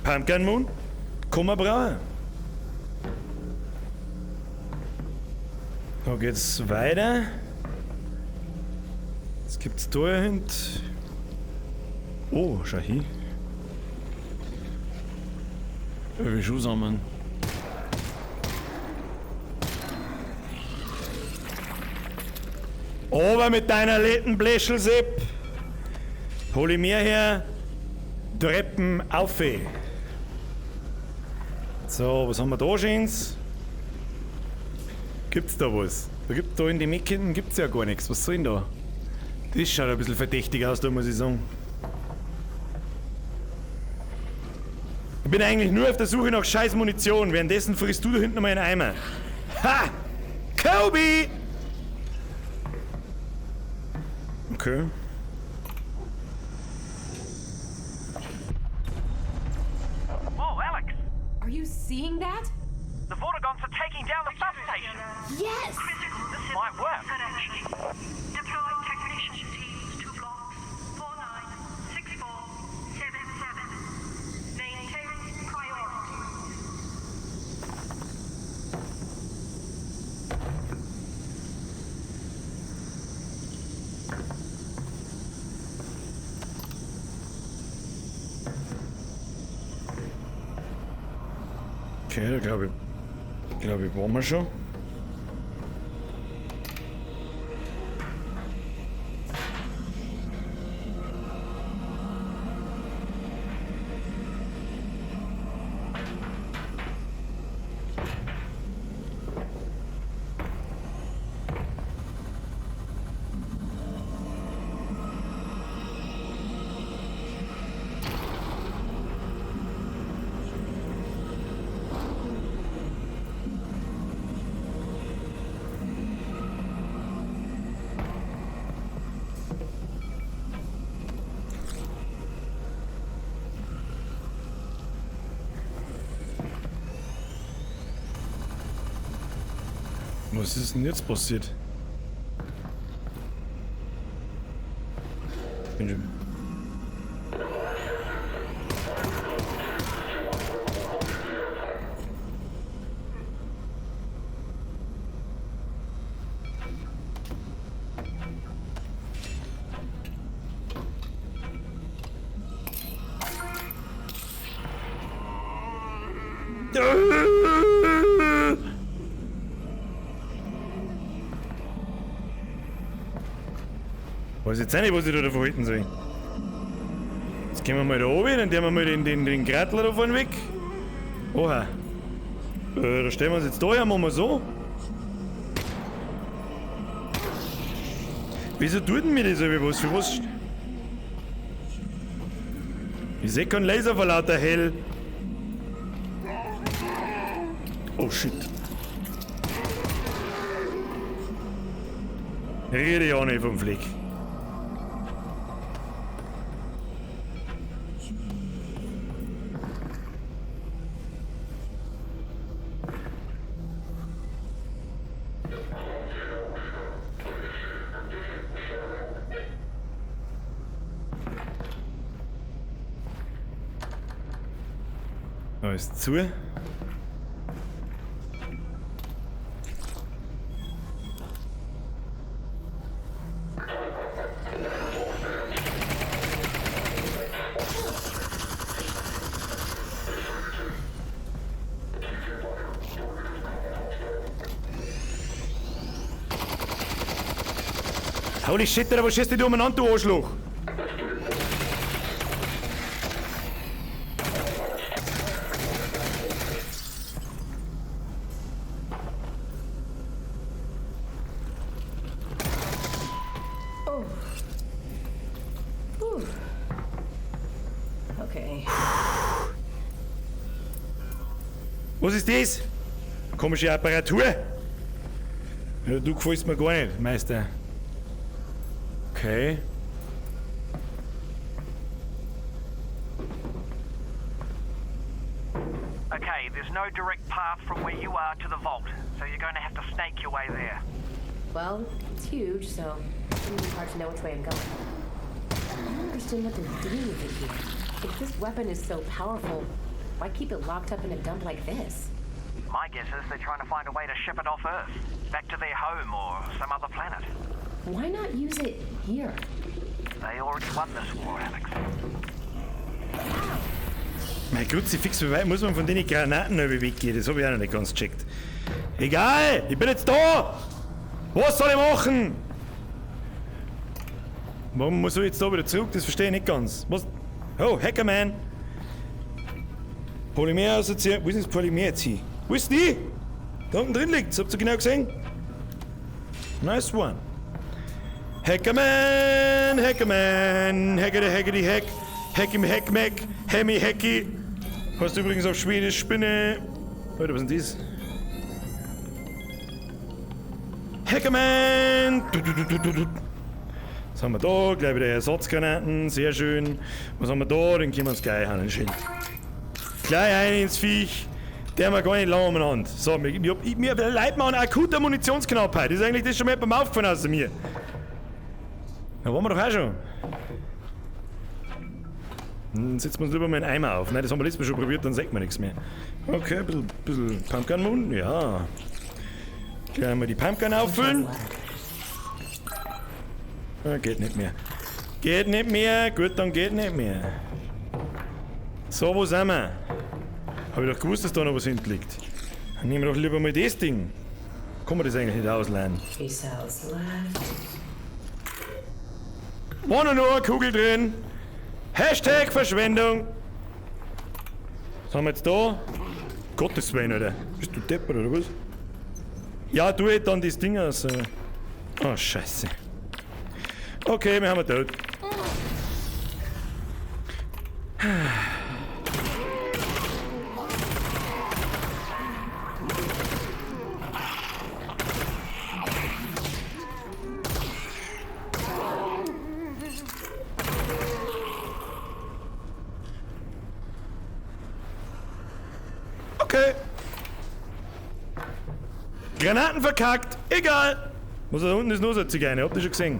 Pumpkin Moon? Kann man brauchen. Da geht's weiter. Was gibt's da hinten? Oh, schau hin. Ich will Schuh sammeln. Aber mit deiner letzten Bläschel, Sepp, hol ich mir her Treppen auf. So, was haben wir da schöns? Gibt's da was? Da gibt da in den Ecken hinten gibt's ja gar nichts. Was soll denn da? Das schaut ein bisschen verdächtig aus, da muss ich sagen. Ich bin eigentlich nur auf der Suche nach scheiß Munition. Währenddessen frisst du da hinten nochmal einen Eimer. Ha! Kobe! Okay. Whoa, Alex! Are you seeing that? The Vortigaunt's are taking down the substation! Yes! Critical This might work. connection. Deploy technician teams to blocks 4, 9, 6, 4, 7, 7. Maintain priority. Okay, da glaube ich, waren wir schon. Was ist denn jetzt passiert? Bin schon. Weiß jetzt auch nicht, was ich da davon halten soll. Jetzt gehen wir mal da oben, dann tun wir mal den Gratler da vorne weg. Oha. Da stellen wir uns jetzt da her, machen wir so. Wieso tut denn mir das irgendwie was? Für was? Ich seh keinen Laser vor lauter hell. Oh shit. Rede ich auch nicht vom Fleck. Alles zu. Holy shit, Alter, was schießt dich umeinander, du Arschloch? Okay. Was ist das? Komische Apparatur. Ja, du gefällst mir gar nicht, Meister. Okay. Okay, there's no direct path from where you are to the vault, so you're going to have to snake your way there. Well, it's huge, so it shouldn't be hard to know which way I'm going. I don't understand what they're doing with it here. If this weapon is so powerful, why keep it locked up in a dump like this? My guess is they're trying to find a way to ship it off Earth, back to their home or some other planet. Why not use it here? They already won this war, Alex. Mein Kruzifix, wie weit muss man von den Granaten weggehen? Das habe ich auch noch nicht ganz gecheckt. Egal, ich bin jetzt da! Was soll ich machen? Warum muss ich jetzt da wieder zurück? Das verstehe ich nicht ganz. Was? Oh, Hackerman! Polymer assoziiert. Wo ist denn das Polymer jetzt hin? Wo ist die? Da unten drin liegt's. Habt ihr genau gesehen? Nice one. Hackerman, Hackerman, Hackerde, Hackedy, Hack, Hack im Hack, Mac, Hemmi, Hacky. Heißt übrigens auf Schwedisch Spinne. Leute, was ist denn das? Hackerman! Du, du, du, du, du, du. Was haben wir da? Gleich wieder Ersatzgranaten, sehr schön. Was haben wir da? Den können wir uns gleich an den Schild. Gleich ein ins Viech. Der haben wir gar nicht lange umeinander. So, mir leid mir an akuter Munitionsknappheit. Das ist eigentlich das schon mal beim Aufgefallen aus mir. Da waren wir doch auch schon. Dann setzen wir uns lieber mal einen Eimer auf. Nein, das haben wir letztes Mal schon probiert, dann sagt man nichts mehr. Okay, ein bisschen Pumpgun Moon, ja. Gleich mal die Pumpgun auffüllen. Ah, geht nicht mehr. Geht nicht mehr. Gut, dann geht nicht mehr. So, wo sind wir? Hab ich doch gewusst, dass da noch was hinten liegt. Dann nehmen wir doch lieber mal das Ding. Kann man das eigentlich nicht ausleihen? 3 cells left. War nur eine Kugel drin. Hashtag Verschwendung. Was haben wir jetzt da? Gottes Willen, Alter. Bist du deppert oder was? Ja, tu halt dann das Ding aus. Oh, scheiße. Okay, wir haben ihn tot. Okay. Granaten verkackt. Egal. Was da unten ist noch so eine Zigeine. Habt ihr schon gesehen?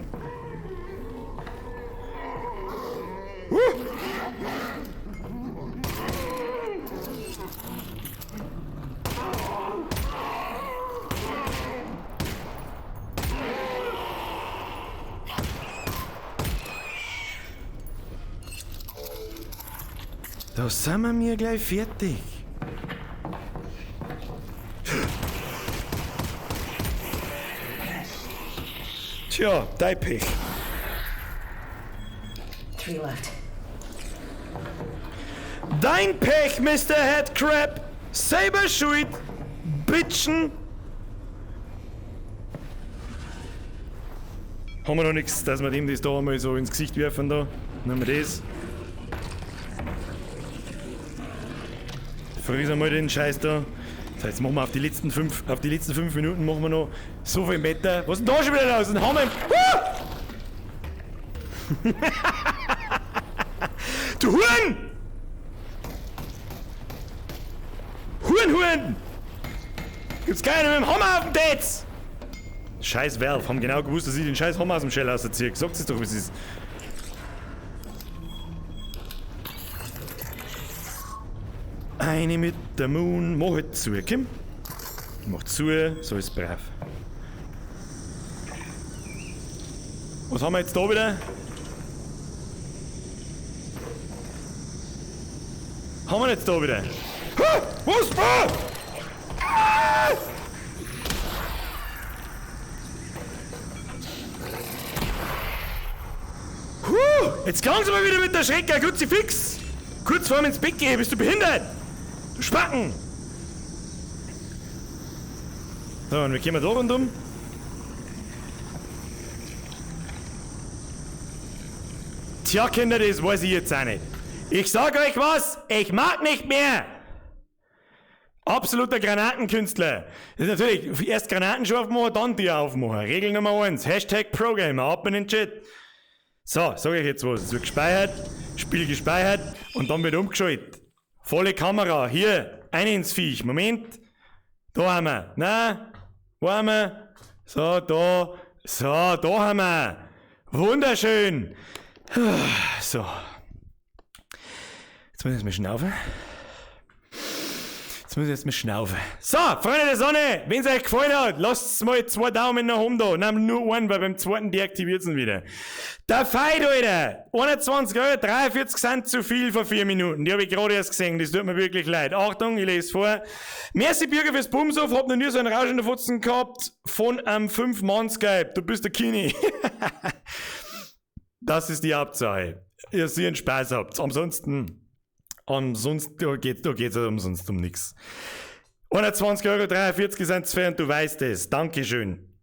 Da sind wir mir gleich fertig. Tja, dein Pech. 3 left. Dein Pech, Mr. Headcrab! Selber schuld! Bitchen! Haben wir noch nichts, dass wir dem das da einmal so ins Gesicht werfen da. Nehmen wir das. Friss einmal den Scheiß da. So, jetzt machen wir auf die letzten 5 Minuten machen wir noch so viel Meter. Was ist denn da schon wieder los? Ein Hammer im... Ah! Du Huren! Huren, Huren! Gibt's keinen mit dem Hammer auf dem Tetz! Scheiß Valve, haben genau gewusst, dass ich den scheiß Hammer aus dem Shell rausziehe. Sagt es doch, wie es ist. Eine mit der Moon, mach halt zu, Kim. Mach zu, so ist brav. Was haben wir jetzt da wieder? Haben wir jetzt da wieder? Ah, was? Ah! Ah! Huh, jetzt kommen sie mal wieder mit der Schrecker, Kruzifix! Kurz vor mir ins Bett gehen, bist du behindert? Du Spacken! So, und wir kommen da rundum. Tja, Kinder, das weiß ich jetzt auch nicht. Ich sag euch was, ich mag nicht mehr! Absoluter Granatenkünstler. Das ist natürlich, erst Granaten schon aufmachen, dann die aufmachen. Regel Nummer 1, Hashtag ProGamer, ab in den Chat. So, sag ich jetzt was. Es wird gespeichert, Spiel gespeichert und dann wird umgeschaltet. Volle Kamera, hier, ein ins Viech. Moment. Da haben wir. Na, wo haben wir? So, da. So, da haben wir. Wunderschön. So. Jetzt muss ich erstmal schnaufen. Jetzt muss ich erstmal schnaufen. So, Freunde der Sonne, wenn es euch gefallen hat, lasst mal 2 Daumen nach oben da. Nein, nur einen, weil beim zweiten deaktiviert es ihn wieder. Der Feit, Alter! 21,43 € sind zu viel vor 4 Minuten. Die habe ich gerade erst gesehen, das tut mir wirklich leid. Achtung, ich lese vor. Merci Bürger fürs Bumshof, hab noch nie so einen Rausch in der Fotzen gehabt von einem 5-Mann-Skype. Du bist der Kini. Das ist die Hauptsache. Ihr einen Spaß habt. Ansonsten geht's umsonst um nichts. 21,43 € sind zu fair und du weißt es. Dankeschön.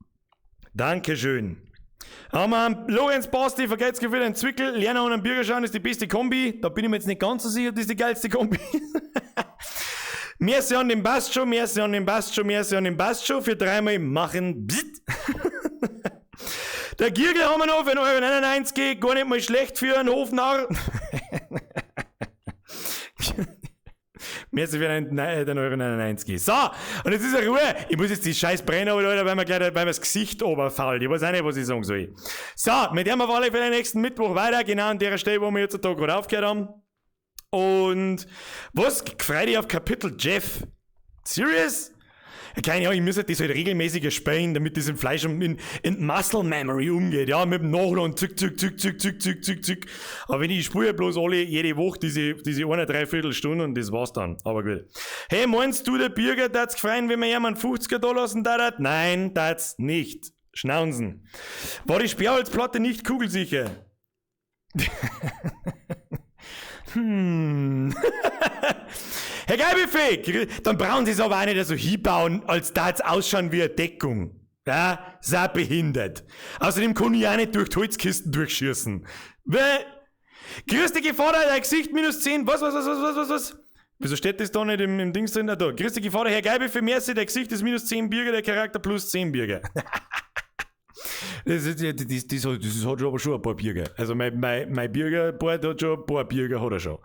Dankeschön. Haben wir Lorenz Basti, vergeht's Gefühl, ein Zwickel. Lerner und ein Bürgerschauen ist die beste Kombi. Da bin ich mir jetzt nicht ganz so sicher, ob das die geilste Kombi ist. Merci an den Bast schon, merci an den Bast schon, merci an den Bast schon. Für dreimal machen. Bzzt. Der Giergel haben wir noch für 1,99 €. Gar nicht mal schlecht für einen Hofnarr. Merci für den 1,99 €. So, und jetzt ist ja Ruhe. Ich muss jetzt die scheiß Brenner, Alter, weil mir gleich weil mir das Gesicht oberfault. Ich weiß auch nicht, was ich sagen soll. So, mit dem auf alle Fälle nächsten Mittwoch weiter, genau an der Stelle, wo wir jetzt da gerade aufgehört haben. Und was? Freu dich auf Kapitel Jeff. Serious? Keine Ahnung, ich muss halt das halt regelmäßiger spielen, damit das im Fleisch und in Muscle Memory umgeht. Ja, mit dem Nachladen, zück, zück, zück, zück, zück, zück, zück, zück. Aber wenn ich spiele bloß alle jede Woche diese eine Dreiviertelstunde und das war's dann. Aber gut. Hey, meinst du, der Bürger darf's gefreien, wenn wir jemanden 50er da lassen darf? Nein, darf's nicht. Schnaunsen. War die Sperrholzplatte nicht kugelsicher? Herr Geibefee, dann brauchen Sie es aber auch nicht so hinbauen, als da jetzt ausschauen wie eine Deckung. Ja, sei behindert. Außerdem kann ich auch nicht durch die Holzkisten durchschießen. Grüß dich, Vater, dein Gesicht -10. Was? Wieso steht das da nicht im Dings drin? Ah, da. Grüß dich, Vater, Herr Geibefee, merci, dein Gesicht ist -10 Bürger, der Charakter +10 Bürger. Das hat aber schon ein paar Bürger. Also mein Bürgerboard hat schon ein paar Bürger, hat er schon.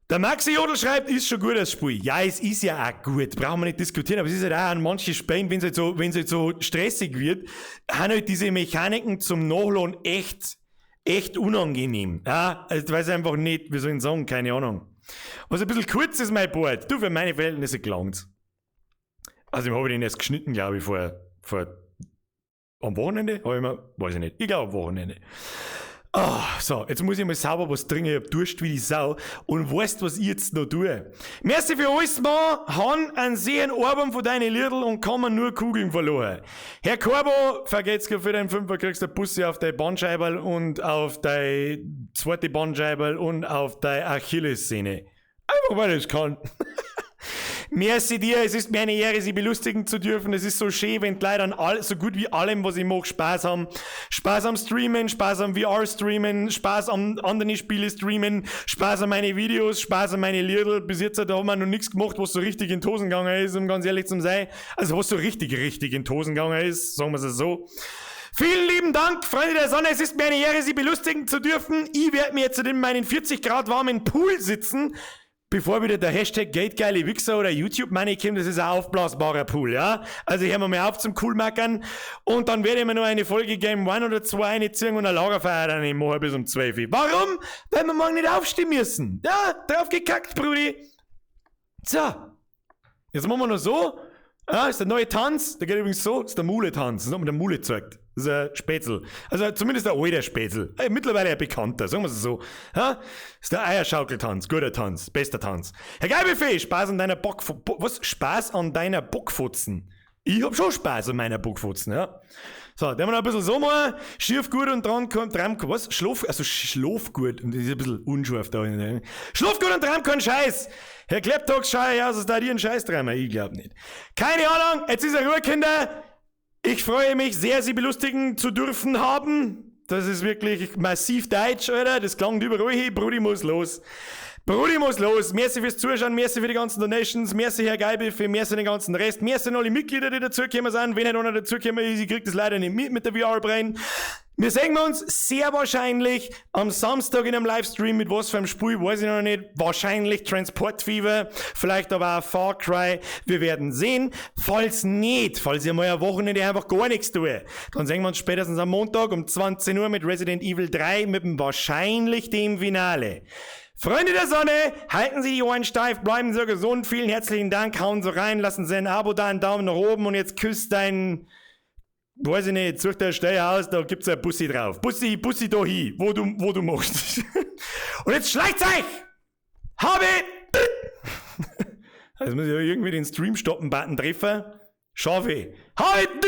Der Maxi Jodl schreibt, ist schon gut das Spiel. Ja, es ist ja auch gut, brauchen wir nicht diskutieren, aber es ist halt auch an manchen Spielen, wenn es halt so stressig wird, haben halt diese Mechaniken zum Nachladen echt, echt unangenehm. Ja, also ich weiß einfach nicht, wie soll ich sagen, keine Ahnung. Was ein bisschen kurz ist, mein Board, du, für meine Verhältnisse gelangt's. Also, ich habe den erst geschnitten, glaube ich, vor am Wochenende? Hab ich mir, weiß ich nicht. Ich glaube am Wochenende. Oh, so, jetzt muss ich mal sauber was trinken. Ich hab Durst wie die Sau. Und weißt, was ich jetzt noch tue? Merci für alles, Mann. Han einen sehen Ohrwurm von deinen Liedl und kann man nur Kugeln verloren. Herr Korbo, vergeht's für deinen Fünfer, kriegst du Busse auf dein Bandscheiberl und auf dein zweite Bandscheiberl und auf deine Achillessehne. Einfach weil ich's kann. Merci dir, es ist mir eine Ehre, Sie belustigen zu dürfen. Es ist so schön, wenn die Leute an all, so gut wie allem, was ich mache, Spaß haben. Spaß am Streamen, Spaß am VR-Streamen, Spaß am anderen Spiele streamen, Spaß an meine Videos, Spaß an meine Liedl. Bis jetzt da haben wir noch nichts gemacht, was so richtig in die Hosen gegangen ist, um ganz ehrlich zu sein. Also was so richtig, richtig in die Hosen gegangen ist, sagen wir es so. Vielen lieben Dank, Freunde der Sonne. Es ist mir eine Ehre, Sie belustigen zu dürfen. Ich werde mir jetzt in meinen 40 Grad warmen Pool sitzen, bevor wieder der Hashtag Geldgeile Wichser oder YouTube Money kommt. Das ist ein aufblasbarer Pool, ja? Also ich höre mal auf zum Coolmackern und dann werde ich mir noch eine Folge Game One oder zwei reinziehen und ein Lagerfeuer dann machen bis um 12 Uhr. Warum? Weil wir morgen nicht aufstehen müssen. Ja, drauf gekackt, Brudi. So. Jetzt machen wir noch so. Ah, ist der neue Tanz. Der geht übrigens so. Das ist der Mule-Tanz. Das hat mir der Mule gezeigt. Das ist ein Spätzl. Also zumindest der alte Spätzl. Mittlerweile ein bekannter, sagen wir es so. Ja? Das ist der Eierschaukeltanz. Guter Tanz. Bester Tanz. Herr Geilbuffet, Spaß an deiner Bock... Was? Spaß an deiner Bockfotzen. Ich hab schon Spaß an meiner Bockfotzen, ja. So, dann wir noch ein bisschen so machen. Schief gut und dran kommt, dran, was? Schlaf, also schlaf gut. Und das ist ein bisschen unscharf da. Schlaf gut und dran kein Scheiß. Herr Kleptox, schau her, aus, da dir einen Scheiß dran. Ich glaub nicht. Keine Ahnung, jetzt ist er Ruhe, Kinder. Ich freue mich sehr, Sie belustigen zu dürfen haben. Das ist wirklich massiv deutsch, Alter. Das klang überall hin. Brudi muss los. Brudi muss los. Merci fürs Zuschauen, merci für die ganzen Donations, merci Herr Geilbuffet, merci den ganzen Rest, merci an alle Mitglieder, die dazugekommen sind. Wenn nicht einer dazugekommen ist, ich krieg das leider nicht mit der VR-Brain. Wir sehen uns sehr wahrscheinlich am Samstag in einem Livestream mit was für einem Spiel, weiß ich noch nicht. Wahrscheinlich Transport Fever, vielleicht aber auch Far Cry. Wir werden sehen. Falls nicht, falls ich mal ein Wochenende einfach gar nichts tue, dann sehen wir uns spätestens am Montag um 20 Uhr mit Resident Evil 3 mit dem wahrscheinlich dem Finale. Freunde der Sonne, halten Sie die Ohren steif, bleiben Sie gesund. Vielen herzlichen Dank, hauen Sie rein, lassen Sie ein Abo da, einen Daumen nach oben und jetzt küsst dein, weiß ich nicht, such dir ein Steuerhaus, da gibt's ein Bussi drauf. Bussi, Bussi da hin, wo du machst. Und jetzt schleicht's euch! Habe! Jetzt muss ich irgendwie den Stream stoppen Button treffen. Schaffe. Habe!